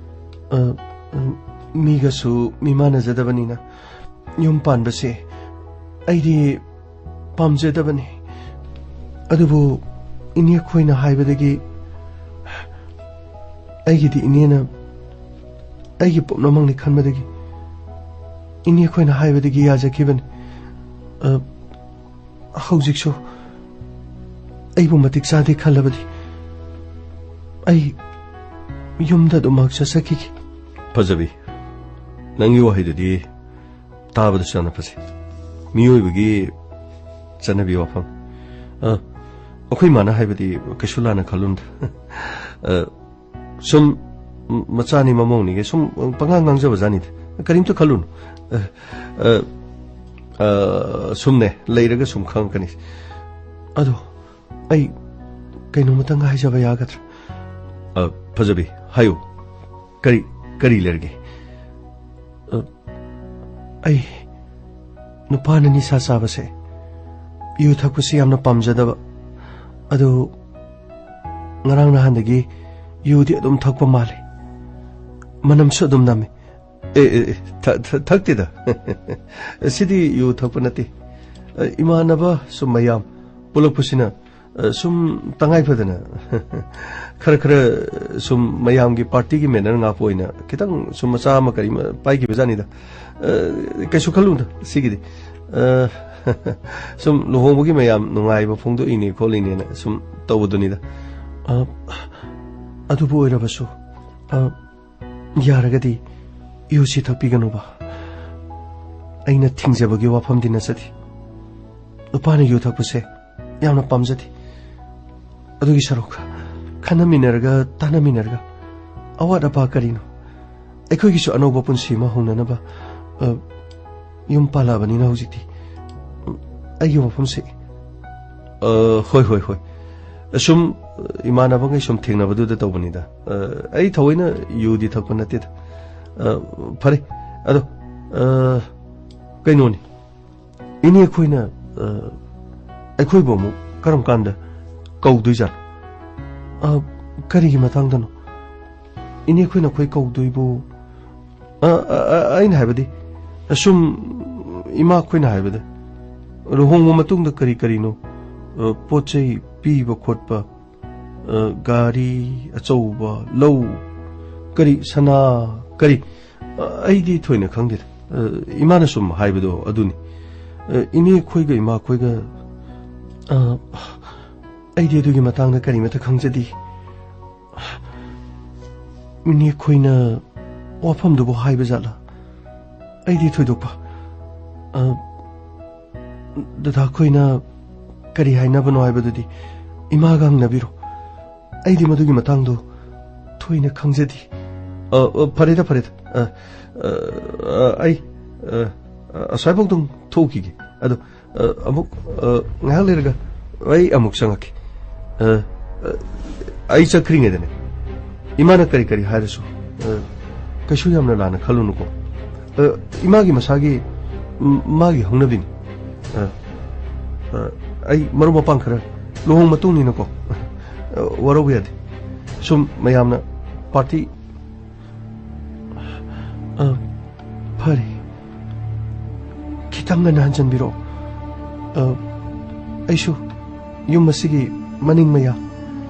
ꯑ, ꯑ, ꯃꯤꯒꯁꯨ ꯃꯤꯃꯥꯟꯅꯖꯗꯕꯅꯤꯅ ꯌꯨꯝ ꯄꯥꯟꯕꯁꯦ ꯑꯩꯗꯤ ꯄꯥꯝꯖꯗꯕꯅꯤ꯫ ꯑꯗꯨꯕꯨ ꯏꯅꯦ ꯑꯩꯈꯣꯏꯅ ꯍꯥꯏꯕꯗꯒꯤ, ꯑꯩꯒꯤꯗꯤ ꯏꯅꯦꯅ ꯑꯩꯒꯤ ꯄꯨꯝꯅꯃꯛꯅꯤ ꯈꯟꯕꯗꯒꯤ ꯏꯅꯦ ꯑꯩꯈꯣꯏꯅ ꯍꯥꯏꯕꯗꯒꯤ ꯌꯥꯖꯈꯤꯕꯅꯤ꯫ ꯑ, ꯍꯧꯖꯤꯛꯁꯨ ꯑꯩꯕꯨ ꯃꯇꯤꯛ ꯆꯥꯗꯦ ꯈꯜꯂꯕꯗꯤ ꯑꯩ ꯌꯨꯝꯗ ꯑꯗꯨꯃꯛ ꯆꯠꯆꯈꯤꯒꯦ꯫ ꯐꯖꯕꯤ, ꯅꯪꯒꯤ ꯋꯥꯍꯩꯗꯨꯗꯤ ꯇꯥꯕꯗꯁꯨ ꯌꯥꯝꯅ ꯐꯖꯩ꯫ ꯃꯤꯑꯣꯏꯕꯒꯤ ꯆꯠꯅꯕꯤ ꯋꯥꯐꯝ꯫ ꯑ, ꯑꯩꯈꯣꯏ ꯃꯥꯅ ꯍꯥꯏꯕꯗꯤ ꯀꯩꯁꯨ ꯂꯥꯟꯅ ꯈꯜꯂꯨꯅꯨꯗ꯫ ꯑ, ꯁꯨꯝ ꯃꯆꯥꯅꯤ ꯃꯃꯧꯅꯤꯒ ꯁꯨꯝ ꯄꯉꯥꯡ ꯉꯥꯡꯖꯕ ꯖꯥꯠꯅꯤꯗ꯫ ꯀꯔꯤꯝꯇ ꯈꯜꯂꯨꯅꯨ꯫ ꯑ, ꯑ, ꯑ, ꯁꯨꯝꯅꯦ, ꯂꯩꯔꯒ ꯁꯨꯝ ꯈꯪꯉꯛꯀꯅꯤ꯫ ꯑꯗꯣ, ꯑꯩ ꯀꯩꯅꯣꯝꯇꯪ ꯍꯥꯏꯖꯕ ꯌꯥꯒꯗ꯭ꯔꯥ? ꯑ, ꯐꯖꯕꯤ, ꯍꯥꯏꯌꯨ꯫ ꯀꯔꯤ, ꯀꯔꯤ ꯂꯩꯔꯒꯦ? ꯑ, ꯑꯩ ꯅꯨꯄꯥꯅ ꯅꯤꯁꯥ ꯆꯥꯕꯁꯦ, ꯌꯨ ꯊꯛꯄꯁꯤ ꯌꯥꯝꯅ ꯄꯥꯝꯖꯗꯕ꯫ ꯑꯗꯨ ꯉꯔꯥꯡ ꯅꯍꯥꯟꯗꯒꯤ ꯌꯨꯗꯤ ꯑꯗꯨꯝ ꯊꯛꯄ ꯃꯥꯜꯂꯤ꯫ ꯃꯅꯝꯁꯨ ꯑꯗꯨꯝ ꯅꯝꯃꯤ꯫ ꯑꯦ, ꯑꯦ, ꯑꯦ, ꯊ-, ꯊ-, ꯊꯛꯇꯦꯗ꯫ ꯁꯤꯗꯤ ꯌꯨ ꯊꯛꯄ ꯅꯠꯇꯦ꯫ ꯑ, ꯏꯃꯥꯟꯅꯕ ꯁꯨꯝ ꯃꯌꯥꯝ ꯄꯨꯜꯂꯛꯄꯁꯤꯅ, ꯑ, ꯁꯨꯝ ꯇꯉꯥꯏ ꯐꯗꯅ ꯈꯔ ꯈꯔ ꯁꯨꯝ ꯃꯌꯥꯝꯒꯤ ꯄꯥꯔꯇꯤꯒꯤ ꯃꯦꯅꯔ ꯉꯥꯛꯄ ꯑꯣꯏꯅ ꯈꯤꯇꯪ ꯁꯨꯝ ꯃꯆꯥ ꯑꯃ ꯀꯔꯤ ꯑꯃ ꯄꯥꯏꯈꯤꯕ ꯖꯥꯠꯅꯤꯗ꯫ ꯑ, ꯀꯩꯁꯨ ꯈꯜꯂꯨꯅꯨꯗ ꯁꯤꯒꯤꯗꯤ꯫ ꯑ, ꯁꯨꯝ ꯂꯨꯍꯣꯡꯕꯒꯤ ꯃꯌꯥꯝ ꯅꯨꯡꯉꯥꯏꯕ ꯐꯣꯡꯗꯣꯛꯏꯅꯦ ꯈꯣꯠꯂꯤꯅꯦꯅ ꯁꯨꯝ ꯇꯧꯕꯗꯨꯅꯤꯗ꯫ ꯑ, ꯑꯗꯨꯕꯨ ꯑꯣꯏꯔꯕꯁꯨ, ꯑ, ꯌꯥꯔꯒꯗꯤ ꯌꯨꯁꯤ ꯊꯛꯄꯤꯒꯅꯨꯕ꯫ ꯑꯩꯅ ꯊꯤꯡꯖꯕꯒꯤ ꯋꯥꯐꯝꯗꯤ ꯅꯠꯆꯗꯦ꯫ ꯅꯨꯄꯥꯅ ꯌꯨ ꯊꯛꯄꯁꯦ ꯌꯥꯝꯅ ꯄꯥꯝꯖꯗꯦ꯫ ꯑꯗꯨꯒꯤ ꯁꯔꯨꯛ ꯈꯟꯅꯃꯤꯟꯅꯔꯒ, ꯇꯥꯟꯅꯃꯤꯟꯅꯔꯒ ꯑꯋꯥꯠ ꯑꯄꯥ ꯀꯔꯤꯅꯣ? ꯑꯩꯈꯣꯏꯒꯤꯁꯨ ꯑꯅꯧꯕ ꯄꯨꯟꯁꯤ ꯑꯃ ꯍꯧꯅꯅꯕ, ꯑ, ꯌꯨꯝ ꯄꯥꯜꯂꯛꯑꯕꯅꯤꯅ ꯍꯧꯖꯤꯛꯇꯤ꯫ ꯑꯩꯒꯤ ꯋꯥꯐꯝꯁꯦ꯫ ꯑ, ꯍꯣꯏ, ꯍꯣꯏ, ꯍꯣꯏ꯫ ꯁꯨꯝ, ꯏꯃꯥꯟꯅꯕꯈꯩ ꯁꯨꯝ ꯊꯦꯡꯅꯕꯗꯨꯗ ꯇꯧꯕꯅꯤꯗ꯫ ꯑ, ꯑꯩ ꯊꯑꯣꯏꯅ ꯌꯨꯗꯤ ꯊꯛꯄ ꯅꯠꯇꯦꯗ꯫ ꯑ, ꯐꯔꯦ꯫ ꯑꯗꯣ, ꯑ, ꯀꯩꯅꯣꯅꯤ꯫ ꯏꯅꯦ ꯑꯩꯈꯣꯏꯅ, ꯑ, ꯑꯩꯈꯣꯏꯕꯨ ꯑꯃꯨꯛ ꯀꯔꯝ ꯀꯥꯟꯗ ꯀꯧꯗꯣꯏꯖꯥꯠꯅꯣ? ꯑ, ꯀꯔꯤꯒꯤ ꯃꯇꯥꯡꯗꯅꯣ? ꯏꯅꯦ ꯑꯩꯈꯣꯏꯅ ꯑꯩꯈꯣꯏ ꯀꯧꯗꯣꯏꯕꯨ? ꯑ, ꯑ, ꯑ, ꯑꯩꯅ ꯍꯥꯏꯕꯗꯤ, ꯑꯁꯨꯝ, ꯏꯃꯥ ꯑꯩꯈꯣꯏꯅ ꯍꯥꯏꯕꯗ, ꯂꯨꯍꯣꯡꯕ ꯃꯇꯨꯡꯗ ꯀꯔꯤ ꯀꯔꯤꯅꯣ, ꯑ, ꯄꯣꯠ ꯆꯩ ꯄꯤꯕ ꯈꯣꯠꯄ, ꯑ, ꯒꯥꯔꯤ ꯑꯆꯧꯕ, ꯂꯧ, ꯀꯔꯤ, ꯁꯅꯥ, ꯀꯔꯤ, ꯑ, ꯑꯩꯗꯤ ꯊꯣꯏꯅ ꯈꯪꯗꯦꯗ꯫ ꯑ, ꯏꯃꯥꯅ ꯁꯨꯝ ꯍꯥꯏꯕꯗꯣ ꯑꯗꯨꯅꯤ꯫ ꯑ, ꯏꯅꯦ ꯑꯩꯈꯣꯏꯒ ꯏꯃꯥ ꯑꯩꯈꯣꯏꯒ, ꯑ, ꯑꯩꯗꯤ ꯑꯗꯨꯒꯤ ꯃꯇꯥꯡꯗ ꯀꯔꯤꯃꯠꯇ ꯈꯪꯖꯗꯦ꯫ ꯏꯅꯦ ꯑꯩꯈꯣꯏꯅ ꯋꯥꯐꯝꯗꯨꯕꯨ ꯍꯥꯏꯕ ꯖꯥꯠꯂꯥ? ꯑꯩꯗꯤ ꯊꯣꯏꯗꯣꯛꯄ, ꯑ, ꯗꯗꯥ ꯈꯣꯏꯅ ꯀꯔꯤ ꯍꯥꯏꯅꯕꯅꯣ ꯍꯥꯏꯕꯗꯨꯗꯤ ꯏꯃꯥꯒ ꯍꯪꯅꯕꯤꯔꯣ꯫ ꯑꯩꯗꯤ ꯃꯗꯨꯒꯤ ꯃꯇꯥꯡꯗꯣ ꯊꯣꯏꯅ ꯈꯪꯖꯗꯦ꯫ ꯑ, ꯑ, ꯐꯔꯦꯗ, ꯐꯔꯦꯗ꯫ ꯑ, ꯑ, ꯑ, ꯑꯩ, ꯑ, ꯑ, ꯑꯁ꯭ꯋꯥꯏꯐꯥꯎꯗꯪ ꯊꯣꯛꯎꯈꯤꯒꯦ꯫ ꯑꯗꯣ, ꯑ, ꯑꯃꯨꯛ, ꯑ, ꯉꯥꯏꯍꯥꯛ ꯂꯩꯔꯒ ꯑꯩ ꯑꯃꯨꯛ ꯆꯪꯉꯛꯀꯦ꯫ ꯑ, ꯑ, ꯑꯩ ꯆꯠꯈ꯭ꯔꯤꯉꯩꯗꯅꯦ, ꯏꯃꯥꯅ ꯀꯔꯤ ꯀꯔꯤ ꯍꯥꯏꯔꯁꯨ, ꯑ, ꯀꯩꯁꯨ ꯌꯥꯝꯅ ꯂꯥꯟꯅ ꯈꯜꯂꯨꯅꯨꯀꯣ꯫ ꯑ, ꯏꯃꯥꯒꯤ ꯃꯁꯥꯒꯤ, ꯝ-, ꯃꯥꯒꯤ ꯍꯧꯅꯕꯤꯅꯤ꯫ ꯑ, ꯑ, ꯑꯩ ꯃꯔꯨꯞ ꯃꯄꯥꯡ ꯈꯔ ꯂꯨꯍꯣꯡ ꯃꯇꯨꯡꯅꯤꯅꯀꯣ, ꯑ, ꯋꯥꯔꯧꯕ ꯌꯥꯗꯦ꯫ ꯁꯨꯝ ꯃꯌꯥꯝꯅ ꯄꯥꯔꯇꯤ, ꯑ, ꯐꯔꯦ꯫ ꯈꯤꯇꯪ ꯉꯟꯅ ꯍꯟꯖꯟꯕꯤꯔꯛꯑꯣ꯫ ꯑ, ꯑꯩꯁꯨ ꯌꯨꯝ ꯑꯁꯤꯒꯤ ꯃꯅꯤꯡ ꯃꯌꯥ,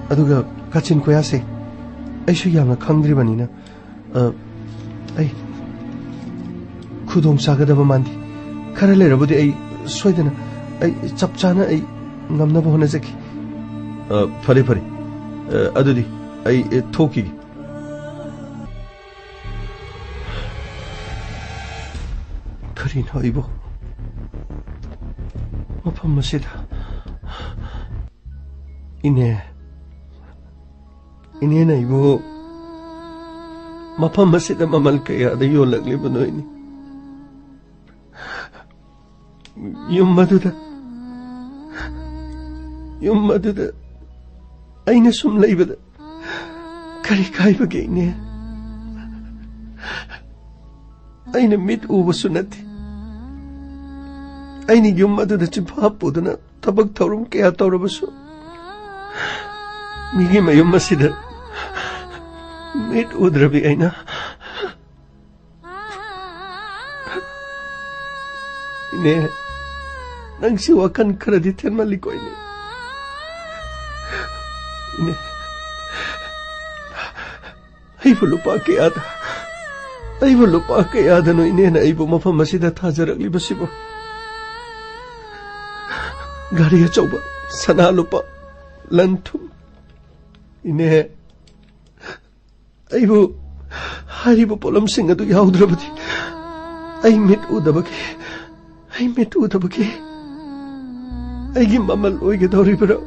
ꯑꯗꯨꯒ ꯀꯥꯆꯤꯟ ꯀꯣꯌꯥꯁꯦ ꯑꯩꯁꯨ ꯌꯥꯝꯅ ꯈꯪꯗ꯭ꯔꯤꯕꯅꯤꯅ, ꯑ, ꯑꯩ ꯈꯨꯗꯣꯡ ꯆꯥꯒꯗꯕ ꯃꯥꯟꯗꯦ꯫ ꯈꯔ ꯂꯩꯔꯕꯗꯤ ꯑꯩ ꯁꯣꯏꯗꯅ, ꯑꯩ ꯆꯞ ꯆꯥꯅ ꯑꯩ ꯉꯝꯅꯕ ꯍꯣꯠꯅꯖꯒꯦ꯫ ꯑ, ꯐꯔꯦ, ꯐꯔꯦ꯫ ꯑ, ꯑꯗꯨꯗꯤ ꯑꯩ, ꯑ, ꯊꯣꯛꯈꯤꯒꯦ꯫ ꯀꯔꯤꯅꯣ ꯑꯩꯕꯨ ꯃꯐꯝ ꯑꯁꯤꯗ? ꯏꯅꯦ, ꯏꯅꯦꯅ ꯑꯩꯕꯨ ꯃꯐꯝ ꯑꯁꯤꯗ ꯃꯃꯜ ꯀꯌꯥꯗ ꯌꯣꯜꯂꯛꯂꯤꯕꯅꯣ, ꯏꯅꯦ? ꯌꯨꯝ ꯑꯗꯨꯗ, ꯌꯨꯝ ꯑꯗꯨꯗ ꯑꯩꯅ ꯁꯨꯝ ꯂꯩꯕꯗ ꯀꯔꯤ ꯀꯥꯏꯕꯒꯦ, ꯏꯅꯦ? ꯑꯩꯅ ꯃꯤꯠ ꯎꯕꯁꯨ ꯅꯠꯇꯦ꯫ ꯑꯩꯅ ꯌꯨꯝ ꯑꯗꯨꯗ ꯆꯤꯟꯐꯥ ꯄꯨꯗꯨꯅ ꯊꯕꯛ ꯊꯧꯔꯝ ꯀꯌꯥ ꯇꯧꯔꯕꯁꯨ, ꯃꯤꯒꯤ ꯃꯌꯨꯝ ꯑꯁꯤꯗ ꯃꯤꯠ ꯎꯗ꯭ꯔꯕꯤ ꯑꯩꯅ, ꯏꯅꯦ, ꯅꯪꯁꯤ ꯋꯥꯈꯜ ꯈꯔꯗꯤ ꯊꯦꯟꯃꯜꯂꯤꯀꯣ, ꯏꯅꯦ꯫ ꯏꯅꯦ, ꯑꯩꯕꯨ ꯂꯨꯄꯥ ꯀꯌꯥꯗ, ꯑꯩꯕꯨ ꯂꯨꯄꯥ ꯀꯌꯥꯗꯅꯣ ꯏꯅꯦꯅ ꯑꯩꯕꯨ ꯃꯐꯝ ꯑꯁꯤꯗ ꯊꯥꯖꯔꯛꯂꯤꯕꯁꯤꯕꯨ? ꯒꯥꯔꯤ ꯑꯆꯧꯕ, ꯁꯅꯥ ꯂꯨꯄꯥ, ꯂꯟ ꯊꯨꯝ꯫ ꯏꯅꯦ, ꯑꯩꯕꯨ ꯍꯥꯏꯔꯤꯕ ꯄꯣꯠꯂꯝꯁꯤꯡ ꯑꯗꯨ ꯌꯥꯎꯗ꯭ꯔꯕꯗꯤ ꯑꯩ ꯃꯤꯠ ꯎꯗꯕꯒꯤ, ꯑꯩ ꯃꯤꯠ ꯎꯗꯕꯒꯤ ꯑꯩꯒꯤ ꯃꯃꯜ ꯑꯣꯏꯒꯗꯧꯔꯤꯕ꯭ꯔꯥ?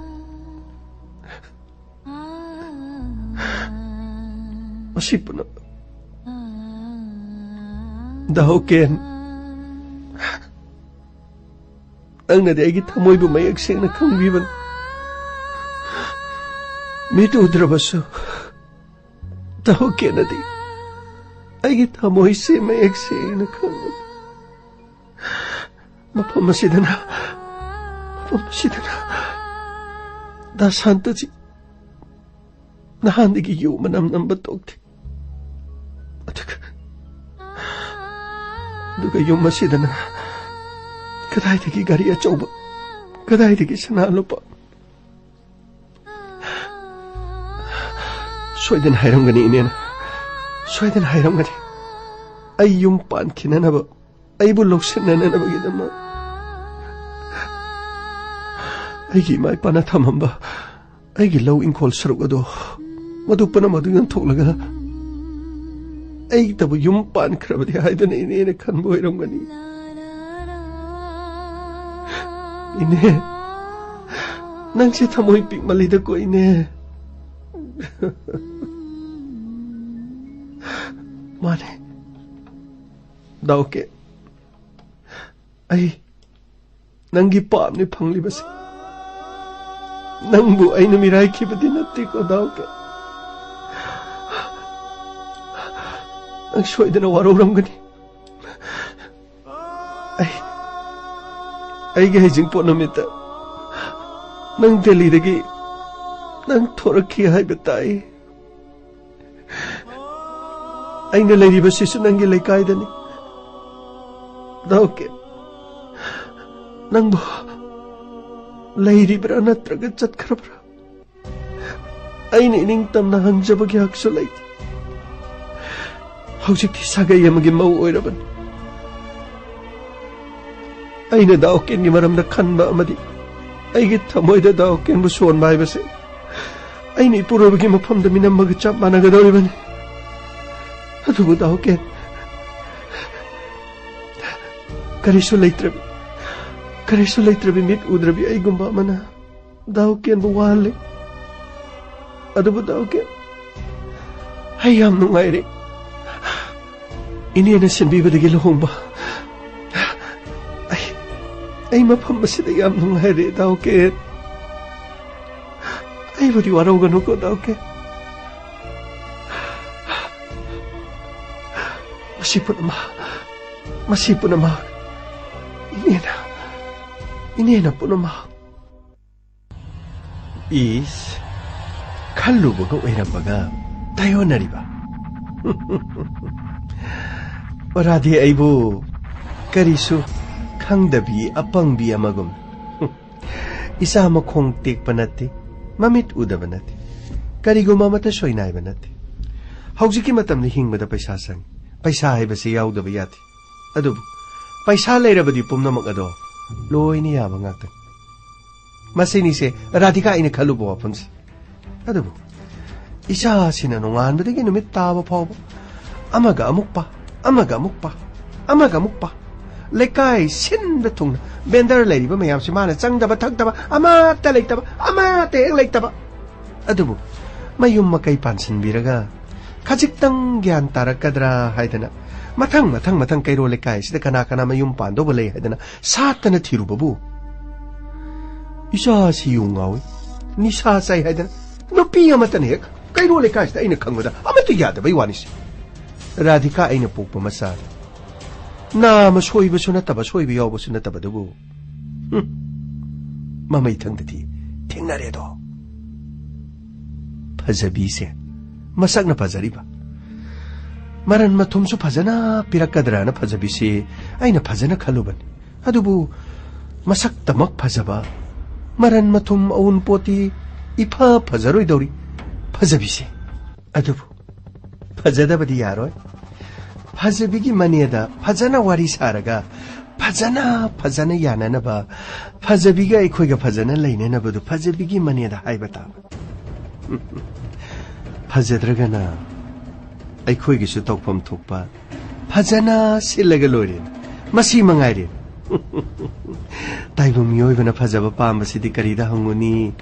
ꯃꯁꯤ ꯄꯨꯝꯅꯃꯛ ꯗꯥꯍꯣꯀꯦꯟ, ꯅꯪꯅꯗꯤ ꯑꯩꯒꯤ ꯊꯃꯣꯏꯕꯨ ꯃꯌꯦꯛ ꯁꯦꯡꯅ ꯈꯪꯕꯤꯕꯅꯤ꯫ ꯃꯤꯠ ꯎꯗ꯭ꯔꯕꯁꯨ ꯗꯥꯍꯣꯀꯦꯟꯅꯗꯤ ꯑꯩꯒꯤ ꯊꯃꯣꯏꯁꯦ ꯃꯌꯦꯛ ꯁꯦꯡꯅ ꯈꯪꯕꯅꯤ꯫ ꯃꯐꯝ ꯑꯁꯤꯗꯅ, ꯃꯐꯝ ꯑꯁꯤꯗꯅ ꯗꯥ ꯁꯥꯟꯇꯖꯤ ꯅꯍꯥꯟꯗꯒꯤ ꯌꯨ ꯃꯅꯝ ꯅꯝꯕ ꯇꯣꯛꯇꯦ꯫ ꯑꯗꯨꯒ, ꯑꯗꯨꯒ ꯌꯨꯝ ꯑꯁꯤꯗꯅ ꯀꯗꯥꯏꯗꯒꯤ ꯒꯥꯔꯤ ꯑꯆꯧꯕ, ꯀꯗꯥꯏꯗꯒꯤ ꯁꯅꯥ ꯂꯨꯄꯥ? ꯁꯣꯏꯗꯅ ꯍꯥꯏꯔꯝꯒꯅꯤ ꯏꯅꯦꯅ, ꯁꯣꯏꯗꯅ ꯍꯥꯏꯔꯝꯒꯅꯤ꯫ ꯑꯩ ꯌꯨꯝ ꯄꯥꯟꯈꯤꯅꯅꯕ ꯑꯩꯕꯨ ꯂꯧꯁꯤꯟꯅꯅꯕꯒꯤꯗꯃꯛ ꯑꯩꯒꯤ ꯏꯃꯥ ꯏꯄꯥꯅ ꯊꯝꯃꯝꯕ ꯑꯩꯒꯤ ꯂꯧ ꯏꯪꯈꯣꯜ ꯁꯔꯨꯛ ꯑꯗꯣ, ꯃꯗꯨ ꯄꯨꯝꯅꯃꯛ ꯑꯗꯨ ꯌꯣꯟꯊꯣꯛꯂꯒ ꯑꯩꯇꯕꯨ ꯌꯨꯝ ꯄꯥꯟꯈ꯭ꯔꯕꯗꯤ ꯍꯥꯏꯗꯨꯅ ꯏꯅꯦꯅ ꯈꯟꯕ ꯑꯣꯏꯔꯝꯒꯅꯤ꯫ ꯏꯅꯦ, ꯅꯪꯁꯦ ꯊꯃꯣꯏ ꯄꯤꯛꯃꯜꯂꯤꯗꯀꯣ, ꯏꯅꯦ꯫ ꯃꯥꯅꯦ, ꯗꯥꯎꯀꯦ, ꯑꯩ ꯅꯪꯒꯤ ꯄꯥꯞꯅꯤ ꯐꯪꯂꯤꯕꯁꯦ꯫ ꯅꯪꯕꯨ ꯑꯩꯅ ꯃꯤꯔꯥꯏꯈꯤꯕꯗꯤ ꯅꯠꯇꯦꯀꯣ, ꯗꯥꯎꯀꯦ꯫ ꯅꯪ ꯁꯣꯏꯗꯅ ꯋꯥꯔꯧꯔꯝꯒꯅꯤ꯫ ꯑꯩ, ꯑꯩꯒꯤ ꯍꯩꯖꯤꯡꯄꯣꯠ ꯅꯨꯃꯤꯠꯇ ꯅꯪ ꯗꯦꯜꯂꯤꯗꯒꯤ ꯅꯪ ꯊꯣꯔꯛꯈꯤ ꯍꯥꯏꯕ ꯇꯥꯏ꯫ ꯑꯩꯅ ꯂꯩꯔꯤꯕꯁꯤꯁꯨ ꯅꯪꯒꯤ ꯂꯩꯀꯥꯏꯗꯅꯤ꯫ ꯗꯥꯎꯀꯦ, ꯅꯪꯕꯨ ꯂꯩꯔꯤꯕ꯭ꯔꯥ ꯅꯠꯇ꯭ꯔꯒ ꯆꯠꯈ꯭ꯔꯕ꯭ꯔꯥ? ꯑꯩꯅ ꯏꯅꯤꯡꯇꯝꯅ ꯍꯪꯖꯕꯒꯤ ꯍꯛꯁꯨ ꯂꯩꯇꯦ꯫ ꯍꯧꯖꯤꯛꯇꯤ ꯁꯥꯒꯩ ꯑꯃꯒꯤ ꯃꯧ ꯑꯣꯏꯔꯕꯅꯤ꯫ ꯑꯩꯅ ꯗꯥꯎꯀꯦꯟꯒꯤ ꯃꯔꯝꯗ ꯈꯟꯕ ꯑꯃꯗꯤ ꯑꯩꯒꯤ ꯊꯃꯣꯏꯗ ꯗꯥꯎꯀꯦꯟꯕꯨ ꯁꯣꯟꯕ ꯍꯥꯏꯕꯁꯦ ꯑꯩꯅ ꯏꯄꯨꯔꯣꯏꯕꯒꯤ ꯃꯐꯝꯗ ꯃꯤꯅꯝꯕꯒ ꯆꯞ ꯃꯥꯟꯅꯒꯗꯧꯔꯤꯕꯅꯤ꯫ ꯑꯗꯨꯕꯨ ꯗꯥꯎꯀꯦꯟ, ꯀꯔꯤꯁꯨ ꯂꯩꯇ꯭ꯔꯕꯤ, ꯀꯔꯤꯁꯨ ꯂꯩꯇ꯭ꯔꯕꯤ ꯃꯤꯠ ꯎꯗ꯭ꯔꯕꯤ ꯑꯩꯒꯨꯝꯕ ꯑꯃꯅ ꯗꯥꯎꯀꯦꯟꯕꯨ ꯋꯥꯍꯜꯂꯤ꯫ ꯑꯗꯨꯕꯨ ꯗꯥꯎꯀꯦꯟ, ꯑꯩ ꯌꯥꯝ ꯅꯨꯡꯉꯥꯏꯔꯦ꯫ ꯏꯅꯦꯅ ꯁꯤꯟꯕꯤꯕꯗꯒꯤ ꯂꯨꯍꯣꯡꯕ꯫ ꯑꯩ, ꯑꯩ ꯃꯐꯝ ꯑꯁꯤꯗ ꯌꯥꯝ ꯅꯨꯡꯉꯥꯏꯔꯦ, ꯗꯥꯎꯀꯦꯟ꯫ ꯑꯩꯕꯨꯗꯤ ꯋꯥꯔꯧꯒꯅꯨꯀꯣ, ꯗꯥꯎꯀꯦꯟ꯫ ꯃꯁꯤ ꯄꯨꯝꯅꯃꯛ, ꯃꯁꯤ ꯄꯨꯝꯅꯃꯛ ꯏꯅꯦꯅ, ꯏꯅꯦꯅ ꯄꯨꯝꯅꯃꯛ꯫ ꯏꯁ, ꯈꯜꯂꯨꯕꯒ ꯑꯣꯏꯔꯝꯕꯒ ꯇꯥꯏꯑꯣꯟꯅꯔꯤꯕ꯫ ꯑꯣꯔꯥꯗꯤ ꯑꯩꯕꯨ ꯀꯔꯤꯁꯨ ꯈꯪꯗꯕꯤ ꯑꯄꯪꯕꯤ ꯑꯃꯒꯨꯝ꯫ ꯏꯆꯥ ꯃꯈꯣꯡ ꯇꯦꯛꯄ ꯅꯠꯇꯦ, ꯃꯃꯤꯠ ꯎꯗꯕ ꯅꯠꯇꯦ, ꯀꯔꯤꯒꯨꯝꯕ ꯑꯃꯠꯇ ꯁꯣꯏꯅꯥꯏꯕ ꯅꯠꯇꯦ꯫ ꯍꯧꯖꯤꯛꯀꯤ ꯃꯇꯝꯗ ꯍꯤꯡꯕꯗ ꯄꯩꯁꯥ ꯆꯪꯏ꯫ ꯄꯩꯁꯥ ꯍꯥꯏꯕꯁꯤ ꯌꯥꯎꯗꯕ ꯌꯥꯗꯦ꯫ ꯑꯗꯨꯕꯨ ꯄꯩꯁꯥ ꯂꯩꯔꯕꯗꯤ ꯄꯨꯝꯅꯃꯛ ꯑꯗꯣ ꯂꯣꯏꯅ ꯌꯥꯕ ꯉꯥꯛꯇꯅꯤ꯫ ꯃꯁꯤꯅꯤꯁꯦ ꯔꯥꯙꯤꯀꯥ ꯑꯩꯅ ꯈꯜꯂꯨꯕ ꯋꯥꯐꯝꯁꯦ꯫ ꯑꯗꯨꯕꯨ ꯏꯆꯥꯁꯤꯅ ꯅꯣꯡꯉꯥꯟꯕꯗꯒꯤ ꯅꯨꯃꯤꯠ ꯇꯥꯕ ꯐꯥꯎꯕ ꯑꯃꯒ ꯑꯃꯨꯛ ꯄꯥ, ꯑꯃꯒ ꯑꯃꯨꯛ ꯄꯥ, ꯑꯃꯒ ꯑꯃꯨꯛ ꯄꯥ꯫ ꯂꯩꯀꯥꯏ ꯁꯤꯟꯕ ꯊꯨꯡꯅ ꯕꯦꯟꯗꯔ ꯂꯩꯔꯤꯕ ꯃꯌꯥꯝꯁꯤ ꯃꯥꯅ ꯆꯪꯗꯕ ꯊꯛꯇꯕ ꯑꯃꯠꯇ ꯂꯩꯇꯕ, ꯑꯃꯠꯇ ꯍꯦꯛ ꯂꯩꯇꯕ꯫ ꯑꯗꯨꯕꯨ ꯃꯌꯨꯝ ꯃꯀꯩ ꯄꯥꯟꯁꯤꯟꯕꯤꯔꯒ ꯈꯖꯤꯛꯇꯪ ꯒ꯭ꯌꯥꯟ ꯇꯥꯔꯛꯀꯗ꯭ꯔꯥ ꯍꯥꯏꯗꯅ ꯃꯊꯪ ꯃꯊꯪ ꯃꯊꯪ ꯀꯩꯔꯣꯜ ꯂꯩꯀꯥꯏꯁꯤꯗ ꯀꯅꯥ ꯀꯅꯥ ꯃꯌꯨꯝ ꯄꯥꯟꯗꯧꯕ ꯂꯩ ꯍꯥꯏꯗꯅ ꯁꯥꯠꯇꯅ ꯊꯤꯔꯨꯕꯕꯨ ꯏꯆꯥꯁꯤ ꯌꯨ ꯉꯥꯎꯏ, ꯅꯤꯁꯥ ꯆꯥꯏ ꯍꯥꯏꯗꯅ ꯅꯨꯄꯤ ꯑꯃꯠꯇꯅ ꯍꯦꯛ ꯀꯩꯔꯣꯜ ꯂꯩꯀꯥꯏꯁꯤꯗ ꯑꯩꯅ ꯈꯪꯕꯗ ꯑꯃꯠꯇ ꯌꯥꯗꯕꯩ ꯋꯥꯅꯤꯁꯦ꯫ ꯔꯥꯙꯤꯀꯥ ꯑꯩꯅ ꯄꯣꯛꯄ ꯃꯆꯥꯅꯤ꯫ ꯅꯥꯃ ꯁꯣꯏꯕꯁꯨ ꯅꯠꯇꯕ, ꯁꯣꯏꯕ ꯌꯥꯎꯕꯁꯨ ꯅꯠꯇꯕꯗꯨꯕꯨ꯫ ꯍꯨꯝ꯫ ꯃꯃꯩꯊꯪꯗꯗꯤ ꯊꯦꯡꯅꯔꯦꯗꯣ꯫ ꯐꯖꯕꯤꯁꯦ ꯃꯁꯛꯅ ꯐꯖꯔꯤꯕ꯫ ꯃꯔꯟ ꯃꯊꯨꯝꯁꯨ ꯐꯖꯅ ꯄꯤꯔꯛꯀꯗ꯭ꯔꯥꯅ ꯐꯖꯕꯤꯁꯦ ꯑꯩꯅ ꯐꯖꯅ ꯈꯜꯂꯨꯕꯅꯤ꯫ ꯑꯗꯨꯕꯨ ꯃꯁꯛꯇꯃꯛ ꯐꯖꯕ, ꯃꯔꯟ ꯃꯊꯨꯝ ꯑꯎꯟꯄꯣꯠꯇꯤ ꯏꯐ ꯐꯖꯔꯣꯏꯗꯧꯔꯤ ꯐꯖꯕꯤꯁꯦ꯫ ꯑꯗꯨꯕꯨ ꯐꯖꯗꯕꯗꯤ ꯌꯥꯔꯣꯏ꯫ ꯐꯖꯕꯤꯒꯤ ꯃꯅꯦꯗ ꯐꯖꯅ ꯋꯥꯔꯤ ꯁꯥꯔꯒ ꯐꯖꯅ, ꯐꯖꯅ ꯌꯥꯅꯅꯕ, ꯐꯖꯕꯤꯒ ꯑꯩꯈꯣꯏꯒ ꯐꯖꯅ ꯂꯩꯅꯅꯕꯗꯨ ꯐꯖꯕꯤꯒꯤ ꯃꯅꯦꯗ ꯍꯥꯏꯕ ꯇꯥꯕ꯫ ꯐꯖꯗ꯭ꯔꯒꯅ ꯑꯩꯈꯣꯏꯒꯤꯁꯨ ꯇꯧꯐꯝ ꯊꯣꯛꯄ ꯐꯖꯅ ꯁꯤꯜꯂꯒ ꯂꯣꯏꯔꯦ꯫ ꯃꯁꯤ ꯃꯉꯥꯏꯔꯦ꯫ ꯇꯥꯏꯕꯪ ꯃꯤꯑꯣꯏꯕꯅ ꯐꯖꯕ ꯄꯥꯝꯕꯁꯤꯗꯤ ꯀꯔꯤꯗ ꯍꯪꯉꯨꯅꯤ?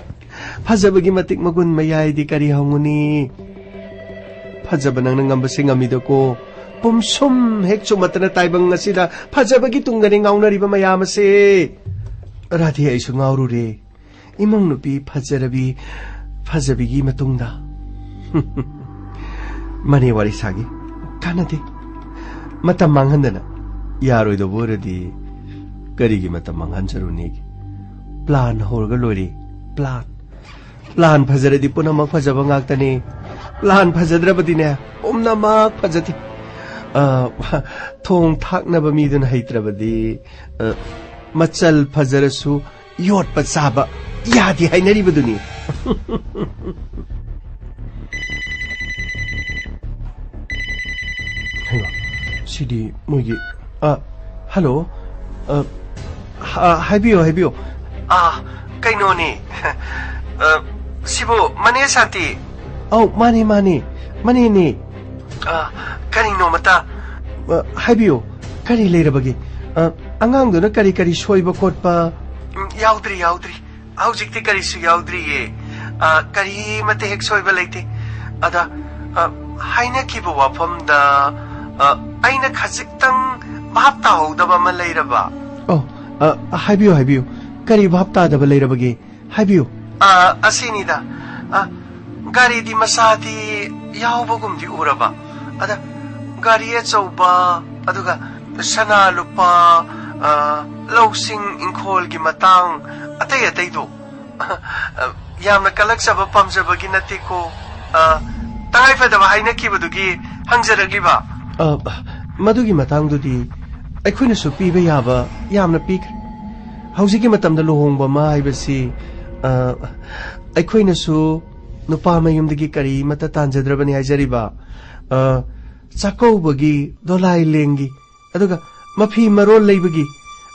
ꯐꯖꯕꯒꯤ ꯃꯇꯤꯛ ꯃꯒꯨꯟ ꯃꯌꯥꯏꯗꯤ ꯀꯔꯤ ꯍꯪꯉꯨꯅꯤ? ꯐꯖꯕ ꯅꯪꯅ ꯉꯝꯕꯁꯦ ꯉꯝꯃꯤꯗꯀꯣ꯫ ꯄꯨꯝꯁꯨꯝ ꯍꯦꯛ ꯆꯨꯝꯃꯠꯇꯅ ꯇꯥꯏꯕꯪ ꯑꯁꯤꯗ ꯐꯖꯕꯒꯤ ꯇꯨꯡꯗꯅꯤ ꯉꯥꯎꯅꯔꯤꯕ ꯃꯌꯥꯝ ꯑꯁꯦ꯫ ꯔꯥꯙꯦ, ꯑꯩꯁꯨ ꯉꯥꯎꯔꯨꯔꯦ꯫ ꯏꯃꯧ ꯅꯨꯄꯤ ꯐꯖꯔꯕꯤ, ꯐꯖꯕꯤꯒꯤ ꯃꯇꯨꯡꯗ꯫ ꯃꯅꯦ ꯋꯥꯔꯤ ꯁꯥꯒꯦ꯫ ꯀꯥꯟꯅꯗꯦ꯫ ꯃꯇꯝ ꯃꯥꯡꯍꯟꯗꯅ꯫ ꯌꯥꯔꯣꯏꯗꯕ ꯑꯣꯏꯔꯗꯤ ꯀꯔꯤꯒꯤ ꯃꯇꯝ ꯃꯥꯡꯍꯟꯖꯔꯨꯅꯦꯒꯦ? ꯄ꯭ꯂꯥꯟ ꯍꯧꯔꯒ ꯂꯣꯏꯔꯦ꯫ ꯄ꯭ꯂꯥꯟ꯫ ꯄ꯭ꯂꯥꯟ ꯐꯖꯔꯗꯤ ꯄꯨꯝꯅꯃꯛ ꯐꯖꯕ ꯉꯥꯛꯇꯅꯤ꯫ ꯄ꯭ꯂꯥꯟ ꯐꯖꯗ꯭ꯔꯕꯗꯤꯅꯦ, ꯄꯨꯝꯅꯃꯛ ꯐꯖꯗꯦ꯫ ꯑ, ꯊꯣꯡ ꯊꯥꯛꯅꯕ ꯃꯤꯗꯨꯅ ꯍꯩꯇ꯭ꯔꯕꯗꯤ, ꯑ, ꯃꯆꯜ ꯐꯖꯔꯁꯨ ꯌꯣꯠꯄ ꯆꯥꯕ ꯌꯥꯗꯦ ꯍꯥꯏꯅꯔꯤꯕꯗꯨꯅꯤ꯫ ꯍꯩꯃꯥ, ꯁꯤꯗꯤ ꯃꯣꯏꯒꯤ, ꯑ, ꯍꯜꯂꯣ꯫ ꯑ, ꯍ-, ꯍꯥꯏꯕꯤꯌꯨ, ꯍꯥꯏꯕꯤꯌꯨ꯫ ꯑꯥ, ꯀꯩꯅꯣꯅꯦ? ꯑ, ꯁꯤꯕꯨ ꯃꯅꯦ ꯁꯥꯟꯇꯤ? ꯑꯧ, ꯃꯥꯅꯦ, ꯃꯥꯅꯦ꯫ ꯃꯅꯦꯅꯦ꯫ ꯑ, ꯀꯔꯤꯅꯣ ꯃꯇꯥ? ꯑ, ꯍꯥꯏꯕꯤꯌꯨ, ꯀꯔꯤ ꯂꯩꯔꯕꯒꯦ? ꯑ, ꯑꯉꯥꯡꯗꯨꯅ ꯀꯔꯤ ꯀꯔꯤ ꯁꯣꯏꯕ ꯈꯣꯠꯄ? ꯎꯝ, ꯌꯥꯎꯗ꯭ꯔꯤ, ꯌꯥꯎꯗ꯭ꯔꯤ꯫ ꯍꯧꯖꯤꯛꯇꯤ ꯀꯔꯤꯁꯨ ꯌꯥꯎꯗ꯭ꯔꯤꯌꯦ꯫ ꯑ, ꯀꯔꯤꯃꯠꯇ ꯍꯦꯛ ꯁꯣꯏꯕ ꯂꯩꯇꯦ꯫ ꯑꯗ, ꯑ, ꯍꯥꯏꯅꯈꯤꯕ ꯋꯥꯐꯝꯗ, ꯑ, ꯑꯩꯅ ꯈꯖꯤꯛꯇꯪ ꯚꯥꯞ ꯇꯥꯍꯧꯗꯕ ꯑꯃ ꯂꯩꯔꯕ? ꯑꯣ, ꯑ, ꯍꯥꯏꯕꯤꯌꯨ, ꯍꯥꯏꯕꯤꯌꯨ꯫ ꯀꯔꯤ ꯚꯥꯞ ꯇꯥꯗꯕ ꯂꯩꯔꯕꯒꯦ? ꯍꯥꯏꯕꯤꯌꯨ꯫ ꯑ, ꯑꯁꯤꯅꯤꯗ꯫ ꯑ, ꯒꯥꯔꯤꯗꯤ ꯃꯆꯥꯗꯤ ꯌꯥꯎꯕꯒꯨꯝꯗꯤ ꯎꯔꯕ꯫ ꯑꯗ, ꯒꯥꯔꯤ ꯑꯆꯧꯕ, ꯑꯗꯨꯒ ꯁꯅꯥ ꯂꯨꯄꯥ, ꯑ, ꯂꯧꯁꯤꯡ ꯏꯪꯈꯣꯜꯒꯤ ꯃꯇꯥꯡ, ꯑꯇꯩ ꯑꯇꯩꯗꯣ꯫ ꯌꯥꯝꯅ ꯀꯜꯂꯛꯆꯕ ꯄꯥꯝꯖꯕꯒꯤ ꯅꯠꯇꯦꯀꯣ꯫ ꯑ, ꯇꯉꯥꯏꯐꯗꯕ ꯍꯥꯏꯅꯈꯤꯕꯗꯨꯒꯤ ꯍꯪꯖꯔꯛꯂꯤꯕ꯫ ꯑ, ꯃꯗꯨꯒꯤ ꯃꯇꯥꯡꯗꯨꯗꯤ ꯑꯩꯈꯣꯏꯅꯁꯨ ꯄꯤꯕ ꯌꯥꯕ ꯌꯥꯝꯅ ꯄꯤꯈ꯭ꯔꯦ꯫ ꯍꯧꯖꯤꯛꯀꯤ ꯃꯇꯝꯗ ꯂꯨꯍꯣꯡꯕ ꯑꯃ ꯍꯥꯏꯕꯁꯤ, ꯑ, ꯑꯩꯈꯣꯏꯅꯁꯨ ꯅꯨꯄꯥ ꯃꯌꯨꯝꯗꯒꯤ ꯀꯔꯤꯃꯠꯇ ꯇꯥꯟꯖꯗ꯭ꯔꯕꯅꯤ ꯍꯥꯏꯖꯔꯤꯕ꯫ ꯑ, ꯆꯥꯛꯀꯧꯕꯒꯤ, ꯗꯣꯂꯥꯏ ꯂꯦꯡꯒꯤ, ꯑꯗꯨꯒ ꯃꯐꯤ ꯃꯔꯣꯜ ꯂꯩꯕꯒꯤ,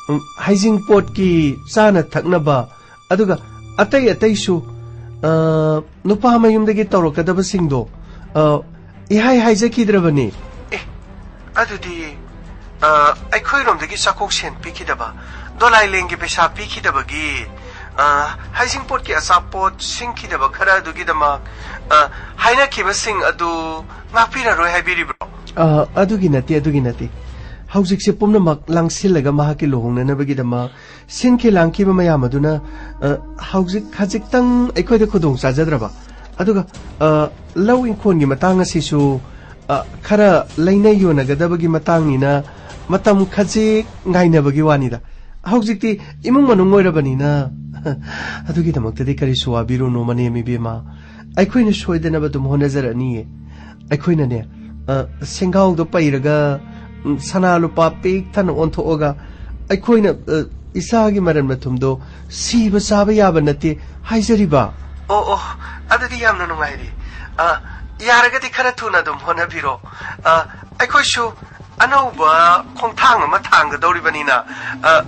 ꯎꯝ, ꯍꯩꯖꯤꯡꯄꯣꯠꯀꯤ ꯆꯥꯅ ꯊꯛꯅꯕ, ꯑꯗꯨꯒ ꯑꯇꯩ ꯑꯇꯩꯁꯨ, ꯑ, ꯅꯨꯄꯥ ꯃꯌꯨꯝꯗꯒꯤ ꯇꯧꯔꯛꯀꯗꯕꯁꯤꯡꯗꯣ, ꯑ, ꯏꯍꯥꯏ ꯍꯥꯏꯖꯈꯤꯗ꯭ꯔꯕꯅꯤ꯫ ꯑꯦ, ꯑꯗꯨꯗꯤ, ꯑ, ꯑꯩꯈꯣꯏꯔꯣꯝꯗꯒꯤ ꯆꯥꯛꯀꯧ ꯁꯦꯟ ꯄꯤꯈꯤꯗꯕ, ꯗꯣꯂꯥꯏ ꯂꯦꯡꯒꯤ ꯄꯩꯁꯥ ꯄꯤꯈꯤꯗꯕꯒꯤ, ꯑ, ꯍꯩꯖꯤꯡꯄꯣꯠꯀꯤ ꯑꯆꯥꯄꯣꯠ ꯁꯤꯡꯈꯤꯗꯕ ꯈꯔ ꯑꯗꯨꯒꯤꯗꯃꯛ, ꯑ, ꯍꯥꯏꯅꯈꯤꯕꯁꯤꯡ ꯑꯗꯨ ꯉꯥꯛꯄꯤꯔꯔꯣꯏ ꯍꯥꯏꯕꯤꯔꯤꯕ꯭ꯔꯣ? ꯑ, ꯑꯗꯨꯒꯤ ꯅꯠꯇꯦ, ꯑꯗꯨꯒꯤ ꯅꯠꯇꯦ꯫ ꯍꯧꯖꯤꯛꯁꯦ ꯄꯨꯝꯅꯃꯛ ꯂꯥꯡꯁꯤꯜꯂꯒ ꯃꯍꯥꯛꯀꯤ ꯂꯨꯍꯣꯡꯅꯅꯕꯒꯤꯗꯃꯛ ꯁꯤꯟꯈꯤ ꯂꯥꯡꯈꯤꯕ ꯃꯌꯥꯝ ꯑꯗꯨꯅ, ꯑ, ꯍꯧꯖꯤꯛ ꯈꯖꯤꯛꯇꯪ ꯑꯩꯈꯣꯏꯗ ꯈꯨꯗꯣꯡ ꯆꯥꯖꯗ꯭ꯔꯕ꯫ ꯑꯗꯨꯒ, ꯑ, ꯂꯧ ꯏꯪꯈꯣꯜꯒꯤ ꯃꯇꯥꯡ ꯑꯁꯤꯁꯨ, ꯑ, ꯈꯔ ꯂꯩꯅ ꯌꯣꯟꯅꯒꯗꯕꯒꯤ ꯃꯇꯥꯡꯅꯤꯅ ꯃꯇꯝ ꯈꯖꯤꯛ ꯉꯥꯏꯅꯕꯒꯤ ꯋꯥꯅꯤꯗ꯫ ꯍꯧꯖꯤꯛꯇꯤ ꯏꯃꯨꯡ ꯃꯅꯨꯡ ꯑꯣꯏꯔꯕꯅꯤꯅ꯫ ꯑꯗꯨꯒꯤꯗꯃꯛꯇꯗꯤ ꯀꯔꯤꯁꯨ ꯋꯥꯕꯤꯔꯨꯅꯨ, ꯃꯅꯦꯝ ꯏꯕꯦꯝꯃ꯫ ꯑꯩꯈꯣꯏꯅ ꯁꯣꯏꯗꯅꯕ ꯑꯗꯨꯝ ꯍꯣꯠꯅꯖꯔꯛꯅꯤꯌꯦ꯫ ꯑꯩꯈꯣꯏꯅꯅꯦ, ꯑ, ꯁꯦꯡꯒꯥꯎꯗꯣ ꯄꯩꯔꯒ, ꯎꯝ, ꯁꯅꯥ ꯂꯨꯄꯥ ꯄꯤꯛ ꯊꯟꯅ ꯑꯣꯟꯊꯣꯛꯑꯒ, ꯑꯩꯈꯣꯏꯅ, ꯑ, ꯏꯆꯥꯒꯤ ꯃꯔꯟ ꯃꯊꯨꯝꯗꯣ ꯁꯤꯕ ꯆꯥꯕ ꯌꯥꯕ ꯅꯠꯇꯦ ꯍꯥꯏꯖꯔꯤꯕ꯫ ꯑꯣ, ꯑꯣ, ꯑꯗꯨꯗꯤ ꯌꯥꯝꯅ ꯅꯨꯡꯉꯥꯏꯔꯦ꯫ ꯑ, ꯌꯥꯔꯒꯗꯤ ꯈꯔ ꯊꯨꯅ ꯑꯗꯨꯝ ꯍꯣꯠꯅꯕꯤꯔꯣ꯫ ꯑ, ꯑꯩꯈꯣꯏꯁꯨ ꯑꯅꯧꯕ ꯈꯣꯡꯊꯥꯡ ꯑꯃ ꯊꯥꯡꯒꯗꯧꯔꯤꯕꯅꯤꯅ, ꯑ,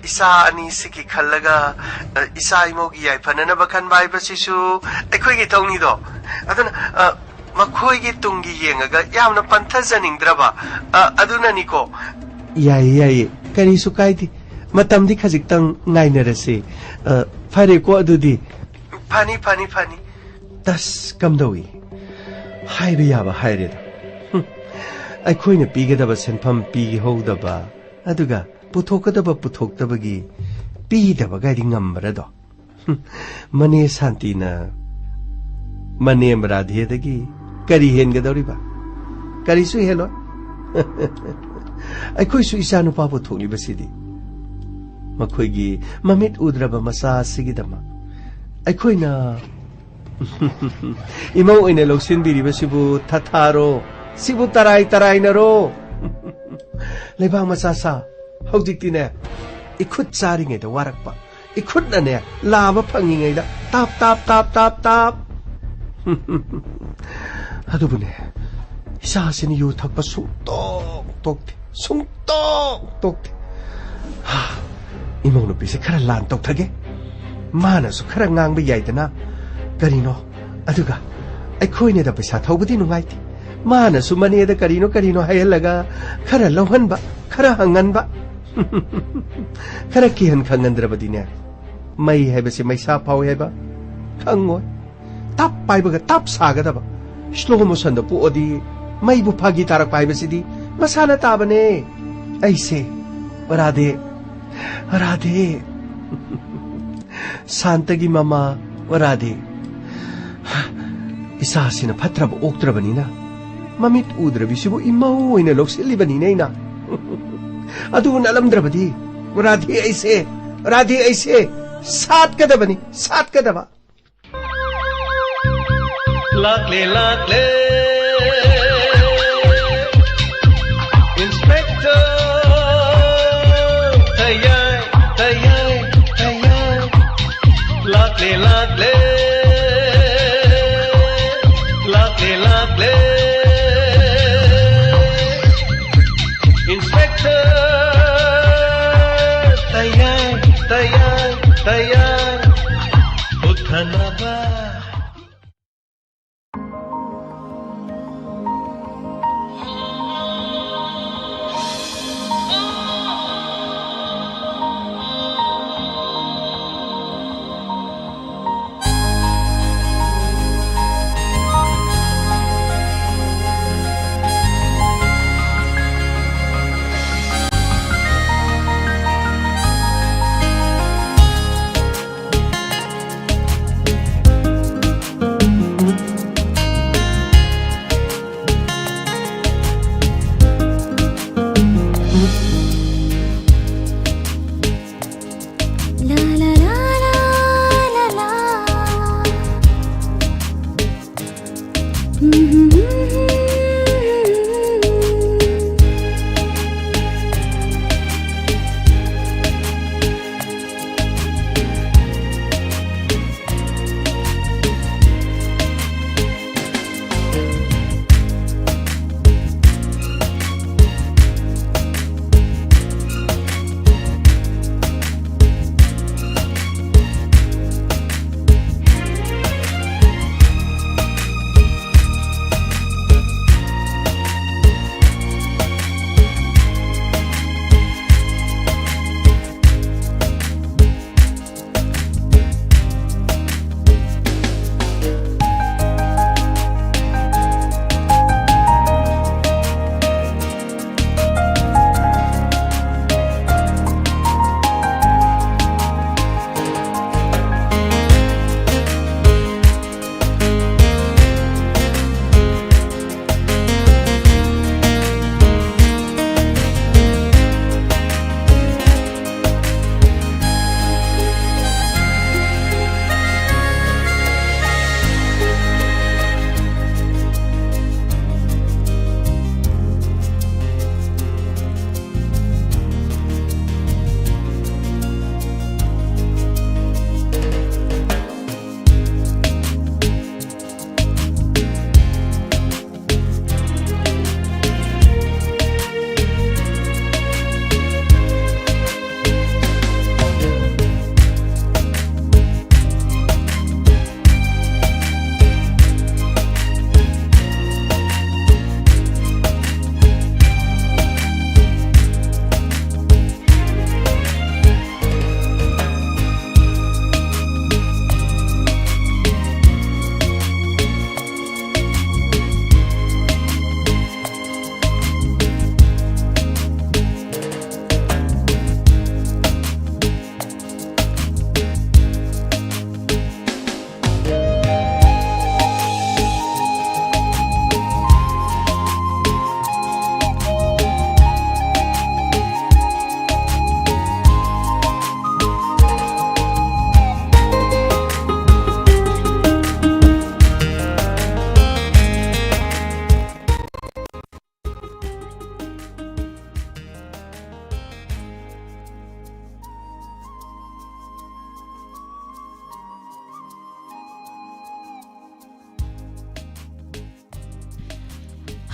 ꯏꯆꯥ ꯑꯅꯤꯁꯤꯒꯤ ꯈꯜꯂꯒ, ꯑ, ꯏꯆꯥ ꯏꯃꯧꯒꯤ ꯌꯥꯏꯐꯅꯅꯕ ꯈꯟꯕ ꯍꯥꯏꯕꯁꯤꯁꯨ ꯑꯩꯈꯣꯏꯒꯤ ꯊꯧꯅꯤꯗꯣ꯫ ꯑꯗꯨꯅ, ꯑ, ꯃꯈꯣꯏꯒꯤ ꯇꯨꯡꯒꯤ ꯌꯦꯡꯉꯒ ꯌꯥꯝꯅ ꯄꯟꯊꯖꯅꯤꯡꯗ꯭ꯔꯕ, ꯑ, ꯑꯗꯨꯅꯅꯤꯀꯣ꯫ ꯌꯥꯏꯌꯦ, ꯌꯥꯏꯌꯦ, ꯀꯔꯤꯁꯨ ꯀꯥꯏꯗꯦ꯫ ꯃꯇꯝꯗꯤ ꯈꯖꯤꯛꯇꯪ ꯉꯥꯏꯅꯔꯁꯤ꯫ ꯑ, ꯐꯔꯦꯀꯣ ꯑꯗꯨꯗꯤ꯫ ꯐꯅꯤ, ꯐꯅꯤ, ꯐꯅꯤ꯫ ꯇꯁ, ꯀꯝꯗꯧꯏ? ꯍꯥꯏꯕ ꯌꯥꯕ ꯍꯥꯏꯔꯦꯗ꯫ ꯍꯨꯝ꯫ ꯑꯩꯈꯣꯏꯅ ꯄꯤꯒꯗꯕ ꯁꯦꯟꯐꯝ ꯄꯤꯍꯧꯗꯕ, ꯑꯗꯨꯒ ꯄꯨꯊꯣꯛꯀꯗꯕ ꯄꯨꯊꯣꯛꯇꯕꯒꯤ ꯄꯤꯗꯕꯒꯥꯏꯗꯤ ꯉꯝꯕ꯭ꯔꯗꯣ? ꯍꯨꯝ꯫ ꯃꯅꯦ ꯁꯥꯟꯇꯤꯅ ꯃꯅꯦ ꯔꯥꯙꯦꯗꯒꯤ ꯀꯔꯤ ꯍꯦꯟꯒꯗꯧꯔꯤꯕ? ꯀꯔꯤꯁꯨ ꯍꯦꯜꯂꯣꯏ꯫ ꯑꯩꯈꯣꯏꯁꯨ ꯏꯆꯥ ꯅꯨꯄꯥ ꯄꯨꯊꯣꯛꯂꯤꯕꯁꯤꯗꯤ ꯃꯈꯣꯏꯒꯤ ꯃꯃꯤꯠ ꯎꯗ꯭ꯔꯕ ꯃꯆꯥ ꯑꯁꯤꯒꯤꯗꯃꯛ꯫ ꯑꯩꯈꯣꯏꯅ ꯏꯃꯧ ꯑꯣꯏꯅ ꯂꯧꯁꯤꯟꯕꯤꯔꯤꯕꯁꯤꯕꯨ ꯊꯥꯊꯥꯔꯣ, ꯁꯤꯕꯨ ꯇꯔꯥꯏ ꯇꯔꯥꯏꯅꯔꯣ꯫ ꯂꯩꯕꯥꯛ ꯃꯆꯥ ꯁꯥ, ꯍꯧꯖꯤꯛꯇꯤꯅꯦ, ꯏꯈꯨꯠ ꯆꯥꯔꯤꯉꯩꯗ ꯋꯥꯔꯛꯄ, ꯏꯈꯨꯠꯅꯅꯦ, ꯂꯥꯕ ꯐꯪꯉꯤꯉꯩꯗ ꯇꯥꯞ, ꯇꯥꯞ, ꯇꯥꯞ, ꯇꯥꯞ, ꯇꯥꯞ꯫ ꯑꯗꯨꯕꯨꯅꯦ, ꯏꯆꯥꯁꯤꯅ ꯌꯨ ꯊꯛꯄ ꯁꯨꯡꯇꯣꯛ ꯇꯣꯛꯇꯦ, ꯁꯨꯡꯇꯣꯛ ꯇꯣꯛꯇꯦ꯫ ꯍꯥ, ꯏꯃꯧ ꯅꯨꯄꯤꯁꯦ ꯈꯔ ꯂꯥꯟ ꯇꯧꯊꯒꯦ꯫ ꯃꯥꯅꯁꯨ ꯈꯔ ꯉꯥꯡꯕ ꯌꯥꯏꯗꯅ꯫ ꯀꯔꯤꯅꯣ? ꯑꯗꯨꯒ ꯑꯩꯈꯣꯏꯅꯗ ꯄꯩꯁꯥ ꯊꯧꯕꯗꯤ ꯅꯨꯡꯉꯥꯏꯇꯦ꯫ ꯃꯥꯅꯁꯨ ꯃꯅꯦꯗ ꯀꯔꯤꯅꯣ ꯀꯔꯤꯅꯣ ꯍꯥꯏꯍꯜꯂꯒ ꯈꯔ ꯂꯧꯍꯟꯕ, ꯈꯔ ꯍꯪꯍꯟꯕ, ꯈꯔ ꯀꯤꯍꯟ ꯈꯪꯍꯟꯗ꯭ꯔꯕꯗꯤꯅꯦ, ꯃꯩ ꯍꯥꯏꯕꯁꯦ ꯃꯩꯁꯥ ꯐꯥꯎꯏ ꯍꯥꯏꯕ ꯈꯪꯉꯣꯏ꯫ ꯇꯞ ꯄꯥꯏꯕꯒ ꯇꯞ ꯁꯥꯒꯗꯕ꯫ ꯁ꯭ꯂꯣ ꯃꯣꯁꯟꯗ ꯄꯣꯛꯑꯗꯤ ꯃꯩꯕꯨ ꯐꯥꯒꯤ ꯇꯥꯔꯛꯄ ꯍꯥꯏꯕꯁꯤꯗꯤ ꯃꯁꯥꯅ ꯇꯥꯕꯅꯦ꯫ ꯑꯩꯁꯦ ꯔꯥꯙꯦ, ꯔꯥꯙꯦ꯫ ꯁꯥꯟꯇꯒꯤ ꯃꯃꯥ ꯔꯥꯙꯦ꯫ ꯏꯆꯥꯁꯤꯅ ꯐꯠꯇ꯭ꯔꯕ ꯑꯣꯛꯇ꯭ꯔꯕꯅꯤꯅ ꯃꯃꯤꯠ ꯎꯗ꯭ꯔꯕꯤꯁꯤꯕꯨ ꯏꯃꯧ ꯑꯣꯏꯅ ꯂꯧꯁꯤꯜꯂꯤꯕꯅꯤꯅꯦ ꯑꯩꯅ꯫ ꯑꯗꯨ ꯅꯠꯂꯝꯗ꯭ꯔꯕꯗꯤ ꯔꯥꯙꯦ ꯑꯩꯁꯦ, ꯔꯥꯙꯦ ꯑꯩꯁꯦ ꯁꯥꯠꯀꯗꯕꯅꯤ, ꯁꯥꯠꯀꯗꯕ꯫ ꯂꯥꯛꯂꯦ, ꯂꯥꯛꯂꯦ, Inspector꯫ ꯇꯌꯥꯏ, ꯇꯌꯥꯏ, ꯇꯌꯥꯏ꯫ ꯂꯥꯛꯂꯦ, ꯂꯥꯛꯂꯦ, ꯂꯥꯛꯂꯦ, ꯂꯥꯛꯂꯦ꯫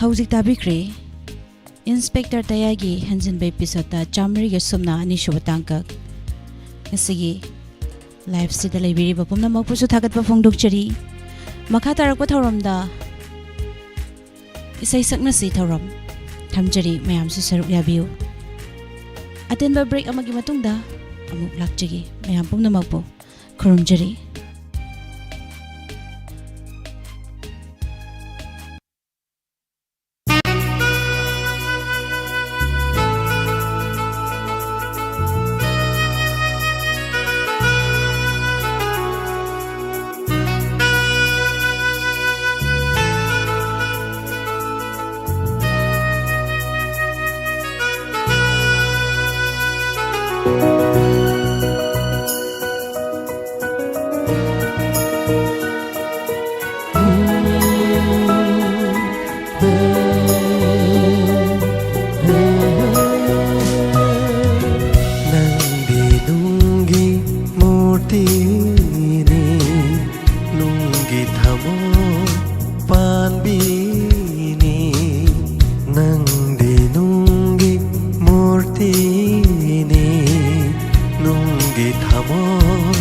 ꯍꯧꯖꯤꯛ ꯇꯥꯕꯤꯈ꯭ꯔꯦ ꯏꯟꯁꯄꯦꯛꯇꯔ ꯇꯌꯥꯏꯒꯤ ꯍꯦꯟꯖꯤꯟꯕ ꯏꯄꯤꯁꯣꯠꯇ ꯆꯥꯃꯔꯤꯒ ꯁꯨꯞꯅ ꯑꯅꯤꯁꯨꯕ ꯇꯥꯡꯀꯛ꯫ ꯉꯁꯤꯒꯤ ꯂꯥꯏꯐꯁꯤꯗ ꯂꯩꯕꯤꯔꯤꯕ ꯄꯨꯝꯅꯃꯛꯄꯨꯁꯨ ꯊꯥꯒꯠꯄ ꯐꯣꯡꯗꯣꯛꯆꯔꯤ꯫ ꯃꯈꯥ ꯇꯥꯔꯛꯄ ꯊꯧꯔꯝꯗ ꯏꯁꯩ ꯁꯛꯅꯁꯤ ꯊꯧꯔꯝ ꯊꯝꯖꯔꯤ꯫ ꯃꯌꯥꯝꯁꯨ ꯁꯔꯨꯛ ꯌꯥꯕꯤꯌꯨ꯫ ꯑꯇꯦꯟꯕ ꯕ꯭ꯔꯦꯛ ꯑꯃꯒꯤ ꯃꯇꯨꯡꯗ ꯑꯃꯨꯛ ꯂꯥꯛꯆꯒꯦ꯫ ꯃꯌꯥꯝ ꯄꯨꯝꯅꯃꯛꯄꯨ ꯈꯨꯔꯨꯝꯖꯔꯤ꯫ ꯅꯪꯗꯤ ꯅꯨꯡꯒꯤ ꯃꯨꯔꯇꯤꯅꯤ, ꯅꯨꯡꯒꯤ ꯊꯃꯣꯏ ꯄꯥꯟꯕꯤꯅꯤ꯫ ꯅꯪꯗꯤ ꯅꯨꯡꯒꯤ ꯃꯨꯔꯇꯤꯅꯤ, ꯅꯨꯡꯒꯤ ꯊꯃꯣꯏ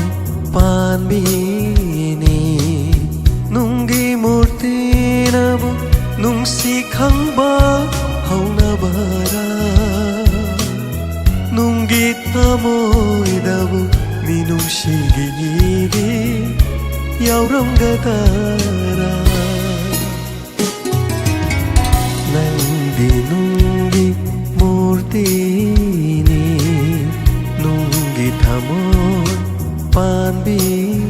ꯄꯥꯟꯕꯤꯅꯤ꯫ ꯅꯨꯡꯒꯤ ꯃꯨꯔꯇꯤꯅꯕꯨ ꯅꯨꯡꯁꯤ ꯈꯪꯕ ꯍꯧꯅꯕꯔꯥ? ꯅꯨꯡꯒꯤ ꯊꯃꯣꯏꯗꯕꯨ ꯃꯤꯅꯨꯡꯁꯤꯒꯤ ꯏꯒꯤ ꯌꯥꯎꯔꯝꯒꯗꯔꯥ? ꯅꯪꯗꯤ ꯅꯨꯡꯒꯤ ꯃꯨꯔꯇꯤꯅꯤ, ꯅꯨꯡꯒꯤ ꯊꯃꯣꯏ ꯄꯥꯟꯕꯤꯅꯤ꯫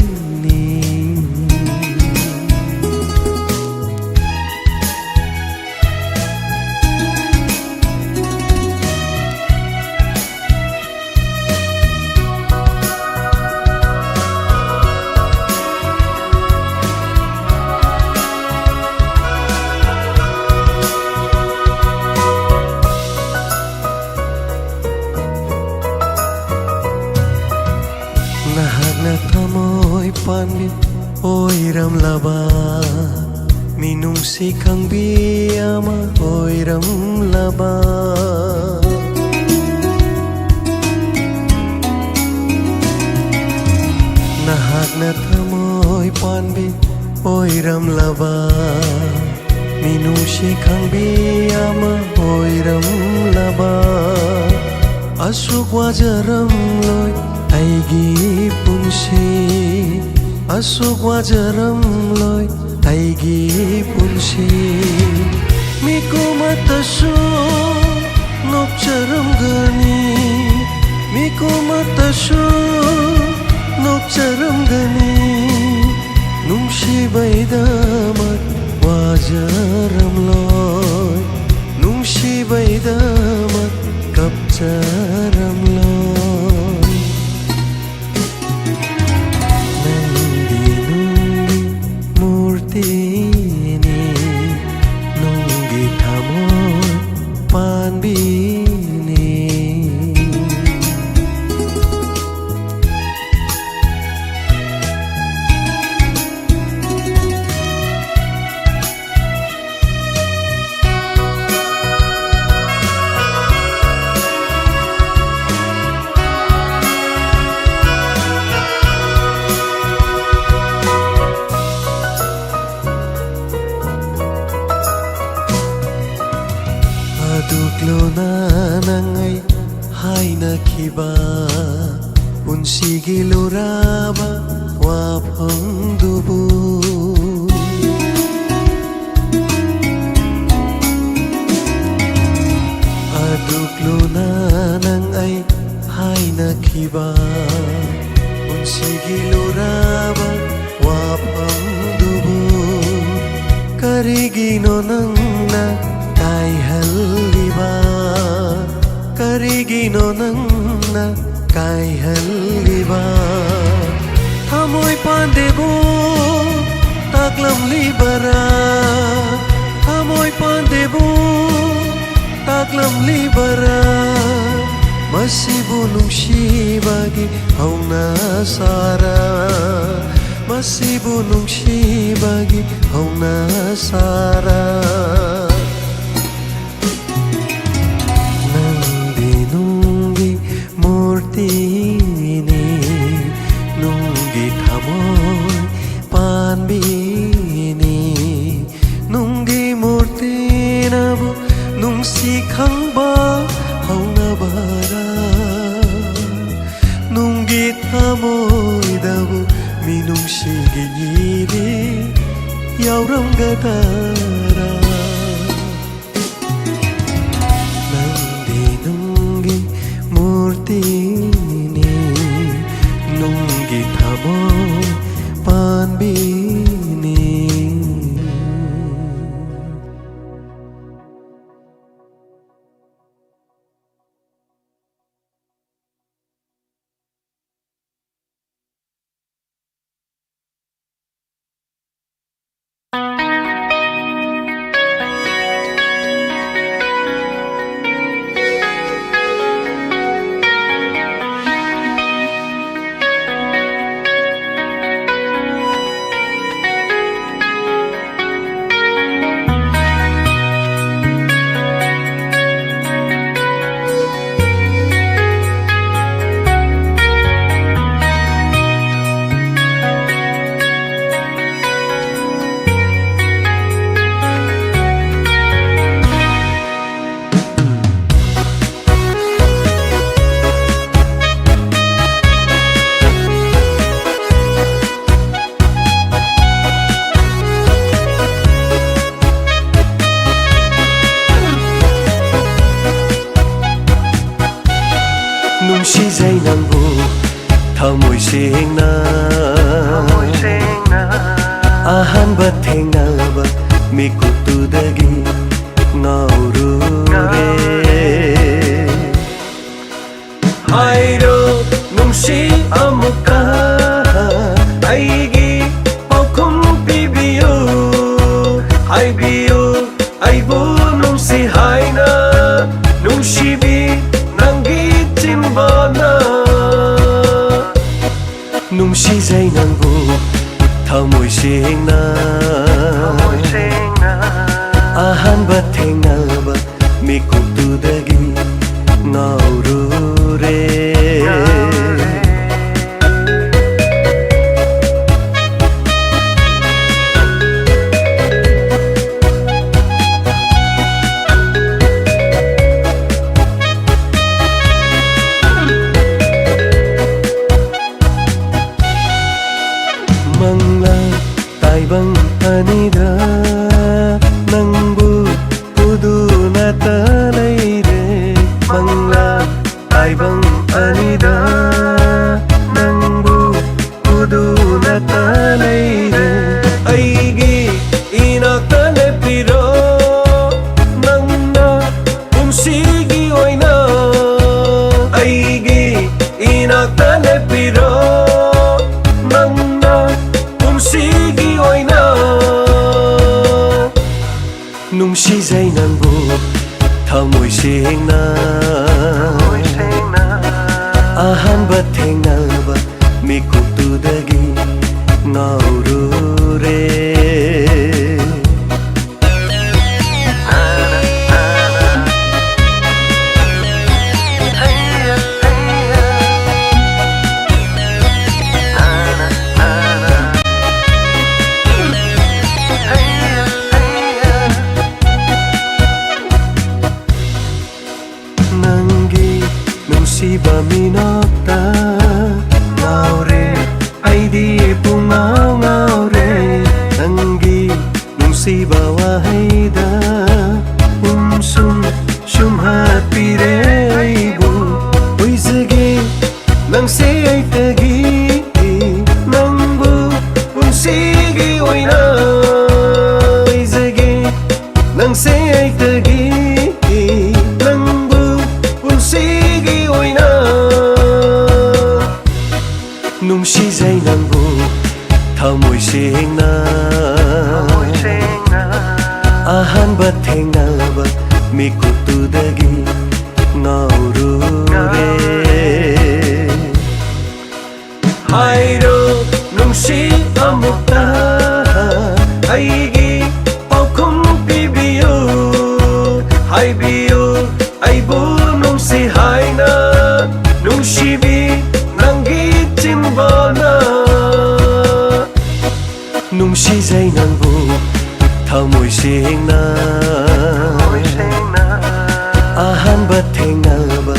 ꯅꯍꯥꯛꯅ ꯊꯃꯣꯏ ꯄꯥꯟꯕꯤ ꯑꯣꯏꯔꯝꯂꯕ ꯃꯤꯅꯨꯡ ꯅꯨꯡꯁꯤ ꯈꯪꯕꯤ ꯑꯃ ꯑꯣꯏꯔꯝꯂꯕ, ꯅꯍꯥꯛꯅ ꯊꯃꯣꯏ ꯄꯥꯟꯕꯤ ꯑꯣꯏꯔꯝꯂꯕ, ꯃꯤꯅꯨꯡꯁꯤ ꯈꯪꯕꯤ ꯑꯃ ꯑꯣꯏꯔꯝꯂꯕ꯫ ꯑꯁꯨꯛ ꯋꯥꯖꯔꯝꯂꯣꯏ ꯑꯩꯒꯤ ꯄꯨꯟꯁꯤ, ꯑꯁꯨꯛ ꯋꯥꯖꯔꯝꯂꯣꯏ ꯑꯩꯒꯤ ꯄꯨꯟꯁꯤ꯫ ꯃꯤꯀꯨꯝ ꯑꯃꯠꯇꯁꯨ ꯅꯣꯛꯆꯔꯝꯒꯅꯤ, ꯃꯤꯀꯨꯝ ꯑꯃꯠꯇꯁꯨ ꯅꯣꯛꯆꯔꯝꯒꯅꯤ꯫ ꯅꯨꯡꯁꯤꯕꯩꯗꯃꯛ ꯋꯥꯖꯔꯝꯂꯣꯏ, ꯅꯨꯡꯁꯤꯕꯩꯗꯃꯛ ꯀꯞꯆꯔꯝꯂꯣꯏ꯫ ꯅꯪꯗꯤ ꯅꯨꯡꯒꯤ ꯃꯨꯔꯇꯤꯅꯤ, ꯅꯨꯡꯒꯤ ꯊꯃꯣꯏ ꯄꯥꯟꯕꯤꯅꯤ꯫ ꯑꯗꯨꯛ ꯂꯨꯅ ꯅꯪ ꯑꯩ ꯍꯥꯏꯅꯈꯤꯕ, ꯄꯨꯟꯁꯤꯒꯤ ꯂꯨꯔꯕ ꯋꯥꯐꯝꯗꯨꯕꯨ꯫ ꯑꯗꯨꯛ ꯂꯨꯅ ꯅꯪ ꯑꯩ ꯍꯥꯏꯅꯈꯤꯕ, ꯄꯨꯟꯁꯤꯒꯤ ꯂꯨꯔꯕ ꯋꯥꯐꯝꯗꯨꯕꯨ ꯀꯔꯤꯒꯤꯅꯣ ꯅꯪꯅ ꯀꯥꯏꯍꯜꯂꯤꯕ? ꯀꯔꯤꯒꯤꯅꯣ ꯅꯪꯅ ꯀꯥꯏꯍꯜꯂꯤꯕ? ꯊꯃꯣꯏ ꯄꯥꯟꯗꯦꯕꯨ ꯇꯥꯛꯂꯝꯂꯤꯕꯔꯥ? ꯊꯃꯣꯏ ꯄꯥꯟꯗꯦꯕꯨ ꯇꯥꯛꯂꯝꯂꯤꯕꯔꯥ? ꯃꯁꯤꯕꯨ ꯅꯨꯡꯁꯤꯕꯒꯤ ꯍꯧꯅꯁꯥꯔꯥ? ꯃꯁꯤꯕꯨ ꯅꯨꯡꯁꯤꯕꯒꯤ ꯍꯧꯅꯁꯥꯔꯥ? ꯅꯪꯗꯤ ꯅꯨꯡꯒꯤ ꯃꯨꯔꯇꯤꯅꯤ, ꯅꯨꯡꯒꯤ ꯊꯃꯣꯏ ꯄꯥꯟꯕꯤꯅꯤ꯫ ꯅꯨꯡꯒꯤ ꯃꯨꯔꯇꯤꯅꯕꯨ ꯅꯨꯡꯁꯤ ꯈꯪꯕ ꯍꯧꯅꯕꯔꯥ? ꯅꯨꯡꯒꯤ ꯊꯃꯣꯏꯗꯕꯨ ꯃꯤꯅꯨꯡꯁꯤꯒꯤ ꯏꯔꯤ ꯌꯥꯎꯔꯝꯒꯗꯔꯥ? ꯅꯪꯗꯤ ꯅꯨꯡꯒꯤ ꯃꯨꯔꯇꯤꯅꯤ, ꯅꯨꯡꯒꯤ ꯊꯃꯣꯏ ꯄꯥꯟꯕꯤꯅꯤ꯫ ꯅꯨꯡꯁꯤꯖꯩ ꯅꯪꯕꯨ ꯊꯃꯣꯏ ꯁꯦꯡꯅ꯫ ꯑꯍꯥꯟꯕ ꯊꯦꯡꯅꯕ ꯃꯤꯀꯨꯞꯇꯨꯗꯒꯤ ꯉꯥꯎꯔꯨꯔꯦ꯫ ꯍꯥꯏꯔꯣ ꯅꯨꯡꯁꯤ ꯑꯃꯨꯛꯀ ꯑꯩꯒꯤ ꯄꯥꯎꯈꯨꯝ ꯄꯤꯕꯤꯌꯨ꯫ ꯍꯥꯏꯕꯤꯌꯨ ꯑꯩꯕꯨ ꯅꯨꯡꯁꯤ ꯍꯥꯏꯅ, ꯅꯨꯡꯁꯤꯕꯤ ꯅꯪꯒꯤ ꯆꯤꯟꯕꯥꯟꯅ꯫ ꯅꯨꯡꯁꯤꯖꯩ ꯅꯪꯕꯨ ꯊꯃꯣꯏ ꯁꯦꯡꯅ ꯑꯍꯥꯟꯕ ꯊꯦꯡꯅꯕ ꯃꯤꯀꯨꯞꯇꯨꯗꯒꯤ ꯉꯥꯎꯔꯨꯔꯦ꯫ ꯃꯪꯂꯥ ꯇꯥꯏꯕꯪ ꯑꯅꯤꯗ ꯅꯪꯕꯨ ꯎꯗꯨꯅꯇ ꯂꯩꯔꯦ꯫ ꯃꯪꯂꯥ ꯇꯥꯏꯕꯪ ꯑꯅꯤꯗ ꯅꯪꯕꯨ ꯎꯗꯨꯅꯇ ꯂꯩꯔꯦ꯫ ꯑꯩꯒꯤ ꯏꯅꯥꯛꯇ ꯂꯦꯞꯄꯤꯔꯣ, ꯅꯪꯅ ꯄꯨꯟꯁꯤꯒꯤ ꯑꯣꯏꯅ꯫ ꯑꯩꯒꯤ ꯏꯅꯥꯛꯇ ꯂꯦꯞꯄꯤꯔꯣ, ꯅꯪꯅ ꯄꯨꯟꯁꯤꯒꯤ ꯑꯣꯏꯅ꯫ ꯅꯨꯡꯁꯤꯖꯩ ꯅꯪꯕꯨ ꯊꯃꯣꯏ ꯁꯦꯡꯅ꯫ ꯑꯍꯥꯟꯕ ꯊꯦꯡꯅꯕ ꯃꯤꯀꯨꯞꯇꯨꯗꯒꯤ ꯉꯥꯎꯔꯨꯔꯦ꯫ ꯅꯪꯒꯤ ꯅꯨꯡꯁꯤꯕ ꯃꯤꯅꯣꯛꯇ ꯉꯥꯎꯔꯦ, ꯑꯩꯗꯤ ꯄꯨꯡꯉꯥꯎ ꯉꯥꯎꯔꯦ꯫ ꯅꯪꯒꯤ ꯅꯨꯡꯁꯤꯕ ꯋꯥꯍꯩꯗ ꯎꯝꯁꯨꯝ ꯁꯨꯝꯍꯠꯄꯤꯔꯦ ꯑꯩꯕꯨ꯫ ꯑꯣꯏꯖꯒꯦ ꯅꯪꯁꯦ ꯑꯩꯇꯒꯤ, ꯅꯪꯕꯨ ꯄꯨꯟꯁꯤꯒꯤ ꯑꯣꯏꯅ ꯑꯣꯏꯖꯒꯦ꯫ ꯅꯪꯁꯦ ꯑꯩꯇꯒꯤ, ꯅꯪꯕꯨ ꯄꯨꯟꯁꯤꯒꯤ ꯑꯣꯏꯅ꯫ ꯁꯦꯡꯅ ꯑꯍꯥꯟꯕ ꯊꯦꯡꯅꯕ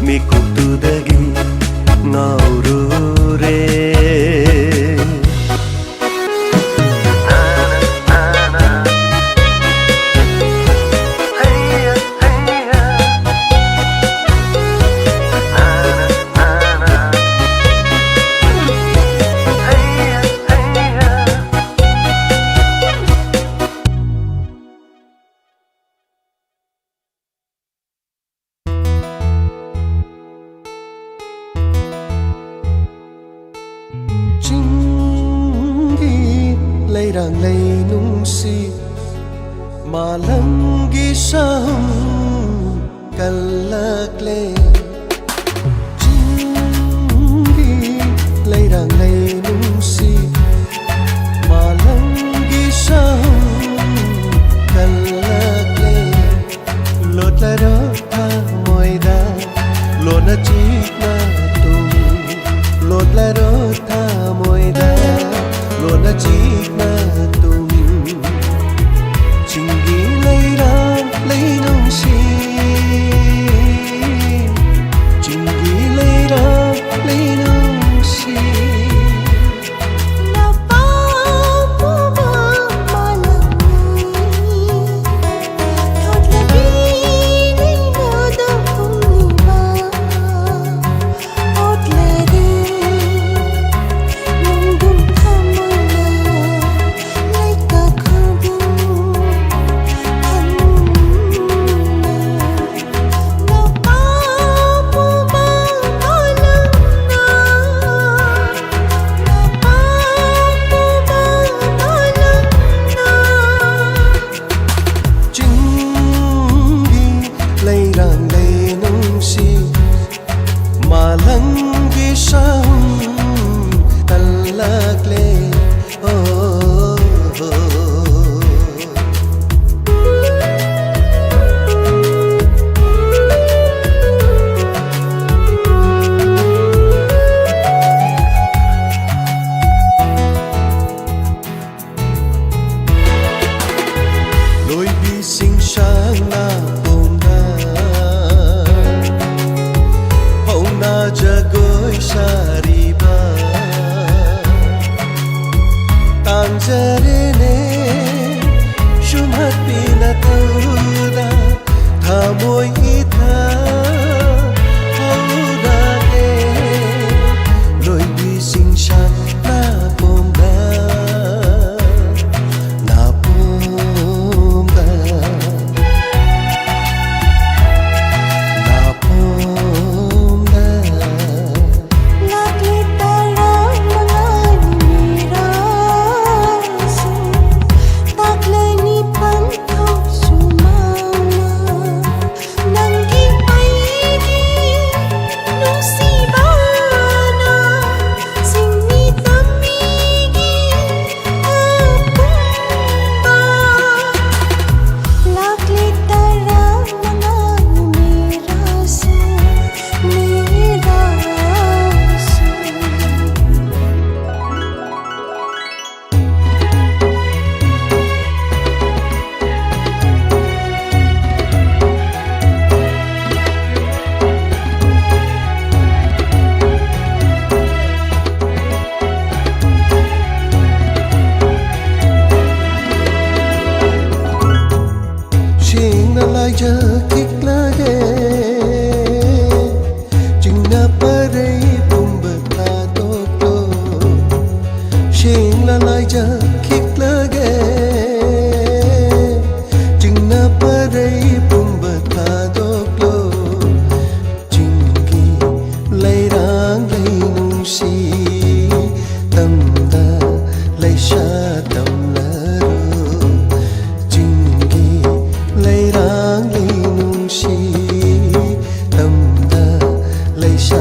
ꯃꯤꯀꯨꯞꯇꯨꯗꯒꯤ ꯉꯥꯎꯔꯨꯔꯦ꯫ ꯆꯤꯡꯒꯤ ꯂꯩꯔꯥꯡ ꯂꯩꯅꯨꯡꯁꯤ ꯃꯥꯂꯪꯒꯤ ꯁꯍꯨꯝ ꯀꯜꯂꯛꯂꯦ꯫ ꯆꯤꯡꯒꯤ ꯂꯩꯔꯥꯡ ꯂꯩꯅꯨꯡꯁꯤ ꯃꯥꯂꯪꯒꯤ ꯁꯍꯨꯝ ꯀꯜꯂꯛꯂꯦ꯫ ꯂꯣꯠꯂꯔꯣ ꯊꯃꯣꯏꯗ ꯂꯣꯟꯅ ꯆꯤꯛꯅ